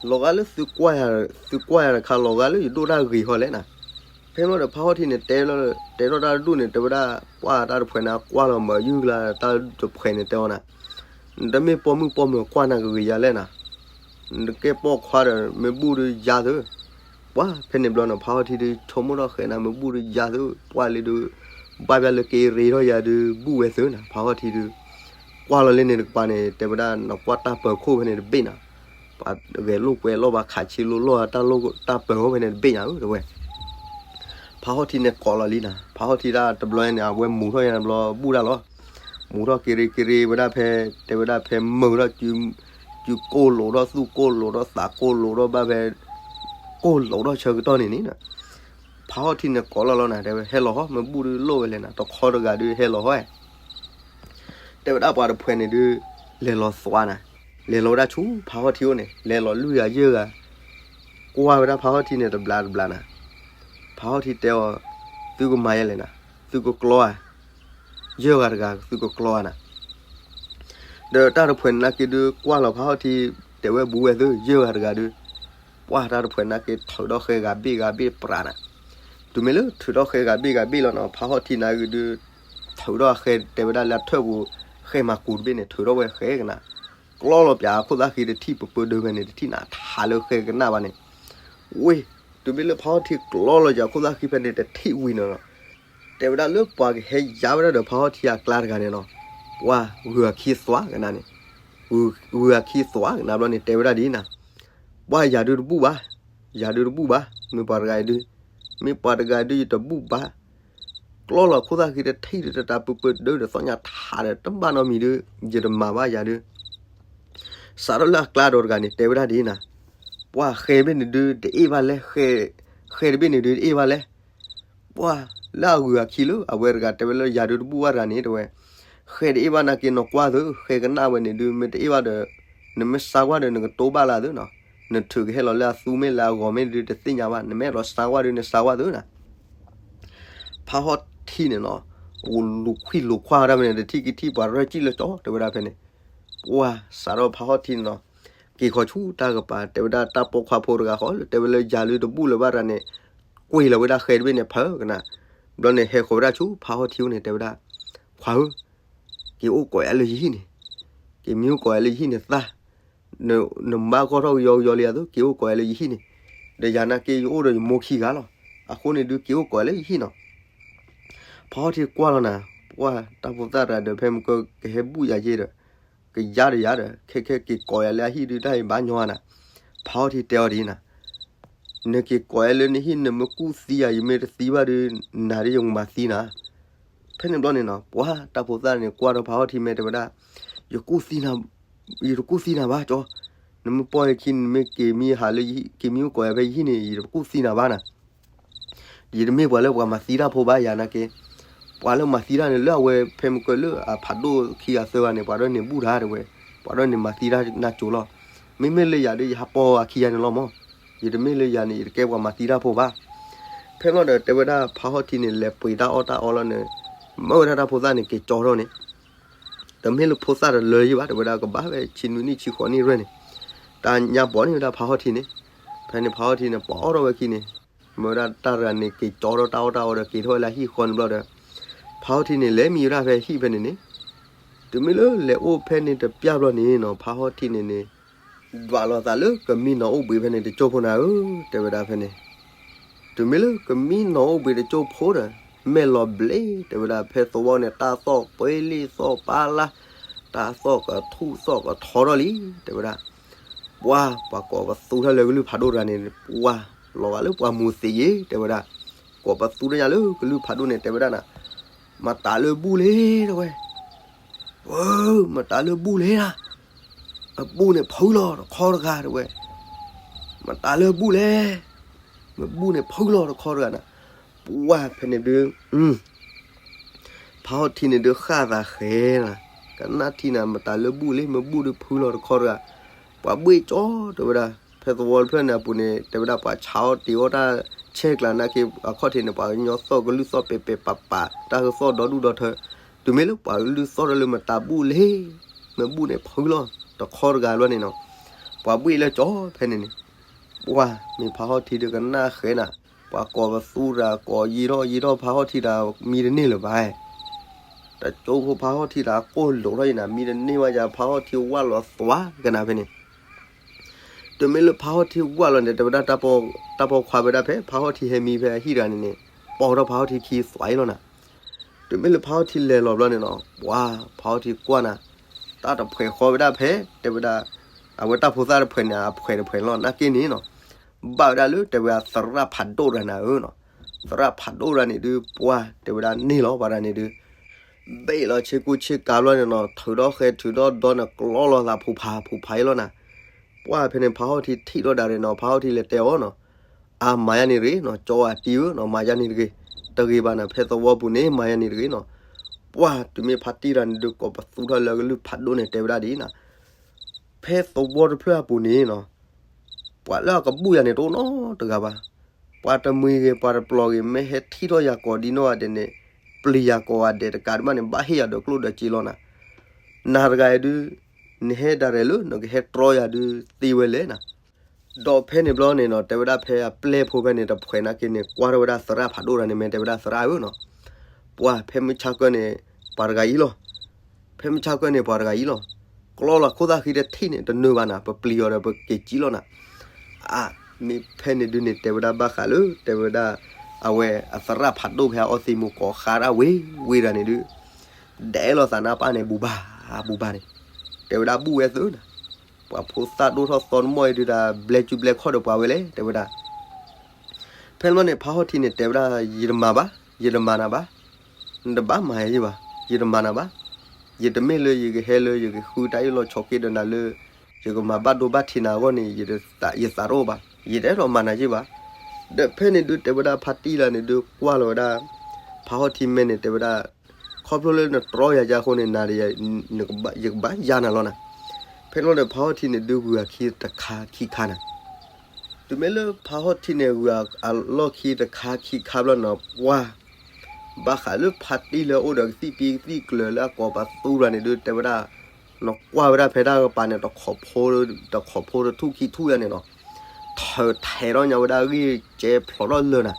လီၤဂာ်လၢသုကွၢ်ယၤ, သုကွၢ်ယၤတခါလီၤဂာ်လၢယဒိၣ်တၢ်ဂ့ၤဟီလဲၣ်နၤ. ဖဲန့ၣ်ဒီးဖးဟီၣ်ထံန့ၣ် တဲထီၣ်တၢ်တဒူၣ်န့ၣ် တဲဝဲဒၣ် ပှၢ်တၢ်တဖှဲးန့ၣ် ကွၢ်လီၤမၤယုၢ်ကျါ တၢ်တဖှဲးန့ၣ်တဲအီၤနၤ, နတမ့ၢ်ပိာ်မုၣ်ပိာ်မၢၤကွၢ်နၤကဂ့ၤယၤလဲၣ်နၤ, နကဲပိာ်ခွါဒီးမ့ၢ်ဘူၣ်ဒီးယၤသု, ပှၢ်ဖဲန့ၣ်ဘျီန့ၣ် ဖးဟီၣ်ထံဒုး ဆိကမိၣ်ထီၣ်ဃဲနၤ မ့ၢ်ဘူၣ်ဒုးယၤသု ပှၢ်လံဒုး ဘၣ်ဘၣ်လၢက့ၤရ့ထီၣ်ယၤဒုး ဘူၣ်ဝဲသုနၤ ဖးဟီၣ်ထံဒုး ကွၢ်လီၤလၢန့ၣ်တကပၤန့ၣ် တဲဝဲဒၣ်နကွၢ်တၢ်ပၢၤခိၣ်ဖဲန့ၣ်တဘ့ၣ်နၤ, ပှၤဂဲၤလိာ်ကွဲလိာ်ဘၣ်ခးဆံလိလိၢ်တၢ်လိၣ်တၢ်ပၢၤခိၣ်ဖဲန့ၣ်တဘ့ၣ်ညါဧၢ တဲဝဲ ဖးဟီၣ်ထံန့ၣ်ကိးလီၤလံနၤ, ဖးဟီၣ်ထံတၢ်တဘျီန့ၣ် အဝဲမူထီၣ်ယၤန့ၣ်ဘျီ ဘူၣ်တၢ်လီၤ, မူထီၣ်က့ၤရ့က့ၤရ့ဝဲဒၣ်ဖဲ တဲဝဲဒၣ်ဖဲမုာ်ထီၣ် စုကိၢ်လိာ်ထီၣ်သူၣ်ကိၢ်လိာ်ထီၣ်သးကိၢ်လိာ်ထီၣ်ဘၣ်ဖဲ ကိၢ်လိာ်ထီၣ်ဆၢကတီၢ်န့ၣ်န့ၣ် ဖးဟီၣ်ထံန့ၣ်ကိးလီၤလီၤနၤ တဲဝဲ ဟဲလီၤဟီ မ့ၢ်ဘူၣ်ဒုးလိၣ်ဝဲလဲၣ်နၤ တခီတဂၤဒုးဟဲလီၤဟီ တဲဝဲဒၣ်ပှၤတဖှဲးန့ၣ်ဒုး လဲၤလီၤသွါနၤ, လဲၤလီၤဝဲဒၣ်ဆူဖးဟီၣ်ထံအိၣ်န့ၣ် လဲၤလီၤလွံၢ်ဂၤယဲၢ်ဂၤ, ကွၢ်ဝဲဒၣ်ဖးဟီၣ်ထံန့ၣ်တဘျးတဘျးနၤ, ဖးဟီၣ်ထံတဲအီၤ, သုကမၤယဲလဲၣ်နၤ, သုကကျီဧါ, ယဲၢ်ဂၤတဂၤသုကကျီဧါနၤ, ဒီးတၢ်တဖှဲးန့ၣ်နာ်က့ဒုး ကွၢ်လီၤဖးဟီၣ်ထံ တဲဝဲဘူးဝဲသု ယဲၢ်ဂၤတဂၤဒုး, ပှၢ်တၢ်တဖှဲးနာ်က့ထုးထီၣ်ဃဲဂၤဘ့ၣ်ဂၤဘ့ၣ်ပြးနၤ, တုၤမ့ၢ်လၢထုးထီၣ်ဃဲဂၤဘ့ၣ်ဂၤဘ့ၣ်လီၤနီၤ ဖးဟီၣ်ထံနာ်က့ဒုး ထုးထီၣ်ဃဲတဲဝဲဒၣ်လၢအထၢၣ်ပူၤ ဃဲမၤကူးတဘ့ၣ်န့ၣ် ထုးထီၣ်ဝဲဃဲကနၤ, ကျီလီၤပၠးခိၣ်သၣ်ဃံတထံၣ်ပပၢဒၢဖဲန့ၣ် တထံၣ်နၤထးလၢဃဲကနၣ်ဘၣ်န့ၣ်, ဝ့ၢ်, တုၤမ့ၢ်လၢဖးဟီၣ်ထံကျီလီၤယၤခိၣ်သၣ်ဃံဖဲန့ၣ် တထံၣ်ဝံၤနီၤနီၤ, တဲဝဲဒၣ်လၢပှၤကဟဲယါဝဲဒၣ်ဒီးဖးဟီၣ်ထံအကျါတဂၤန့ၣ်နီၤ, ပှၢ်ဂုၤအခံသွါကနၤန့ၣ်, ဂုၤအခံသွါကနၤဘျီန့ၣ် တဲဝဲဒၣ်ဒ်နၤ, ပှၢ်ယၤဒုးတဘူၣ်ဘၣ်, ယၤဒုးတဘူၣ်ဘၣ်, မ့ၢ်ပှၤတဂၤအံၤဒုး, မ့ၢ်ပှၤတဂၤအံၤဒုးယတဘူၣ်ဘၣ်, ကျီလီၤခိၣ်သၣ်ဃံတထံၣ်ဒီးတၢ်ပၢပၢဒၢဒီးသီၣ်ညါထးဒီးတဘၣ်နီတမံၤဒုး, ယတမၤဘၣ်ယၤဒုး စးထီၣ်လၢအကျါဒီးတဂၤန့ၣ် တဲဝဲဒၣ်ဒ်နၤ, ပှၢ်ဃဲတဘ့ၣ်န့ၣ်ဒုးတအ့ၣ်ဘၣ်လဲၣ်, ဃဲတဘ့ၣ်န့ၣ်ဒုးတအ့ၣ်ဘၣ်လဲၣ်, ပှၢ်လၢအဂုၤအခံလၢ အဝဲတဂၤတဲဝဲလၢယၤဒုးတဘူၣ်ဘၣ်တဂၤန့ၣ် တဲဝဲ, ဃဲတအ့ၣ်ဘၣ်နာ်က့နီၤကွၢ်သု ဃဲကနၣ်ဝဲန့ၣ်ဒုး မ့ၢ်တအ့ၣ်ဘၣ်ဒီး နမ့ၢ်စါကွၢ်ဒီးနကတိဘၣ်လၢသုနီၤ, နထုးကဟဲလီၤလၢအသူမ့ၢ်လၢအဂီၤမ့ၢ်ဒုးတသ့ၣ်ညါဘၣ် နမ့ၢ်လီၤစါကွၢ်ဒုးနစါကွၢ်သုနီၤ ဖးဟီၣ်ထံန့ၣ်နီၤ, လူၤခွံလူၤခွါဝဲဒၣ်ဖဲန့ၣ် တထံၣ်ကထံၣ်ပှၤရၢၢ်ကံၣ်လၢကၠီ တဲဝဲဒၣ်ဖဲန့ၣ်, ပှၢ်စးထီၣ်ဖးဟီၣ်ထံန့ၣ်နီၤ, က့ၤဃီၤဆူတၢ်ကပၤ တဲဝဲဒၣ်တၢ်ပိာ်ခွါဖိတဂၤဃီ လၢတဲဝဲလၢယၤလၢတဘူၣ်လၢၤဘၣ်တဂၤန့ၣ်, ကွံာ်လီၤဝဲဒၣ်ဃဲတဘ့ၣ်န့ၣ်ဖၢကနၤ, ဘျီန့ၣ်ဟဲဃီၤဝဲဒၣ်ဆူဖးဟီၣ်ထံအိၣ်န့ၣ် တဲဝဲဒၣ်, ခွါဧၢ, က့ၤအိၣ်ကိးယၤလၢယဟံၣ်န့ၣ်, က့ၤမံအိၣ်ကိးယၤလၢယဟံၣ်န့ၣ်သၣ် နဘၣ်ဂီၢ်ထီၣ်ကယီကယီလံယၤသိး က့ၤအိၣ်ကိးယၤလၢယဟံၣ်န့ၣ်, ဒီးယၤနာ်က့ယအိၣ်ဒီးယမိၢ်ခံဂၤလီၤ, အဃိန့ၣ်ဒုးက့ၤအိၣ်ကိးယၤလၢယဟံၣ်နီၤ, ဖးဟီၣ်ထံကွၢ်လီၤနၤ, ပှၢ်တၢ်ဖိသၣ်တဂၤဒီးဖဲမုၢ်ကကဟဲဘူၣ်ယၤယဲဒီး, ကယါဒီးယၤဒီး ခဲခဲက့ၤကိးယၤလၢအဟံၣ်ဒုးတၢ်အံၤဘၣ်ညီနၤ, ဖးဟီၣ်ထံတဲအီၤဒ်နၤ နက့ၤကိးယၤလၢနဟံၣ် နမ့ၢ်ကူၣ်သံယၤ ယမ့ၢ်တသံဘၣ်ဒီး နၤဒ်ယကမၤသံနၤ, ဖဲန့ၣ်ဘျီန့ၣ်နီၤ ပှၢ်တၢ်ဖိသၣ်န့ၣ် ကွၢ်ထီၣ်ဖးဟီၣ်ထံမဲာ်တဲဝဲဒၣ်, ယကူၣ်သံနၤ, ယတကူၣ်သံနၤဘၣ်ကၠီ, နမ့ၢ်ပိာ်ယခံ နမ့ၢ်က့ၤမံဟးလၢယဟံၣ် က့ၤမံအိၣ်ကိးယၤဖဲယဟံၣ်န့ၣ် ယတကူၣ်သံနၤဘၣ်နၤ ယတမ့ၢ်ပှၤလၢပှၤမၤသံတၢ်ဖိဘၣ်ယၤနာ်က့, ပှၤလၢမၤသံတၢ်န့ၣ် လၢအဝဲဖဲမုၢ်ကလၢအဖးဒိၣ်ခံဂၤသၢဂၤန့ၣ် ပှၤဒီးန့ၣ်ဘူၣ်တၢ်တဲဝဲ, ပှၤဒီးန့ၣ်မၤသံတၢ်နၤကိၤလီၤ, မ့မ့ၢ်လၢယၤဒီးယဟးပိာ်အခံဂၤန့ၣ်လီၤမး, ယတမ့ၢ်လၢယၤန့ၣ် ယတကဲပှၤမၤသံတၢ်ဖိဘၣ်, ဖဲလီၤဒီးတဲဝဲဒၣ်ဖးဟီၣ်ထံန့ၣ် လဲၤပှ့ၤတၢ်အီၣ်တၢ်အီလီၤန့ၣ်, မၢဝဲဒၣ်တၢ်ဖိသၣ်န့ၣ် က့ၤကၠီထီၣ်န့ၣ် တမ့ၢ်လၢဖိသၣ်တလၢယံၤဘၣ် တဲဝဲဒၣ်ကဘၣ်ဝဲဆံနွံနံၣ်ဆံဃိးနံၣ်ရဲၣ်န့ၣ်, တၢ်ညါပိာ်န့ၢ်ဝဲဒၣ်ဖးဟီၣ်ထံန့ၣ်, ဖဲန့ၣ်ဖးဟီၣ်ထံန့ၣ် ပှၤအီၣ်ထီၣ်ဝဲခံန့ၣ်, မၢဝဲဒၣ်တၢ်တဂၤန့ၣ် က့ၤကၠီထီၣ်တၢ်အီၣ်တၢ်အီဒီးက့ၤထီၣ်ဝဲလၢဟံၣ်ဃီန့ၣ်ဘျီဒီး, ဖးဟီၣ်ထံန့ၣ် လဲၤမံဝဲဒၣ်ဖဲဟံၣ်ဖဲန့ၣ်န့ၣ်, တုၤမ့ၢ်လၢလဲၤအိၣ်ဖဲန့ၣ်တပျၢ်ဘျီန့ၣ်နီၤ ဖးဟီၣ်ထံန့ၣ်န့ၣ်, ဒွးလိာ်သးလၢကမံနီၤအိၣ်ဘှံးဖဲန့ၣ်တကၠိဖိနၤဧၢ, တဲဝဲဒၣ်ဖဲန့ၣ် တုၤမ့ၢ်လၢကမံနီၤအိၣ်ဘှံးတကၠိဖိဒီး, မဲာ်လီၤဘျ့, တဲဝဲဒၣ်ဖဲသဝီန့ၣ် တၢ်သီၣ်ပှ့ၤလံသီၣ်ပာ်လၢ်, တၢ်သီၣ်ကထူၣ်သီၣ်ကထီထီၣ်လံ, တဲဝဲဒၣ်, ပှၤ, ပှၤကိးပသူထီၣ်လၢကလုၢ်ဖးဒိၣ်တဂၤန့ၣ်, ပှၤ, လီၤဂာ်လၢပှၤမူၤသံးယ့, တဲဝဲဒၣ်, ကိးပသူထီၣ်ညါလၢကလုၢ်ဖးဒိၣ်န့ၣ် တဲဝဲဒၣ်နၤ, မတၤလၢဘူၣ်လဲၣ်, တဲဝဲ ဝၢ, မတၤလၢဘူၣ်လဲၣ်နၤ, အဘူၣ်န့ၣ်ဖုလီၤတခီတဂၤ တဲဝဲ, မတၤလၢဘူၣ်လဲၣ်, မ့ၢ်ဘူၣ်န့ၣ်ဖုလီၤတခီတဂၤနၤ, ပှၤဖဲန့ၣ်ဒုး, ဖးဟီၣ်ထံန့ၣ်ဒုးဃၣ်သးဃဲလီၤ, ကနၣ်ထံနၤ မတၤလၢဘူၣ်လဲၣ် မ့ၢ်ဘူၣ်ဒုးဖုလီၤတခီတဂၤ, ပှၤဘှ့ၣ်ကၠီ တဲဝဲဒၣ်, ဖဲသဝီတဖျၢၣ်န့ၣ်အပူၤန့ၣ် တဲဝဲဒၣ်ပှၤဆါအီၣ်တ့ၤအီၣ်တၢ်ဆဲးကျါနာ်က့ အခီၣ်ထံးန့ၣ် ပှၤကညီသီၣ်ကလုၢ်သီၣ်ပဲာ်ပဲာ်ပာ်ပာ် တၢ်ကသီၣ်ဒီဒူၣ်ဒီထၢ, တုၤမ့ၢ်လၢပှၤကလုၢ်သီၣ်ထီၣ်လၢမတၤဘူၣ်လဲၣ်, မ့ၢ်ဘူၣ်န့ၣ်ဖုလီၤတခီတဂၤဘျီန့ၣ်နီၤ, ပှၤဘှ့ၣ်လၢကၠီဖဲန့ၣ်န့ၣ်, ပှၤမ့ၢ်ဖးဟီၣ်ထံဒုးကနၣ်ဃဲနၤ, ပှၤကိးပသူတဂၤကိးယံာ်ထီၣ်ယံာ်ထီၣ်ဖးဟီၣ်ထံတဂၤမံတန့ၢ်လၢၤဘၣ် တကၠိဖိဖးဟီၣ်ထံတဂၤကိၢ်လိာ်ထီၣ်ယံၤနၤ မံတန့ၢ်ဘၣ်ယၤ ဖးဟီၣ်ထံဝၢ်လီၤသွါကနၤဖဲန့ၣ်, တုၤမ့ၢ်လၢဖးဟီၣ်ထံဝၢ်လီၤန့ၣ် တဲဝဲဒၣ် တၢ်ပိာ်ခွါဝဲဒၣ်ဖဲ ဖးဟီၣ်ထံဟဲမံဖဲအဟံၣ်တဂၤန့ၣ်န့ၣ် ပိာ်ထီၣ်ဖးဟီၣ်ထံခံသွဲလီၤနၤ. တုၤမ့ၢ်လၢဖးဟီၣ်ထံလဲၤလီၤဘျီန့ၣ်နီၤ ပှၤဖးဟီၣ်ထံကွၢ်နၤ တၢ်တဖှဲးဃီဝဲဒၣ်ဖဲ တဲဝဲဒၣ် အဝဲတၢ်ဖိသၣ်တဖှဲးန့ၣ် အဖှဲးတဖှဲးလီၤ နာ်က့န့ၣ်နီၤ ဘၣ်ဝဲဒၣ်လၢတဲဝဲဒၣ်သရၣ်ဖးဒိၣ်တဂၤနၤဧၢနီၤ. သရၣ်ဖးဒိၣ်တဂၤန့ၣ်ဒုး ပှၤတဲဝဲဒၣ်န့ၢ်လီၤပှၤတဂၤန့ၣ်ဒုး ဘ့ၣ်လီၤဆ့ကူဆ့ကၤဘျီန့ၣ်နီၤ ထုးထီၣ်ဃဲထုးထီၣ်ဒီန့ၣ် ကျီလီၤသးဖူးဖးဖူးဖးအံၤလီၤနၤ. ပှၤဖဲန့ၣ် ဖးဟီၣ်ထံထံၣ်ထီၣ်ဒၣ်ရဲၣ်နီၤ ဖးဟီၣ်ထံလဲၤတဲအီၤနီၤ အါမၤယၤန့ၣ်တဂ့ၤနီၤ ကၠီအတံဧၢနီၤ မၤယၤန့ၣ်တဂ့ၤ, တဂ့ၤဘၣ်နၤ ဖဲသဝီပူၤန့ၣ် မၤယၤန့ၣ်တဂ့ၤနီၤ. ပှၤတုၤမ့ၢ်ဖါတံၢ်တဂၤန့ၣ်ဒုး ကိးပသူထီၣ်လၢအကလုၢ်ဖးဒိၣ်န့ၣ် တဲဝဲဒၣ်ဒ်အံၤနၤ ဖဲသဝီတဖျၢၣ်အပူၤန့ၣ်နီၤ ပှၤလၢအကဘူၣ်ယၤန့ၣ်တအိၣ်နီတဂၤဘၣ်. ပှၤတမှံၤဂ့ၤ ပှၤတပျီၤဂ့ၤ မ့ၢ်ဟဲထံၣ်ထီၣ်ယၤကိးဒ်နီၢ်ဂၤဒဲးန့ၣ် ပျံၤယၤကိးဂၤဒဲးတကးဒံးဘၣ်န့ၣ် ဘၣ်ဟ့ၣ်ယၤဒီးကျိၣ်ဒီးစ့လီၤနၤ. နၤတဂၤအံၤဒုး နဟဲဒၣ်ရဲၣ်လၢ နကဟဲတြီယၤဒုးသ့ဝဲလဲၣ်နၤ. ဒီးဖဲန့ၣ်ဘျီန့ၣ်နီၤ တဲဝဲဒၣ်ဖဲအပျဲၢ်ဖိဖဲန့ၣ် တဖှဲးနာ်က့န့ၣ် ကွၢ်ထီၣ်ဝဲဒၣ်သရၣ်ဖးဒိၣ်တဂၤန့ၣ် မ့ၢ်တဲဝဲဒၣ်သရၣ်ဧၢနီၤ ပှၤဖဲမုၢ်ဆါကၢန့ၣ် ပှၤတဂၤအံၤလီၤ. ဖဲမုၢ်ဆါကၢန့ၣ် ပှၤတဂၤအံၤလီၤ. ကျီလီၤခိၣ်သၣ်ဃံတထံၣ်န့ၣ် တနုာ်ဘၣ်နၤ ပပျံၤအီၤဒီးပက့ၤကံလီၤနၤ. အါ မ့ၢ်ဖဲန့ၣ်ဒုးန့ၣ် တဲဝဲဒၣ်ဘၣ်ဃးလၢ တဲဝဲဒၣ် အဝဲအသရၣ်ဖးဒိၣ်ဖဲအအီသံးမူကိးဃါဒၣ်ဝ့ၤဝ့ၤတဂၤန့ၣ်ဒုး ဒဲးလီၤသးနါပၢ်န့ၣ် ဘူၣ်ဘၣ် ဘူၣ်ဘၣ်န့ၣ် တဲဝဲဒၣ်ဘူၣ်ဝဲသုနၤ. ပှၤဖိသၣ်ဒိၣ်ထီၣ်သီနမီၢ်အံၤဒုးဒၣ် ဘျဲးစုဘျဲးခီၣ်ဒီးပှၤဝဲလဲၣ် တဲဝဲဒၣ် ဖဲန့ၣ်ဘျီန့ၣ် ဖးဟီၣ်ထံန့ၣ် တဲဝဲဒၣ် ယတမၤဘၣ်, ယတမၤနၤဘၣ်, နတဘၣ်မၤယၤဘၣ်, ယတမၤနၤဘၣ်, ယတမ့ၢ်လၢယကဟဲလၢယကဃုတၢ်အ့ၣ်လိာ်ဆိးက့ဒီးနၤလၢ ယကမၤဘၣ်ဒိဘၣ်ထံးနၤအဂီၢ်န့ၣ် ယသးတအိၣ်ဘၣ်, ယတအဲၣ်ဒိးမၤနၤယၤဘၣ်. ဒီးဖဲန့ၣ်ဒုးတဲဝဲဒၣ်ဖးတံၢ်လၢန့ၣ်ဒုးကွၢ်လီၤဝဲဒၣ် ဖးဟီၣ်ထံမဲာ်န့ၣ် တဲဝဲဒၣ် ခီဖျိလၢနတြီယၤယါအဃိန့ၣ် နၤဒီးယကဘၣ်ယါနၤလီၤနၤ. ဖဲန့ၣ်ဘျီဒီး ဖးဟီၣ်ထံန့ၣ်ဒုးဂုာ်အခံတခါခံခါနၤ. တုၤမ့ၢ်လၢဖးဟီၣ်ထံန့ၣ် ဂုာ်အလီၢ်ခံတခါခံခါဘျီန့ၣ် ပှၤ ဘၣ်ဃးလၢဖးတံၢ်လၢအအိၣ်ဒီးကသံၣ်ပံကသံၣ်ကျၢၤလၢအကိးပသူတဂၤန့ၣ်ဒုး တဲဝဲဒၣ် နကွၢ်ဝဲဒၣ်ဖဲတၢ်ကပၤန့ၣ် တခိးဖိတထူၣ်ခံထူၣ်ယါန့ၣ်နီၤ ထၢၣ်ထဲးထီၣ်ညါဝဲဒၣ်အဂံၢ်ကဲဖျိးထီၣ်လၢာ်နၤ.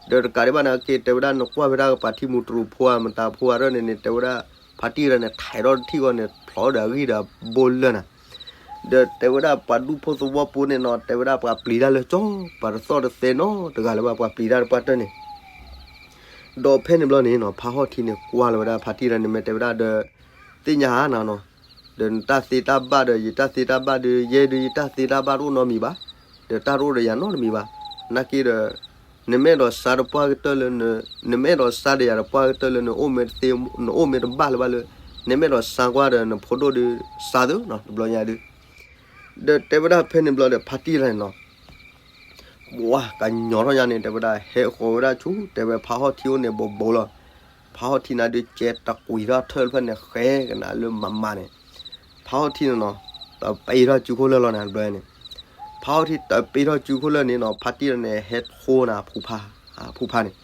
ဒီးတကးဒံးဘၣ်န့ၣ် အက့ၤတဲဝဲဒၣ် နကွၢ်ဖဲတၢ်ကပၤထံမူတရူးဖိဧါ မတၤဖိဧါဒ်န့ၣ်န့ၣ် တဲဝဲဒၣ် ဖးတံၢ်တဂၤန့ၣ် ထဲးထီၣ်တထံၣ်ဃီန့ၣ် ဖျိးဒီးအဂံၢ်ဒီးဘိလၢာ်နၤ. ဒီးတဲဝဲဒၣ်ပှၤဒူၣ်ဖိသဝီဖိန့ၣ်နီၤ တဲဝဲဒၣ်ပှၤပျံၤတၢ်လၢကၠီ ပှၤတသီၣ်တသဲနီတဂၤလၢၤဘၣ် ပှၤပျံၤတၢ်တပှၢ်တၢၢ်န့ၣ် ဒီးဖဲန့ၣ်ဘျီန့ၣ်နီၤ ဖးဟီၣ်ထံန့ၣ်ကွၢ်လီၤဝဲဒၣ်ဖးတံၢ်တဂၤန့ၣ် မ့ၢ်တဲဝဲဒၣ်ဒီး သ့ၣ်ညါဧါနၤနီၤ, ဒီးနတၢ်သ့တၢ်ဘၣ်ဒီး ယတၢ်သ့တၢ်ဘၣ်ဒီး ယဲဒုးယတၢ်သ့တၢ်ဘၣ်တအိၣ်နီတမံၤဘၣ်, ဒီးတၢ်တအိၣ်ဒီးယၤနီတမံၤဘၣ်. နာ်က့ဒီး နမ့ၢ်အဲၣ်ဒိးစါတပှၢ်ကတၢၢ်လၢ နမ့ၢ်အဲၣ်ဒိးစါဒီးယၤတပှၢ်ကတၢၢ်လၢ နအိၣ်မ့ၢ်တဘၣ်လၢၤဘၣ်လၢ နမ့ၢ်အဲၣ်ဒိးစါကွၢ်ဒီးနဖိဒိၣ်ဒုး စါသုနီၤ တဘျီညါဒုး ဒီးတဲဝဲဒၣ်ဖဲန့ၣ်ဘျီဒီး ဖးတံၢ်တဂၤန့ၣ်နီၤ ဝါ ကညီထီၣ်ညါန့ၣ် တဲဝဲဒၣ် ဟဲဃီၤဝဲဒၣ်ဆူ တဲဝဲဖးဟီၣ်ထံအိၣ်န့ၣ် ဘိးဘိးလီၤ. ဖးဟီၣ်ထံန့ၣ်ဒုး ကဲတကွံာ်ထီၣ်ထၢၣ်တဖျၢၣ်န့ၣ် ဃဲကနၣ်လၢမၤမၤန့ၣ် ဖးဟီၣ်ထံန့ၣ်နီၤ တပ့ၤထီၣ်စုခိၣ်လၢာ်လီၤနၤ တဘျီန့ၣ် ဖးဟီၣ်ထံတပ့ၤထီၣ်စုခိၣ်လၢာ်န့ၣ်နီၤ ဖးတံၢ်တဂၤန့ၣ် ဟဲထိနၤ ဖူဖး ဖူဖးန့ၣ်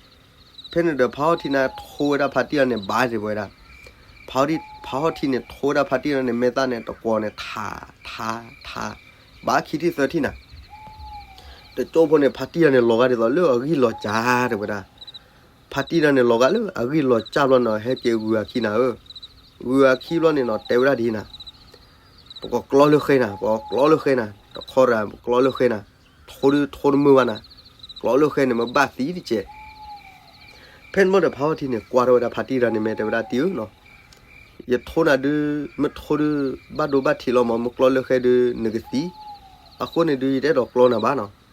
ဖဲန့ၣ်ဒီး ဖးဟီၣ်ထံန့ၣ်ထိဝဲဒၣ်ဖးတံၢ်တဂၤန့ၣ် ဘၣ်တဲဝဲဒၣ် ဖးဟီၣ်ထံန့ၣ်ထိဝဲဒၣ်ဖးတံၢ်တဂၤန့ၣ် မဲာ်သၣ်န့ၣ် တကွီၤန့ၣ် ထး ထး ထး ဘၣ်ခံထံၣ်သၢထံၣ်နၤ တကၠိဖိန့ၣ် ဖးတံၢ်တဂၤန့ၣ် လီၤဂာ်ဒ်သိးလၢအဂံၢ်လီၤစၢ် တဲဝဲဒၣ်. ဖးတံၢ်တဂၤန့ၣ် လီၤဂာ်လၢအဂံၢ်လီၤစၢ်ဘျီန့ၣ် ဟဲက့ၤဂုာ်အခံနၤဧၢ, ဂုာ်အခံဘျီန့ၣ်နီၤ တဲဝဲဒၣ်ဒ်နၤ ပကကျီလၢဃဲနၤ, ပကကျီလၢဃဲနၤ, တခီတၢ်ပကကျီလၢဃဲနၤ, ထိဒုးထိတမုာ်ဘၣ်နၤ, ကျီလၢဃဲန့ၣ် မ့ၢ်ဘၣ်သံတကဲး. ဖဲန့ၣ်မ့ၢ်ဒီး ဖးဟီၣ်ထံန့ၣ် ကွၢ်ထီၣ်ဝဲဒၣ်ဖးတံၢ်တဂၤန့ၣ် မ့ၢ်တဲဝဲဒၣ်တံၢ်ဧၢနီၤ, ယထိနၤဒုး မ့ၢ်ထိဒုး ဘၣ်ဒိဘၣ်ထံးလီၤမး, မ့ၢ်ကျီလၢဃဲဒုး နကသံ, အဃိန့ၣ်ဒုး ယတအဲၣ်ဒိးကျီနၤဘၣ်နီၤ.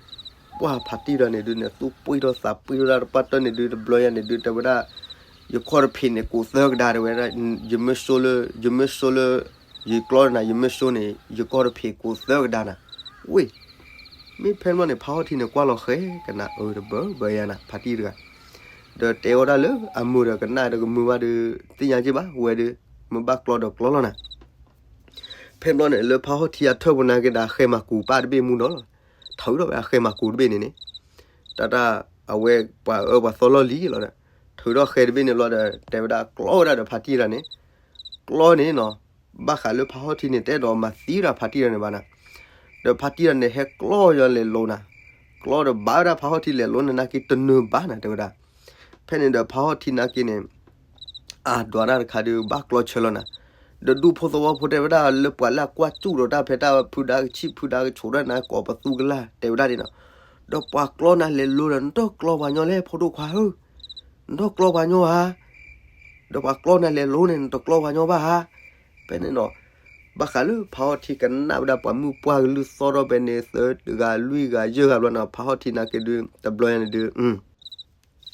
ပှၢ်ဖးတံၢ်တဂၤန့ၣ်ဒုး နသူၣ်ပှံၢ်ထီၣ်သးပှံၢ်ထီၣ်ဒၣ်တပှၢ်တၢၢ်န့ၣ်ဒုး တဘျီညါန့ၣ်ဒုး တဲဝဲဒၣ် ယကီၢ်တဖံးန့ၣ် ကိးသၢကဒါ တဲဝဲဒၣ်, ယမ့ၢ်ဆိလၢ ယမ့ၢ်ဆိလၢ ယကျီနၤ ယမ့ၢ်ဆိန့ၣ် ယကီၢ်တဖံးကိးသၢကဒါနၤ. ဝ့ၢ် မ့ၢ်ဖဲန့ၣ်ဘျီန့ၣ် ဖးဟီၣ်ထံန့ၣ် ကွၢ်လီၤဃဲကနၣ်အၢတဘၢဘၢယါနၤ ဖးတံၢ်တဂၤ, ဒီးတဲအီၤဒၣ်လၢအမုာ်ဒီးကနၣ်ဒီးကမုာ်ဘၣ်ဒီး သ့ၣ်ညါက့ၢ်ဘၣ်ဝဲဒီး မ့ၢ်ဘၣ်ကျီဒီးကျီလီၤနၤ. ဖဲန့ၣ်ဘျီန့ၣ် လၢဖးဟီၣ်ထံအထၢၣ်ပူၤနာ်က့ဒီး ဃဲမၤကူးပၢ်တဘ့ၣ်မူဒီးလီၤ. ထုးထီၣ်ဝဲအဃဲမၤကူးတဘ့ၣ်န့ၣ်န့ၣ် တၢ်တၢ်အဝဲပှၤအၢပှၤသီလီၢ်လံၤလီၤဒီး ထုးထီၣ်ဃဲတဘ့ၣ်န့ၣ်ဘျီဒီး တဲဝဲဒၣ်ကျီဝဲဒၣ်ဒီးဖးတံၢ်တဂၤန့ၣ်, ကျီန့ၣ်နီၤ, ဘၣ်ဃးလၢဖးဟီၣ်ထံန့ၣ် တအဲၣ်ဒိးမၤသံဝဲဒၣ်ဖးတံၢ်တဂၤန့ၣ်ဘၣ်နၤ, ဒီးဖးတံၢ်တဂၤန့ၣ် ဟဲကျီယီၤလဲၤလိၤနၤ, ကျီဒီးဘၣ်ဝဲဒၣ်ဖးဟီၣ်ထံလဲၤလိၤန့ၣ် နာ်က့တနုာ်ဘၣ်နၤ တဲဝဲဒၣ်. ဖဲန့ၣ်ဒီးဖးဟီၣ်ထံနာ်က့န့ၣ် အဒွးတၢ်တခါဒုး ဘၣ်ကျီဆၢလီၤနၤ, ဒီးဒူဖိသဝီဖိတဲဝဲဒၣ်လၢပှၤလၢအကွၢ်စူၣ်ဒီးတၢ်ဖဲတၢ်ဖုဒါကဆံၣ်ဖုဒါကဆိးတၢ်န့ၣ် ကိးပသူကလာ်တဲဝဲဒၣ်န့ၣ်နီၤ, ဒီးပှၤကျီနၤလဲၤလိၤဒီး နတကျီပှၤညီလဲၣ် ဖိဒိၣ်ခွါဧၢ, နတကျီပှၤညီဧါ, ဒီးပှၤကျီနၤလဲၤလိၤန့ၣ် နတကျီပှၤညီဘၣ်ဧါ, ဖဲန့ၣ်နီၤ, ဘၣ်ဃးလၢဖးဟီၣ်ထံကနၣ်ဝဲဒၣ်ပှၤမုၣ်ပှၢ်ကလုၢ်သီၣ်ထီၣ်ဖဲန့ၣ် သၢဂၤလွံၢ်ဂၤယဲၢ်ဂၤဘျီန့ၣ် ဖးဟီၣ်ထံနာ်က့ဒုး တဘျီညါန့ၣ်ဒုး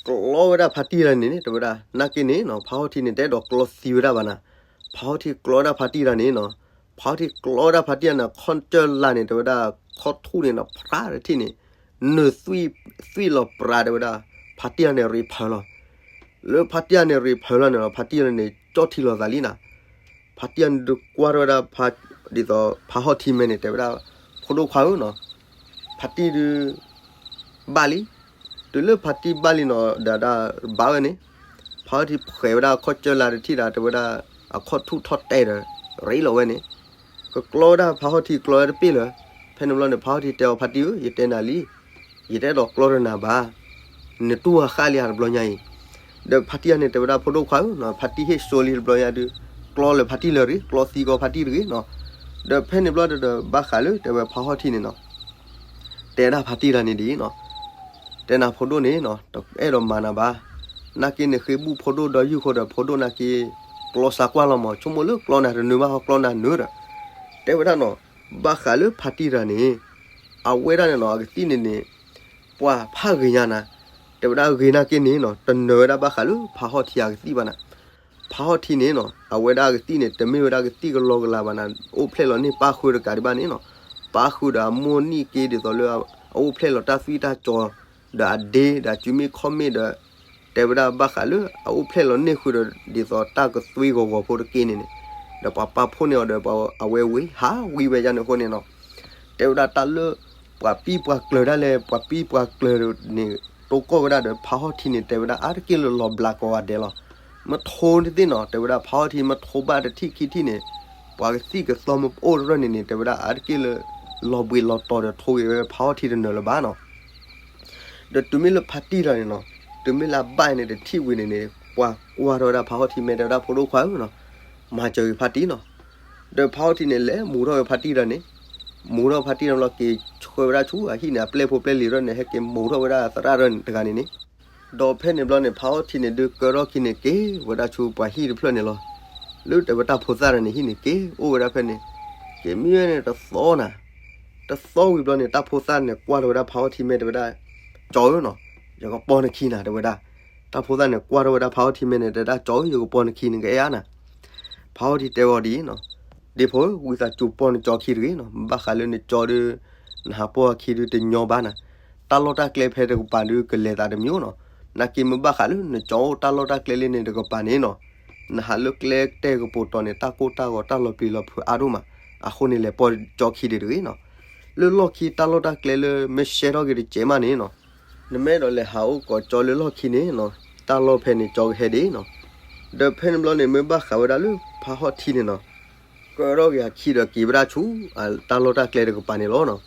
ကျီဝဲဒၣ်ဖါတံၢ်တဂၤန့ၣ်န့ၣ် တဲဝဲဒၣ် နာ်က့န့ၣ်နီၤ ဖးဟီၣ်ထံန့ၣ် တအဲၣ်ဒိးကျီသံဝဲဒၣ်ဘၣ်နၤ, ဖးဟီၣ်ထံကျီဝဲဒၣ်ဖါတံၢ်တဂၤန့ၣ်နီၤ, ဖးဟီၣ်ထံကျီဝဲဒၣ်ဖါတံၢ်တဂၤန့ၣ် ခီၣ်ကၢၢ်လၢ်န့ၣ် တဲဝဲဒၣ် ခီၣ်ထူၣ်န့ၣ်နီၤ ဖြးတထံၣ်န့ၣ် နုာ်သွံၣ်လီၤပြးတဲဝဲဒၣ်, ဖါတံၢ်တဂၤန့ၣ်ရ့ဖၢလီၤ, လၢဖါတံၢ်တဂၤန့ၣ်ရ့ဖၢလီၤန့ၣ်လီၤ ဖါတံၢ်တဂၤန့ၣ် ကၠီၣ်ထံလီၤသးလံနၤ, ဖါတံၢ်တဂၤန့ၣ်ဒုးကွၢ်ထီၣ်ဝဲဒၣ် ဒ်သိးဖးဟီၣ်ထံမဲန့ၣ် တဲဝဲဒၣ်ဖိဒိၣ်ခွါဧၢနီၤ, ဖါတံၢ်ဒုး ဘၣ်လံ, တုၤလၢဖါတံၢ်ဘၣ်လံနီၤ ဒီးဒၣ်ဘၣ်ဝဲန့ၣ်, ဖးဟီၣ်ထံဖှဲးဝဲဒၣ်ခီၣ်ကၢၢ်လၢ်တထံၣ်ဒီး တဲဝဲဒၣ် အခီၣ်ထူၣ်ထီၣ်တဲာ်ဒီး ရ့လီၤဝဲန့ၣ်, ကကျီဝဲဒၣ်ဖးဟီၣ်ထံကျီဝဲတပ့ၢ်လၢၤ, ဖဲန့ၣ်ဘျီန့ၣ် ဖးဟီၣ်ထံတဲအီၤဖါတံၢ်ဧၢ ယတဲနၤလံ, ယတအဲၣ်ဒိးကျီတနၤဘၣ်, နတူၢ်အဃၣ်လံဧါတဘျီညါအံၤ, ဒီးဖါတံၢ်တဂၤန့ၣ် တဲဝဲဒၣ်ဖိဒိၣ်ခွါဧၢနီၤ ဖါတံၢ်ဟ့ၣ်စိလံတဘျီညါဒုး, ကျီလၢၤဖါတံၢ်လၢၤရ့ ကျီသံကီးဖါတံၢ်တဂ့ၤနီၤ, ဒီးဖဲန့ၣ်ဘျီဒီး ဘၣ်ဃးလၢတဲဝဲဖးဟီၣ်ထံန့ၣ်နီၤ တဲဒၣ်ဖါတံၢ်တဂၤန့ၣ်ဒ်အံၤနီၤ, တဲနၤဖိဒိၣ်န့ၣ်နီၤ တအဲၣ်ဒိးမၤနၤဘၣ်, နာ်က့န့ၣ်ဃ့ဘူၣ်ဖိဒိၣ်ဒီးယုၢ်ဃိဒီး ဖိဒိၣ်နာ်က့ ကျီစါကွၢ်လီၤမး ဆိကမိၣ်လၢကျီနၤတနၢၤဘၣ် ဟီကျီနၤနၢၤဒီး, တဲဝဲဒၣ်နီၤ, ဘၣ်ဃးလၢဖါတံၢ်တဂၤန့ၣ် အဝဲဒၣ်န့ၣ်နီၤ အကသံၣ်န့ၣ်န့ၣ် ပှၤဖးဂ့ၤညါနၤ, တဲဝဲဒၣ်ဂ့ၤနာ်က့န့ၣ်နီၤ တနၢၤဝဲဒၣ်ဘၣ်ဃးလၢဖးဟီၣ်ထံအကသံၣ်ဘၣ်နၤ, ဖးဟီၣ်ထံန့ၣ်နီၤ အဝဲဒၣ်အကသံၣ်န့ၣ် တမ့ၢ်ဝဲဒၣ်ကသံၣ်ကလီကလီဘၣ်နၤ, အိၣ်ဖျဲၣ်လီၤန့ၢ်ပၣ်ဃုာ်တကးဒံးဘၣ်န့ၣ်နီၤ, ပၣ်ဃုာ်ဒီးအမိၢ်နံၣ်က့ဒ်သိးလၢ အအိၣ်ဖျဲၣ်လီၤတၢ်သွံၣ်တၢ်စီၤ, ဒီးအဒ့ ဒီးအစုမ့ၣ်ခီၣ်မ့ၣ်ဒီး, တဲဝဲဒၣ်ဘၣ်ဃးလၢအအိၣ်ဖျဲၣ်လီၤန့ၢ်ဃုာ်ဒီး ဒ်သိးတၢ်ကသွံဂီၤဂီၤဖိတက့ၢ်န့ၣ်န့ၣ်, ဒီးပှၤပာ်ဖှိၣ်န့ၢ်အီၤဒီး အဝဲဝံၤ ဟးဝံၤဝဲဒၣ်န့ၣ်အဃိန့ၣ်နီၤ, တဲဝဲဒၣ်တၢ်လၢ ပှၤပံပှၤကျၢၤဒၣ်လဲာ် ပှၤပံပှၤကျၢၤန့ၣ် တိကိၢ်ဝဲဒၣ်ဒီးဖးဟီၣ်ထံန့ၣ် တဲဝဲဒၣ်အါတက့ၢ်လၢလီၤဘျးကိးဂၤဒဲးလီၤ. မ့ၢ်ထိတသ့ၣ်နီၤ တဲဝဲဒၣ်ဖးဟီၣ်ထံမ့ၢ်ထိဘၣ်တထံၣ်ခံထံၣ်န့ၣ် ပှၤကသံၣ်ကသီမ့ၢ်အိၣ်တရၢၣ်န့ၣ်န့ၣ် တဲဝဲဒၣ်အါတက့ၢ်လၢ လီၤဘှံးလီၤတီၤဒီးထိဂ့ၤဝဲဖးဟီၣ်ထံတနၢၤလၢၤဘၣ်နီၤ. ဒီးတုၤမ့ၢ်လၢဖါတံၢ်တဂၤန့ၣ်နီၤ တုၤမ့ၢ်လၢအဘၣ်န့ၣ်တထံၣ်ဝံၤန့ၣ်န့ၣ် ပှၤကွၢ်ထီၣ်ဝဲဒၣ်ဖးဟီၣ်ထံမဲာ်တဲဝဲဒၣ်ဖိဒိၣ်ခွါဧၢနီၤ မၤစၢၤဂ့ၤဖါတံၢ်နီၤ. ဒီးဖးဟီၣ်ထံန့ၣ် လဲၤမူထီၣ်ဝဲဖါတံၢ်တဂၤန့ၣ်, မူထီၣ်ဖါတံၢ်တဘျီက့ၤဆှၢဝဲဒၣ်ဆူအဟံၣ်န့ၣ် အပျဲၢ်ဖိပျဲၢ်လံၤထီၣ်န့ၣ် ဟဲက့ၤမူထီၣ်ဝဲဒၣ်သရၣ်တဂၤန့ၣ်န့ၣ်, ဒီးဖဲန့ၣ်ဘျီန့ၣ် ဖးဟီၣ်ထံန့ၣ်ဒုးကၢထီၣ်ခံန့ၣ်က့ၤဝဲဒၣ်ဆူပှၤဟံၣ်တဖျၢၣ်န့ၣ်လီၤ. လၢတဲဝဲတၢ်ဖိသၣ်တဂၤန့ၣ်ဟံၣ်န့ၣ်က့ၤအိၣ်ဝဲဒၣ်ဖဲန့ၣ်, က့ၤမံဝဲန့ၣ်တသီနၤ, တသီဝံၤဘျီန့ၣ် တၢ်ဖိသၣ်န့ၣ်ကွၢ်ထီၣ်ဝဲဒၣ်ဖးဟီၣ်ထံမဲာ်တဲဝဲဒၣ်, ကၠီဧၢနီၤ, ယကပီၢ်နခံနၤ တဲဝဲဒၣ်. တၢ်ဖိသၣ်န့ၣ်ကွၢ်ထီၣ်ဝဲဒၣ်ဖးဟီၣ်ထံမဲာ်န့ၣ် တဲဒၣ်ကၠီဧၢ ယကပီၢ်နခံနကအဲၣ်ဧါနၤ. ဖးဟီၣ်ထံတဲဝဲဒ်အံၤနီၤ, ဒ့ဖိဧၢ ဝံသးစူၤပီၢ်နကၠီခံတဂ့ၤနီၤ, ဘၣ်ဃးလၢနကၠီဒုး နဟးပီၢ်အခံဒုးတညီဘၣ်နၤ. တၢ်လီၢ်တၢ်ကျဲဖဲတကပၤဒုးကလဲၤသးတမံၤနီၤ, နာ်က့မ့ၢ်ဘၣ်ဃးလၢနကၠီအိၣ်တၢ်လီၢ်တၢ်ကျဲလၢန့ၣ်တကပၤန့ၣ်နီၤ, နဟးလၢကျဲတဲာ်ကပိာ်တီၤန့ၣ် တၢ်ကိၢ်တၢ်ဂီၤတၢ်လီၤပျံၤလီၤဖုးအါဒိၣ်မး, အဃိန့ၣ်လဲၤပီၢ်ကၠီခံဒံးတဂ့ၤနီၤ. လၢလီၢ်ခံတၢ်လီၢ်တၢ်ကျဲလၢမ့ၢ်ရှဲထီၣ်က့ၤတစဲးမးန့ၣ်နီၤ, နမ့ၢ်အဲၣ်ဒိးလဲၤဟးအိၣ်ကိးကၠီလၢလီၢ်ခံန့ၣ်နီၤ, တၢ်လီၢ်ဖဲန့ၣ်ကၠီကဟဲဒံးနီၤ. ဒီးဖဲန့ၣ်ဘျီန့ၣ်မ့ၢ်ဘၣ်ဃးဝဲဒၣ်လၢဖးဟီၣ်ထံန့ၣ်နီၤ, ကၢထီၣ်က့ၤအခံဒီးက့ၤဝဲဒၣ်ဆူ တၢ်လီၢ်တၢ်ကျဲတကပၤန့ၣ်လီၤနီၤ.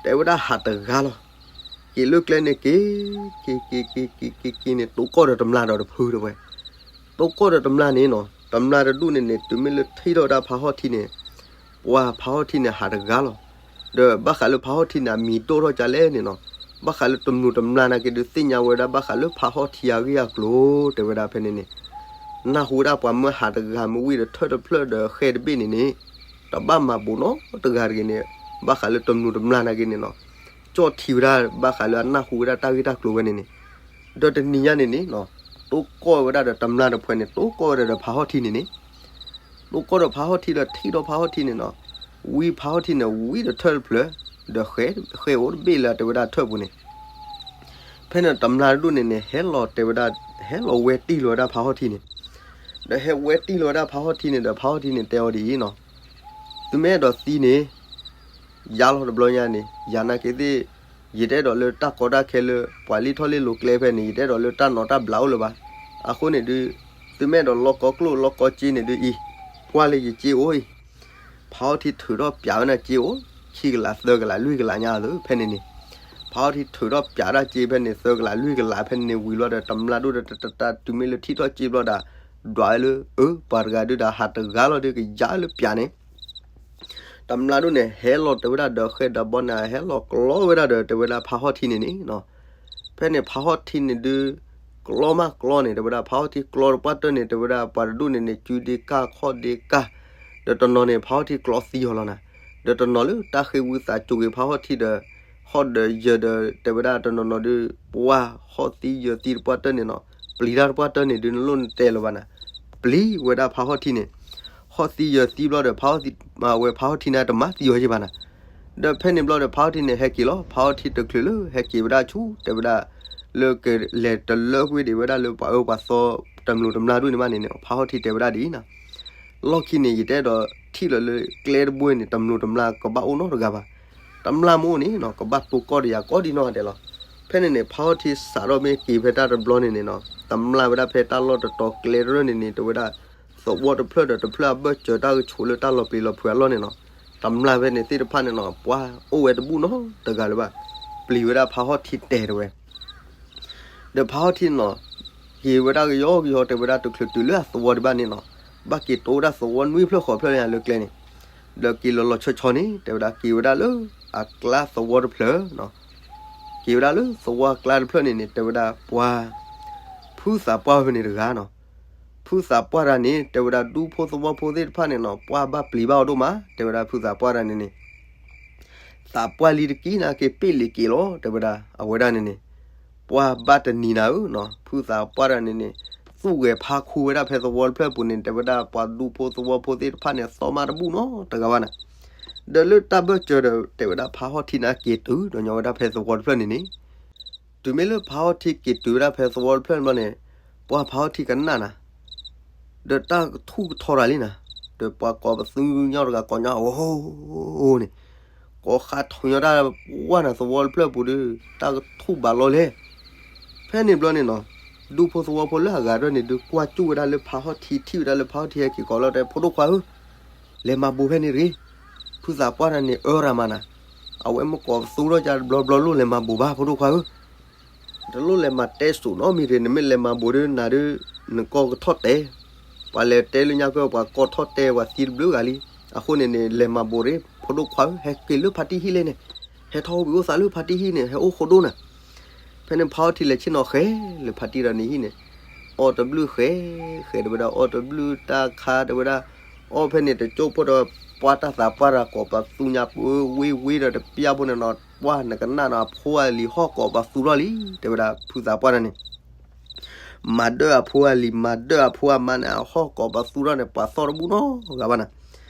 တဲဝဲဒၣ်ဟးတဂၤလီၤ. က့ၤလၢကျဲန့ၣ်က့ၤ, က့ၤ က့ၤ က့ၤ က့ၤ က့ၤ က့ၤန့ၣ် တိကိၢ်ဒီးတမျာ်ဒီးတဖုတဲဝဲ. တိကိၢ်ဒီးတမျာ်န့ၣ်နီၤ, တမျာ်တဒူၣ်န့ၣ်န့ၣ် တုၤမ့ၢ်လၢထံၣ်ထီၣ်ဝဲဒၣ်ဖးဟီၣ်ထံန့ၣ်, ပှၤဖးဟီၣ်ထံန့ၣ်ဟးတဂၤလီၤ. ဒီးဘၣ်ဃးလၢဖးဟီၣ်ထံန့ၣ် အမံၤဒိၣ်ထီၣ်ကလဲၣ်န့ၣ်နီၤ, ဘၣ်ဃးလၢတမျာ်တမျာ်နာ်က့ဒုးသ့ၣ်ညါဝဲဒၣ်ဘၣ်ဃးလၢဖးဟီၣ်ထံအဂ့ၢ်အကျိၤ တဲဝဲဒၣ်ဖဲန့ၣ်န့ၣ် နၢ်ဟူဝဲဒၣ်ပှၤမၢဟးတဂၤမ့ၢ်ဝံၣ်ဒီးထၢၣ်တဖျၢၣ်ဒီးဃဲတဘ့ၣ်န့ၣ်န့ၣ်, တဘၣ်မၤဘူးနီတဂၤတဂ့ၤန့ၣ်, ဘၣ်ဃးလၢတမျာ်တမျာ်နာ်က့န့ၣ်နီၤ, ကၠီၣ်ထံဝဲဒၣ်ဘၣ်ဃးလၢအနၢ်ဟူဝဲဒၣ်တၢ်ဂ့ၢ်တၢ်ကျိၤဝဲန့ၣ်န့ၣ်, ဒီးတနံၤညါန့ၣ်န့ၣ်နီၤ, တိကိၢ်ဝဲဒၣ်ဒီးတမျာ်တဖုန့ၣ် တိကိၢ်ဝဲဒၣ်ဒီးဖးဟီၣ်ထံန့ၣ်န့ၣ် တိကိၢ်ဒီးဖးဟီၣ်ထံဒီးထံၣ်ဒီးဖးဟီၣ်ထံန့ၣ်နီၤ, ဝံဖးဟီၣ်ထံန့ၣ်ဝံဒီးထၢၣ်တဖျၢၣ်, ဒီးဃဲအိၣ်တဘ့ၣ်လၢအတဲဝဲဒၣ်ထၢၣ်ပူၤန့ၣ် ဖဲန့ၣ်တမျာ်တဒူၣ်န့ၣ်န့ၣ် ဟဲလီၤတဲဝဲဒၣ်, ဟဲလီၤဝဲတံၢ်လီၤဝဲဒၣ်ဖးဟီၣ်ထံန့ၣ်, ဒီးဟဲဝဲတံၢ်လီၤဝဲဒၣ်ဖးဟီၣ်ထံန့ၣ်ဒီးဖးဟီၣ်ထံန့ၣ်တဲအီၤဒ်အံၤနီၤ, သုမ့ၢ်အဲၣ်ဒိးသံန့ၣ်, ယၤလီၤတဘျီညါန့ၣ် ယၤနာ်က့သ့ၣ်, ယတအဲၣ်ဒိးလၢတၢ်ကီတၢ်ခဲလၢ ပှၤလံၣ်ထီၣ်လံၣ်လီၤကျဲဖဲန့ၣ် ယတအဲၣ်ဒိးလၢတၢ်နီၤတၢ်ဘျးအိၣ်လၢၤဘၣ်, အဃိန့ၣ်ဒုး, သုမ့ၢ်အဲၣ်ဒိးလီၢ်ကီကျိၣ်လီၢ်ကီစ့န့ၣ်ဒုးအံၤ, ကွၢ်လၢယစ့အိၣ်အံၤ ဖးဟီၣ်ထံထုးထီၣ်ပၠးဝဲဒၣ်စ့အိၣ်, ခံကလးသၢကလးလွံၢ်ကလးညါသ့ဖဲန့ၣ်န့ၣ်, ဖးဟီၣ်ထံထုးထီၣ်ပၠးဒၣ်စ့ဖဲန့ၣ် သၢကလးလွံၢ်ကလးဖဲန့ၣ်န့ၣ် ဝံၤလီၤဒီးတမျာ်ဒူၣ်ဒီးတတတုၤမ့ၢ်လၢထံၣ်ထီၣ်စ့ဘျီဒီး, ဒွးဝဲလၢ အၢ ပှၤတဂၤဒုးဒီးဟးတဂၤလီၤဒီးကယၤလၢပျးန့ၣ် တမျၢ်ဒိၣ်န့ၣ် ဟဲလီၤတဲဝဲဒၣ်ဒီးဃဲဒီးဘီန့ၣ် ဟဲလီၤကျီဝဲဒၣ်ဒီး တဲဝဲဒၣ်ဖါဟီၣ်ထံန့ၣ်န့ၣ်နီၤ. ဖဲန့ၣ်ဖါဟီၣ်ထံန့ၣ်ဒုး ကျီမးကျီန့ၣ် တဲဝဲဒၣ်ဖါဟီၣ်ထံကျီတပှၢ်တၢၢ်န့ၣ် တဲဝဲဒၣ်ပှၤတဒူၣ်န့ၣ်န့ၣ် စုဒ့ကၢ်ခီၣ်ဒ့ကၢ် ဒီးတနီၤန့ၣ် ဖါဟီၣ်ထံကျီသံအီၤလီၤနၤ. ဒီးတနီၤလၢတၢ်ဃ့ဝံသးစူၤက့ၤဖါဟီၣ်ထံဒီး ဟီၣ်ဒီးယၢၤဒီး တဲဝဲဒၣ်တနီၤနီၤဒုး ပှၢ်ဟီၣ်သံယၢၤသံတပှၢ်တၢၢ်န့ၣ်နီၤ ပျံၤတၢ်တပှၢ်တၢၢ်န့ၣ်ဒုး နလိၣ်နတဲလၢၤဘၣ်နၤ. ပျံၤဝဲဒၣ်ဖါဟီၣ်ထံန့ၣ် ဟီၣ်သံယၢၤသံဘျီဒီး ဖါဟီၣ်သံ အဝဲဖါဟီၣ်ထံန့ၣ် တမၤသံအီၤယ့ၢ်ဘၣ်နၤ. ဒီးဖဲန့ၣ်ဘျီဒီး ဖါဟီၣ်ထံန့ၣ် ဟဲက့ၤလီၤ. ဖါဟီၣ်ထံတချုးလၢဟဲက့ၤဝဲဒၣ်ဆူ တဲဝဲဒၣ် လၢကလဲၤတလၢကွံာ်ဒံးဝဲဒၣ်လၢပှၤအၢပှၤသီတမျိးတမျာ်ဒူၣ်န့ၣ်ဘၣ်န့ၣ်န့ၣ် ဖါဟီၣ်ထံတဲဝဲဒၣ်ဒ်အံၤနၤ. လီၢ်ခံန့ၣ် ယတအဲၣ်ဒိးထံၣ်လီၤလၢကျဲတဘိန့ၣ် တမျိးတမျာ်ကဘၣ်အိၣ်နီတဂၤဘၣ်. တမျာ်မ့ၢ်အိၣ်န့ၣ်နီၤ ကဘၣ်တိၢ်ကီၢ်ဒီးယၤကီၢ်ဒံနီၢ်ဂၤဒဲးလီၤ. ဖဲန့ၣ်န့ၣ် ဖါဟီၣ်ထံစးထီၣ်မ့ၢ်က့ၤဖဲတၢ်တဘျီန့ၣ်န့ၣ်နီၤ တမျာ်ဝဲဒၣ်ဖဲတၢ်လီၢ်တတီၤကျဲတရၢၢ်န့ၣ်န့ၣ် တဲဝဲဒၣ် သဝီတဖျၢၣ်ဒီးတဖျၢၣ်အဘၢၣ်စၢၤတၢ်ကဆိးလၢတၢ်လီၤပျံၤလီၤဖုးအလီၢ်န့ၣ်နီၤ တမျာ်ဖဲန့ၣ်သ့ၣ်တဖၣ်န့ၣ်နီၤ ပှၢ်အိၣ်ဝဲတဘူၣ်နီတဂၤလၢၤဘၣ်. ပျံၤဝဲဒၣ်ဖါဟီၣ်ထံတဲာ်တဲဝဲ ဒီးဖါဟီၣ်ထံန့ၣ်နီၤ က့ၤဝဲဒၣ်ကယီကယီတဲဝဲဒၣ်တချုးတုၤလၢအသဝီဒံးဘၣ်န့ၣ်နီၤ ဘၣ်က့ၤတိဝဲဒၣ်သဝီနွံဖျၢၣ်ဃိးဖျၢၣ်လၢကျဲန့ၣ် ဒီးက့ၤလီၤလီၤဆီဆီန့ၣ် တဲဝဲဒၣ်က့ၤဝဲဒၣ်လၢအကျါသဝီတဖျၢၣ် က့ၤဝဲဒၣ်လၢသဝီအကျါတဖျၢၣ်န့ၣ်န့ၣ် တဲဝဲဒၣ်ပှၢ် ဖုသးပှၢ်ဖဲန့ၣ်တဂၤနီၤ ဖုသးပှၢ်တဂၤန့ၣ် တဲဝဲဒၣ်ဒူဖိသဝီဖိသ့ၣ်တဖၣ်န့ၣ်နီၤ ပှၢ်ဘၣ်ပျံၤဘၣ်အီၤဒိၣ်မး တဲဝဲဒၣ်ဖုသးပှၢ်တဂၤန့ၣ်န့ၣ် သးပှၢ်လံတက့ၢ်နၤက့ၤပ့ၣ်လံၤက့ၤလီၤ တဲဝဲဒၣ် အဝဲဒၣ်န့ၣ်န့ၣ် ပှၢ်ဘၣ်တနံၤနၤဧၢနီၤ ဖုသးပှၢ်တဂၤန့ၣ်န့ၣ် သူၣ်ဂဲၤဖါခူဝဲဒၣ်ဖဲသဝီတဖျၢၣ်ပူၤန့ၣ် တဲဝဲဒၣ်ပှၤဒူဖိသဝီဖိသ့ၣ်တဖၣ်န့ၣ် သီၣ်မးတဘူၣ်နီတဂၤဘၣ်နၤ ဒီးလၢတၢ်ဘၢၣ်စၢၤဒီး တဲဝဲဒၣ်ဖါဟီၣ်ထံန့ၣ်က့ၤတုၤဒီးညီဝဲဒၣ်ဖဲသဝီတဖျၢၣ်န့ၣ်န့ၣ် တုၤမ့ၢ်လၢဖါဟီၣ်ထံက့ၤတုၤဝဲဒၣ်ဖဲသဝီတဖျၢၣ်န့ၣ်ဘျီန့ၣ် ပှၢ်ဖါဟီၣ်ထံကနၣ်နၤ ဒီးတၢ်ကထူၣ်ကထီတၢ်လံနၤ ဒီးပှၤကိးပသူညီတဂၤကိးညီအဝဲန့ၣ် ကိးဃးထီၣ်ညီတၢ်ဝဲနၤသဝီတဖျၢၣ်ပူၤဒီး တၢ်ကထူၣ်ဘၣ်လီၤလဲၣ် ဖဲန့ၣ်ဘျီန့ၣ်နီၤ ဒူဖိသဝီဖိလၢအဂၤတဖၣ်န့ၣ်ဒုးကွၢ်စူၣ်ဝဲဒၣ်လၢဖါဟီၣ်ထံ ထံၣ်ဝဲဒၣ်လၢဖါဟီၣ်ထံဟဲက့ၤကိးလီၤတဲ ဖိဒိၣ်ခွါဧၢ လဲၤမၤဘိးဖဲန့ၣ်တဂ့ၤ ဖုသးပှၢ်တဂၤန့ၣ်အၢရၤမးနၤ အဝဲမ့ၢ်ကိးပသူထီၣ်ကဘျီဘျီလိၣ်လဲၤမၤဘိးဘၣ်ဖိဒိၣ်ခွါဧၢ တလိၣ်လဲၤမၤတဲစိာ်နီတမံၤတဂ့ၤ နမ့ၢ်လဲၤမၤဘိးဒီးနၤဒီး နကိးကထီၣ်တဲာ် ပှၤလဲၤတဲလၢညါကၢၢ် ပှၤကိးထီၣ်တဲာ်ပှၤသံတဘျုးဂၤလံ အဃိန့ၣ်န့ၣ် လဲၤမၤဘိးဒီး ဖိဒိၣ်ခွါဧၢ ဟဲက့ၤလၢဖါတံၢ်ဟံၣ်လဲၣ်န့ၣ် ဟဲထီၣ်အိၣ်ဘှံးအိၣ်သးလၢဖါတံၢ်ဟံၣ်န့ၣ် ဟဲအိၣ်ဃိဒိၣ်နၤ ဖဲန့ၣ်ဖါဟီၣ်ထံလဲၤဆ့ၣ်နီၤဃဲၤလၢဖါတံၢ်တဂၤန့ၣ်ဟံၣ်န့ၣ် အီၣ်တဘျုးဃဲၤ ဃဲၤတဲဝဲဒၣ် အီၣ်တဘျုးတၢ်ခါတဲဝဲဒၣ် အီၣ်ဖဲန့ၣ်တကၠိဖိဒီး ပှၢ်တၢ်သးပှၢ်တဂၤကိးပသူညါပၢဝ့ဝ့ဒီးတပျၢ်ဖိန့ၣ်နီၤ ပှၢ်နကနၣ်နီၤ အဖိအလံၤဟီၣ်ကိးပသူထီၣ်လံ တဲဝဲဒၣ်ဖုသးပှၢ်တဂၤန့ၣ် မၤဒၢအဖိအလံၤ မၤဒၢအဖိအမါန့ၣ် အဟီၣ်ကိးပသူထီၣ်န့ၣ် ပှၤသီၣ်တဘူၣ်နီတဂၤဘၣ်နၤ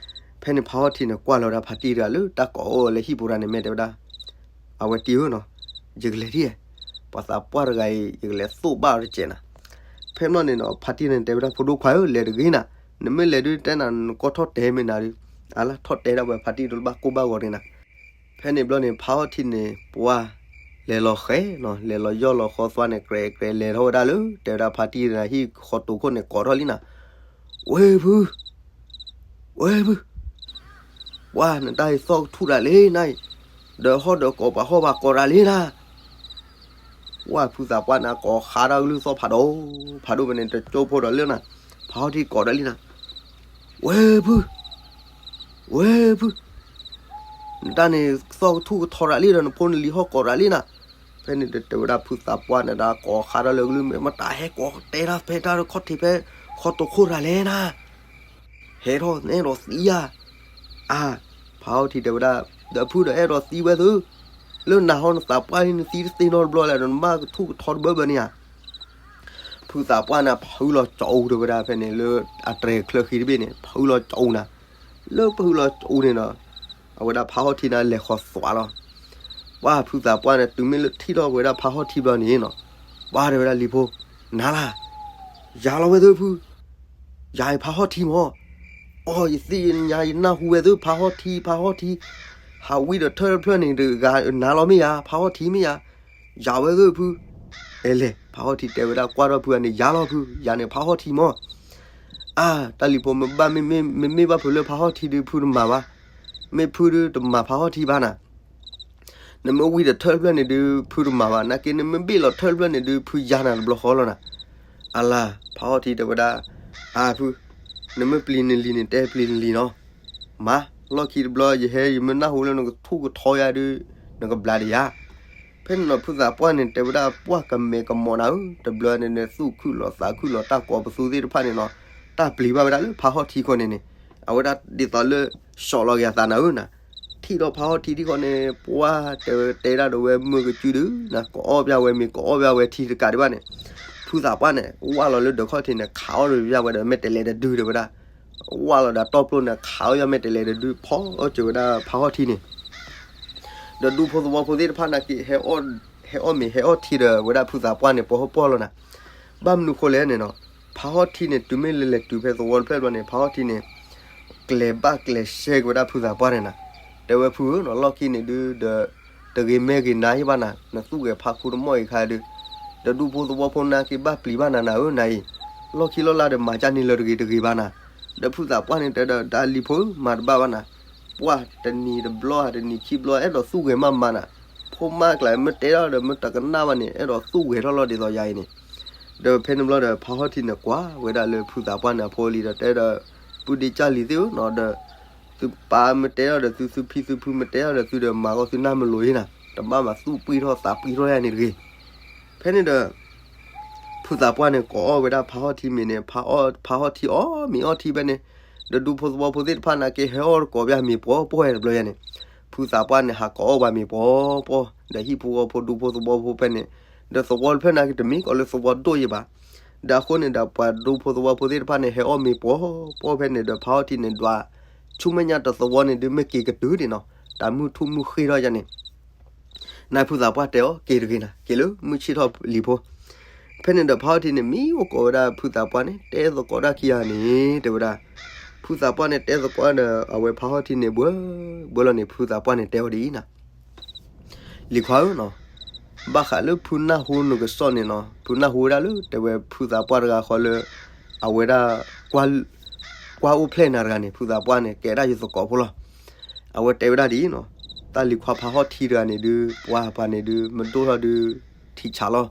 ဖဲန့ၣ်ဖါဟီၣ်ထံန့ၣ် ကွၢ်လီၤဝဲဒၣ်ဖါတံၢ်တဂၤလၢတၢ်ကိးအီၤလၢဟံၣ်ပူၤတဂၤန့ၣ် မ့ၢ်တဲဝဲဒၣ် အဝဲတံၢ်ဧၢနီၤ ယကလဲၤထံၣ် ပှၤသးပှၢ်တဂၤအံၤ ယကလဲၤသိၣ်ဘၣ်အီၤတစဲးနၤ ဖဲန့ၣ်ဘျီန့ၣ်နီၤ ဖါတံၢ်န့ၣ်တဲဝဲဒၣ် ဖိဒိၣ်ခွါဧၢ လဲၤတဂ့ၤနၤ နမ့ၢ်လဲၤဒုးတဲနၤ နကိးထီၣ်တဲာ်မ့ၢ်နၤဒီး အါလၢထီၣ်တဲာ်ဒၣ်ဝဲ ဖါတံၢ်တလိၣ်ဘၣ်ကိၢ်ဘၣ်ဂီၤန့ၣ်နၤ ဖဲန့ၣ်ဘျီန့ၣ် ဖါဟီၣ်ထံန့ၣ် ပှၢ်လဲၤလီၤဃဲၤနီၤ လဲၤလီၤယီၢ်လီၤဃီသွါန့ၣ် ကြဲးကြဲးလဲၤထီၣ်ဝဲဒၣ်လၢ တဲဝဲဒၣ်ဖါတံၢ်တဂၤဟံၣ်ဃီတိာ်ခိၣ်န့ၣ် ကိးထီၣ်လံနၤ ဝဲဖု ဝဲဖု ပှၢ်နတၢ်အံၤသီၣ်ကထူၣ်တၢ်လံနၤအံၤ ဒီးဟီၣ်ဒီးကိးပှၤဟီၣ်ပှၤကိးတၢ်လံနၤ ပှၢ်ဖုသးပှၢ်န့ၣ် ကိးဃးတၢ်ကလုၢ်သီၣ်ဖးဒိၣ် ဖးဒိၣ်ဖဲန့ၣ် တကၠိဖိဒီးလၢနၤ ဖါဟီၣ်ထံကိးတၢ်လံနၤ ဝဲဖု ဝဲဖု နတၢ်န့ၣ်သီၣ်ကထူၣ်ကထီတၢ်လံဒီး နဖိနလံၤဟီၣ်ကိးတၢ်လံနၤ ဖဲန့ၣ်တဲဝဲဒၣ်ဖုသးပှၢ်န့ၣ် တၢ်ကိးဃးတၢ်လၢကလုၢ် မ့ၢ်မတၤဟဲကိးတဲတၢ်ဖဲတၢ်ခီၣ်ထံးဖဲ ဃီတိာ်ခိၣ်တၢ်လဲၣ်နၤ ဟဲထီၣ်နအဲၣ်ဒိးသံဧါ အါ ဖါဟီၣ်ထံတဲဝဲဒၣ် ဒီးဖုဒီးအဲၣ်ဒိးသံဝဲသု လၢနၤဟီနသးပှၢ်လံနသံတသ့နီတဘျီလဲၣ်ဒီး နဘၣ်ကထူၣ်ကထီတဘၢဘၢန့ၣ်ဧါ ဖုသးပှၢ်န့ၣ် ဖုလီၤကၠီအူတဲဝဲဒၣ်ဖဲန့ၣ် လၢအတြဲၤချၢဃံတဘ့ၣ်န့ၣ် ဖုလီၤကၠီအူနၤ လၢဖုလီၤကၠီအူန့ၣ်ဒီး အဝဲဒၣ်ဖါဟီၣ်ထံန့ၣ်လဲၤဃီသွါလီၤ ပှၢ်ဖုသးပှၢ်န့ၣ် တုၤမ့ၢ်လၢထံၣ်ထီၣ်ဝဲဒၣ်ဖါဟီၣ်ထံဘျီန့ၣ်နီၤ ပှၢ်တဲဝဲဒၣ်လံၤဖိ နၤလၢ ယၤလီၤဝဲသုဖု ယၤအံၤဖါဟီၣ်ထံမၢ် အီ ယသ့ၣ်ညါယနၢ်ဟူဝဲသု ဖါဟီၣ်ထံ ဖါဟီၣ်ထံ ဟးဝံဒီးထၢၣ်တဖျၢၣ်န့ၣ်တဂၤ နၤလီၤမ့ၢ်ယၤ ဖါဟီၣ်ထံမ့ၢ်ယၤ ယၤဝဲသုဖု အဲလဲၣ် ဖါဟီၣ်ထံတဲဝဲဒၣ်ကွၢ်ထီၣ်ဖုအန့ၣ် ယၤလီၤဖု ယၤန့ၣ်ဖါဟီၣ်ထံမၢ် အါ တၢ်လံၤဖိမ့ၢ်ဘၣ်မ့မ့ၢ်ဘၣ်ဖုလၢဖါဟီၣ်ထံဒီးဖုတမၤဘၣ် မ့ၢ်ဖုဒီးတမၤဖါဟီၣ်ထံဘၣ်နၤ နမ့ၢ်ဝံဒီးထၢၣ်တဖျၢၣ်န့ၣ်ဒုး ဖုတမၤဘၣ် နာ်က့နမ့ၢ်ဘ့ၣ်လီၤထၢၣ်တဖျၢၣ်န့ၣ်ဒုး ဖုယၤနၤတဘျီဃီလီၤနၤ အလါ ဖါဟီၣ်ထံတဲဝဲဒၣ် အဖု, နမ့ၢ်ပျံၤနလံၤန့ၣ် တဲပျံၤနလံၤနီၤ. မၤ, လီၢ်ခံတဘျီ ယဟဲယမ့ၢ်နၢ်ဟူလၢနကထူၣ်ကထီယၤဒုး နကဘျးဒံးယၤ. ဖဲန့ၣ်နီၤ ဖုသးပှၢ်န့ၣ် တဲဝဲဒၣ်ပှၢ်ကမဲာ်ကမီၤနၤဧၢ, တဘျီန့ၣ် သူၣ်ခုၣ်လီၤသးခုၣ်လီၤ တၢ်ကိးပသူသ့ၣ်တဖၣ်န့ၣ်နီၤ, တၢ်ပျံၤဘၣ်ဝဲဒၣ်လၢဖါဟီၣ်ထံခိၣ်န့ၣ်န့ၣ်, အဝဲဒၣ်ဒ်သိးလၢ ဆီးလီၤက့ၤအသးနၤဧၢနၤ. ထံၣ်ဒီးဖါဟီၣ်ထံထံၣ်ဃီန့ၣ် ပှၢ်တဲဝဲတဲဒၣ်ဒီးဝဲမုၢ်ကစုဒုးနၤ ကအီၣ်ပျၢ်ဝဲမ့ၤ ကအီၣ်ပျၢ်ဝဲထံတကးဒံးဘၣ်န့ၣ်, ဖုသးပှၢ်န့ၣ် ဝၢ်လီၤလၢဒၢးခီၣ်ထံးန့ၣ် ခးအီၣ်ဒီးယၢ်ဝဲဒီးမဲာ်တဲးလဲးတဒုတဲဝဲဒၣ်, ဝၢ်လီၤဒီးတီၢ်ပျိၢ်န့ၣ် ခးအီၣ်ယၢ်မဲာ်တဲးလဲးတဒု ဖီအီၣ်စၢၤဝဲဒၣ်ဖါဟီၣ်ထံန့ၣ် ဒီးဒူဖိသဝီဖိသ့ၣ်တဖၣ်နာ်က့ ဟဲအီၣ်မ့ၤဟဲအီၣ်ထံဒီးဝဲဒၣ်ဖုသးပှၢ်န့ၣ် ပှီၢ်ပှီၢ်လီၤနၤ. ဘၣ်မနုၤဃိလဲၣ်န့ၣ်နီၤ, ဖါဟီၣ်ထံန့ၣ် တုၤမ့ၢ်လဲၤလဲၤတုၤဖဲသဝီတဖျၢၣ်တဘျီန့ၣ် ဖါဟီၣ်ထံန့ၣ် ကျဲၤဘၣ်ကျဲၤဆှဲက့ၤဝဲဒၣ်ဖုသးပှၢ်န့ၣ်နၤ. တဲဝဲဖုဧၢနီၤ လီၢ်ခံန့ၣ်ဒုးဒီး တဂ့ၤမဲဂ့ၤနါယံၣ်ဘၣ်နၤ, နသူၣ်ဂဲၤဖးခူတမီၢ်အံၤခါဒုး, ဒီးဒူဖိသဝီဖိနာ်က့ဘၣ်ပျံၤဘၣ်နၤနၤဧၢနၤအံၤ, လီၢ်ခံလီၢ်လါဒီးမၤကၢ်န့ၢ်လၢတဂ့ၤတဂ့ၤဘၣ်နၤ. ဒီးဖုသးပှၢ်န့ၣ်တဲဒီး တၢ်လံၤဖိဧၢ မၤတဘၣ်ဘၣ်နၤ, ပှၢ်တနံၤတဘျီ တနံၤခံဘျီ အဲၣ်ဒိးသူၣ်ဂဲၤမးမးနၤ, ဖိမါကျါမ့ၢ်တဲထီၣ်ဒီးမ့ၢ်တကနၣ်ဘၣ်န့ၣ် အဲၣ်ဒိးသူၣ်ဂဲၤထီၣ်လီၤဒ်သိးယၤအံၤန့ၣ်. ဒီးဖဲန့ၣ်ဘျီဒီး ဖါဟီၣ်ထံန့ၣ်ကွၢ်ဝဲဒၣ်လၢဖုသးပှၢ်န့ၣ်အဖိအလံၤဒီးတဲဒီး ပုၢ်ဒ့ကၢ်လံၤသ့ၣ်ဧၢနီၤဒီး သုပၢ်မ့ၢ်တဲထီၣ်ဒီးသု သုဖံသုဖုမ့ၢ်တဲထီၣ်ဒီးသုဒီးမၤဂီၢ်သုနၢ်မလိာ်အံၤနၤ, တဘၣ်မၤသူၣ်ပှံၢ်ထီၣ်သးပှံၢ်ထီၣ်ယၤန့ၣ်တဂ့ၤ. ဖဲန့ၣ်ဒီး ဖုသးပှၢ်န့ၣ် ကိးအီၣ်ဝဲဒၣ်ဖါဟီၣ်ထံမ့ၤန့ၣ် ဖါဟီၣ်ထံအီၣ်မ့ၤအီၣ်ထံဖဲန့ၣ်, ဒီးဒူဖိသဝီဖိသ့ၣ်တဖၣ်နာ်က့ ဟဲအီၣ်ကိးပှၢ်မ့ၤပှီၢ်ပှီၢ်တဘျီယၤန့ၣ်, ဖုသးပှၢ်န့ၣ် ဟးကိးအီၣ်ပှၤမ့ၤပှီၢ်ပှီၢ်, ဒီးဟံၣ်ဖိဃီဖိဒူဖိသဝီဖိဖဲန့ၣ်, ဒီးသဝီတဖျၢၣ်နာ်က့ တမ့ၢ်ကီးလၢသဝီဒိၣ်ယံၤဘၣ်. ဒီးအဃိန့ၣ်ဒီး ပှၤဒူဖိသဝီဖိသ့ၣ်တဖၣ်န့ၣ် ဟဲအီၣ်မ့ၤပှီၢ်ပှီၢ်ဖဲန့ၣ်ဒီး ဖါဟီၣ်ထံန့ၣ်ဒွး ဆူမဲာ်ညါတသဝီန့ၣ်ဒုး မ့ၢ်က့ၤကတုၤန့ၣ်နီၤ, တၢ်မုၢ်ထူၣ်မုၢ်ဃ့ထီၣ်ယၤန့ၣ် နဖုသးပှၢ်တဲအီၤ က့ၤတဂ့ၤနၤ, က့ၤလၢမုၢ်ဆ့ၣ်ထီၣ်လံၤဖိ. ဖဲန့ၣ်ဒီးဖါဟီၣ်ထံန့ၣ် မံအိၣ်ကိးဝဲဒၣ်ဖုသးပှၢ်န့ၣ် တဲသကိးတၢ်ခံဂၤန့ၣ် တဲဝဲဒၣ်, ဖုသးပှၢ်န့ၣ်တဲသကိးဒီး အဝဲဖါဟီၣ်ထံန့ၣ် ဘှၢဘှၢလီၤန့ၣ် ဖုသးပှၢ်န့ၣ်တဲအီၤဒ်အံၤနၤ, လံၤခွါဧၢနီၤ, ဘၣ်ဃးလၢဖုနၢ်ဟူနကစီၣ်န့ၣ်နီၤ, ဖုနၢ်ဟူဝဲဒၣ်လၢ တဲဝဲဖုသးပှၢ်တဂၤဃီလၢ အဝဲဒၣ် ကွၢ်အိၣ်ဖျဲၣ်နၤတဂၤန့ၣ် ဖုသးပှၢ်န့ၣ် ကဲဒၣ်ယသကိးဖိလီၤ. အဝဲတဲဝဲဒၣ်ဒ်အံၤနီၤ, တၢ်လံၤခွါဖါဟီၣ်ထံတဂၤန့ၣ်ဒုး ပှၤပှၤန့ၣ်ဒုး မဒိၣ်ထီၣ်ဒုး ထံဆးလီၤ.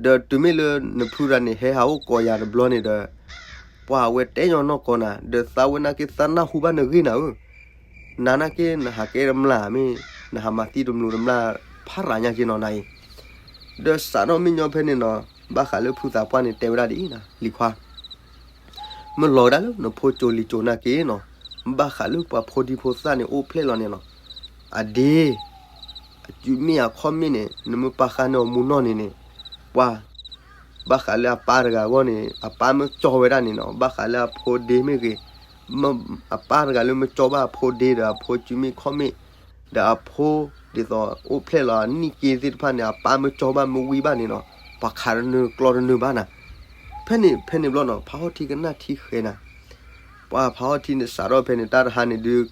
ဒီးတုၤမ့ၢ်လၢနဖုတဂၤန့ၣ် ဟဲဟးအိၣ်ကိးယၤတဘျီန့ၣ်ဒီး ပှၤအဝဲတဲညီနီၢ်ကီးနၤ ဒီးသးဝဲနာ်က့ သးနၢ်ဟူဘၣ်နဂ့ၢ်နၤဧၢ, နၤနာ်က့ နဟးကဲတမျၢ်မ့ၢ် နဟးမၤသံတမျူးတမျၢ် ဖးရၤညါက့နီၤနၤအံၤ, ဒီးစးထီၣ်မ့ၢ်ညီဖဲန့ၣ်နီၤ, ဘၣ်ဃးလၢဖုသးပှၢ်န့ၣ် တဲဝဲဒၣ်ဒ်အံၤနၤ လံၤခွါ မ့ၢ်လီၤဝဲဒၣ်လၢနဖိကၠိလံၤကၠိနာ်က့နီၤ, ဘၣ်ဃးလၢပှၤဖိဒံဖိသၣ်န့ၣ် အိၣ်ဖျဲၣ်လီၤန့ၣ်နီၤ, အဒ့ အစုမ့ၣ်အခီၣ်မ့ၣ်န့ၣ် နမ့ၢ်ပာ်ဃာ်န့ၢ်အီၤမူနီၢ်န့ၣ်န့ၣ်, ပှၤ ဘၣ်ဃးလၢအပၢ်တဂၤအဂီၢ်န့ၣ် အပၢ်မ့ၢ်ကၠီဝဲဒၣ်န့ၣ်နီၤ, ဘၣ်ဃးလၢအဖိဒ့မ့ၢ်ဂ့ၤ, အပၢ်တဂၤလၢမ့ၢ်ကၠီဘၣ်အဖိဒ့ဒီးအဖိစုမ့ၣ်ခီၣ်မ့ၣ်, ဒီးအဖိ ဒ်သိးအိၣ်ဖျဲၣ်လီၤအနံၣ်က့သ့ၣ်တဖၣ်န့ၣ် အပၢ်မ့ၢ်ကၠီဘၣ်မ့ၢ်ဝံဘၣ်န့ၣ်နီၤ, ပှၤခးတနၢၤကျီတနၢၤဘၣ်နၤ. ဖဲန့ၣ် ဖဲန့ၣ်ဘျီနီၤ ဖါဟီၣ်ထံကနၣ်ထံဃဲၤနၤ, ပှၤဖါဟီၣ်ထံန့ၣ် စးထီၣ်ဖဲန့ၣ် တၢ်တဟါန့ၣ်ဒုး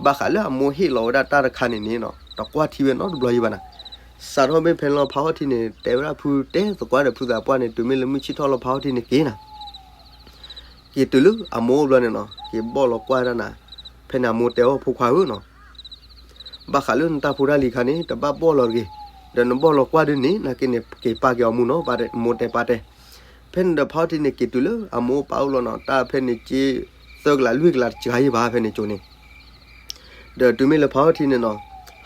ဘၣ်ဃးလၢအမိၢ်ဟ့ၣ်လီၤဝဲဒၣ်တၢ်တခါန့ၣ်န့ၣ်နီၤ တကွၢ်ထံဝဲနီတဘျီယံၤဘၣ်နၤ. စးထီၣ်မ့ၢ်ဖဲန့ၣ်လီၤ ဖါဟီၣ်ထံန့ၣ် တဲဝဲဒၣ်ဖုတဲသကိးဒီးဖုသးပှၢ်န့ၣ် တုၤမ့ၢ်လၢမုၢ်ဆ့ၣ်ထီၣ်လီၤ ဖါဟီၣ်ထံန့ၣ်က့ၤနၤ က့ၤတုၤလၢအမိၢ်အိၣ်ဘျီန့ၣ်နီၤ က့ၤဘီၣ်လီၤကွၢ်ဒၣ်နၤ, ဖဲန့ၣ်အမိၢ်တဲအီၤ ဖိခွါဧၢနီၤ, ဘၣ်ဃးလၢနတၢ်ဖိတၢ်လံၤခါန့ၣ် တဘၣ်ဘီၣ်လီၤတဂ့ၤ, ဒီးနဘီၣ်လီၤကွၢ်ဒုးန့ၣ် နာ်က့န့ၣ် က့ၤပာ်က့ၤအီၤမူနီၤ, မိၢ်တဲပာ်တဲ. ဖဲန့ၣ်ဒီးဖါဟီၣ်ထံန့ၣ် က့ၤတုၤလၢအမိၢ်အိၣ်ပၢ်အိၣ်လီၤနီၤ, တၢ်ဖဲန့ၣ်က့ သၢကလးလွံၢ်ကလးတစှၤယံၤဘၣ် ဖဲန့ၣ်ကၠိန့ၣ် ဒီးတုၤမ့ၢ်လၢဖါဟီၣ်ထံန့ၣ်နီၤ,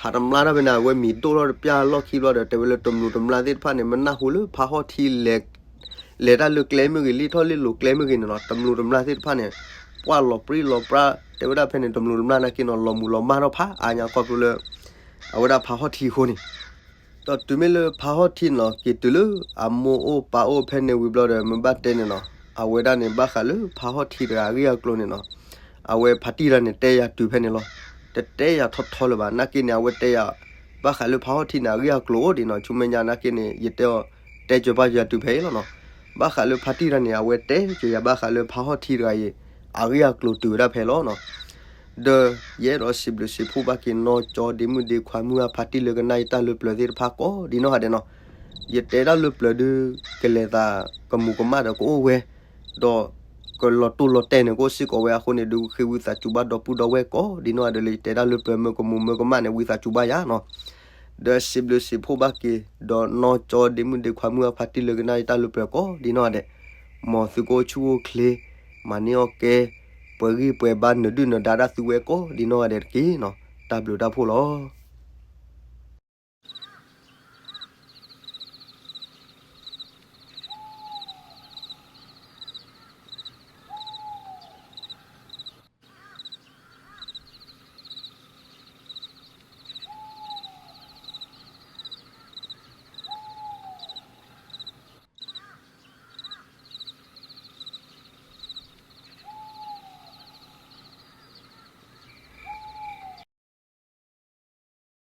ဟးတမျါတၢ်ဖဲန့ၣ် အဝဲမံၤဒိၣ်ထီၣ်တပျၢ်လီၢ်ခံဘျီဒီး တဲဝဲလၢတမျူးတမျၢ်သ့ၣ်တဖၣ်န့ၣ် မ့ၢ်နၢ်ဟူလၢဖါဟီၣ်ထံလဲၤ လဲၤတၢ်လၢကျဲမ့ၢ်ဂ့ၤ လ့ၣ်ထီၣ်လ့ၣ်လီၤကျဲမ့ၢ်ဂ့ၤန့ၣ်နီၤ, တမျူးတမျၢ်သ့ၣ်တဖၣ်န့ၣ် ပှၢ်လီၤပြံလီၤပြါ တဲဝဲဒၣ်ဖဲန့ၣ် တမျူးတမျၢ်နာ်က့နီၤ လီၤမုၢ်လီၤမၢ်ထီၣ်ဖးအါညါခီဖျိလၢ အဝဲဒၣ်ဖါဟီၣ်ထံအဃိန့ၣ် ဒီးတုၤမ့ၢ်လၢဖါဟီၣ်ထံန့ၣ်နီၤ က့ၤတုၤလၢအမိၢ်အိၣ်ပၢ်အိၣ်ဖဲန့ၣ်ဝံၤဘျီဒီး မ့ၢ်ဘၣ်တဲန့ၣ်နီၤ, အဝဲဒၣ်န့ၣ် ဘၣ်ဃးလၢဖါဟီၣ်ထံတဂၤအဂ့ၢ်အကျိၤန့ၣ်နီၤ, အဝဲဖါတံၢ်တဂၤန့ၣ် တဲယၤတုၤဖဲန့ၣ်လီၤ. တတဲယၤထီထီလၢၤဘၣ် နာ်က့န့ၣ် အဝဲတဲယၤ ဘၣ်ဃးလၢဖါဟီၣ်ထံန့ၣ် အဂ့ၢ်အကျိၤအိၣ်ဒံးနီၤ, ဆူမဲာ်ညါနာ်က့န့ၣ် ယတဲအီၤ တဲစၢၤဘၣ်ယၤတုၤဖဲအံၤလီၤနီၤ. ဘၣ်ဃးလၢဖါတံၢ်တဂၤန့ၣ် အဝဲတဲစၢၤယၤဘၣ်ဃးလၢဖါဟီၣ်ထံတဂၤအံၤ အဂ့ၢ်အကျိၤတုၤဝဲဒၣ်ဖဲလီၤနီၤ. ဒီးယအဲၣ်ဒိးစံးဘျုးစံးဖှိၣ်ဘၣ်က့ၤ နီၢ်ကၠီဒ့မုၣ်ဒ့ခွါမုၢ်အဖါတံၢ်လၢကနၣ်ယတၢ်လၢပျၢၤသ့ၣ်တဖၣ် ကိးဒံနီၢ်ဂၤဒဲးနီၤ. ယတဲတၢ်လၢပျၢၤဒုး ကလဲၤသးကမူၤကမၣ်ဒီးကအိၣ်ဝဲ, ဒီးကလီၤတိၢ်လီၤတဲာ်န့ၣ် ကအိၣ်စ့ၢ်ကီးဝဲအဃိန့ၣ် ဒုးဃ့ဝံသးစူၤဘၣ်ဒီပုၢ်ဒီဝဲၢ် ကိးဒံနီၢ်ဂၤဒဲးလၢယတဲတၢ်လၢပျၢၤ မၢကမူၤမၢကမၣ်န့ၣ် ဝံသးစူၤဘၣ်ယၤနီၤ. ဒီးစံးဘျုးစံးဖှိၣ်ဘၣ်က့ၤ ဒီးနီၢ်ကၠီဒ့မုၣ်ဒ့ခွါမုၢ်အဖါတံၢ်လၢကနၣ်ယတၢ်လၢပျၢၤ ကိးဒံနီၢ်ဂၤဒဲး, မ်သုကအိၣ်ဆူၣ်အိၣ်ချ့, မၤန့ၢ်အီၣ်ကဲ, ပှဲၤဂံၢ်ပှဲၤဘါ နဒုၣ်နဒါဒၣ်သုဝဲကိးဒံနီၢ်ဂၤဒဲးတက့ၢ်နီၤ. တၢ်ဘျုးတၢ်ဖှိၣ်လီၤ.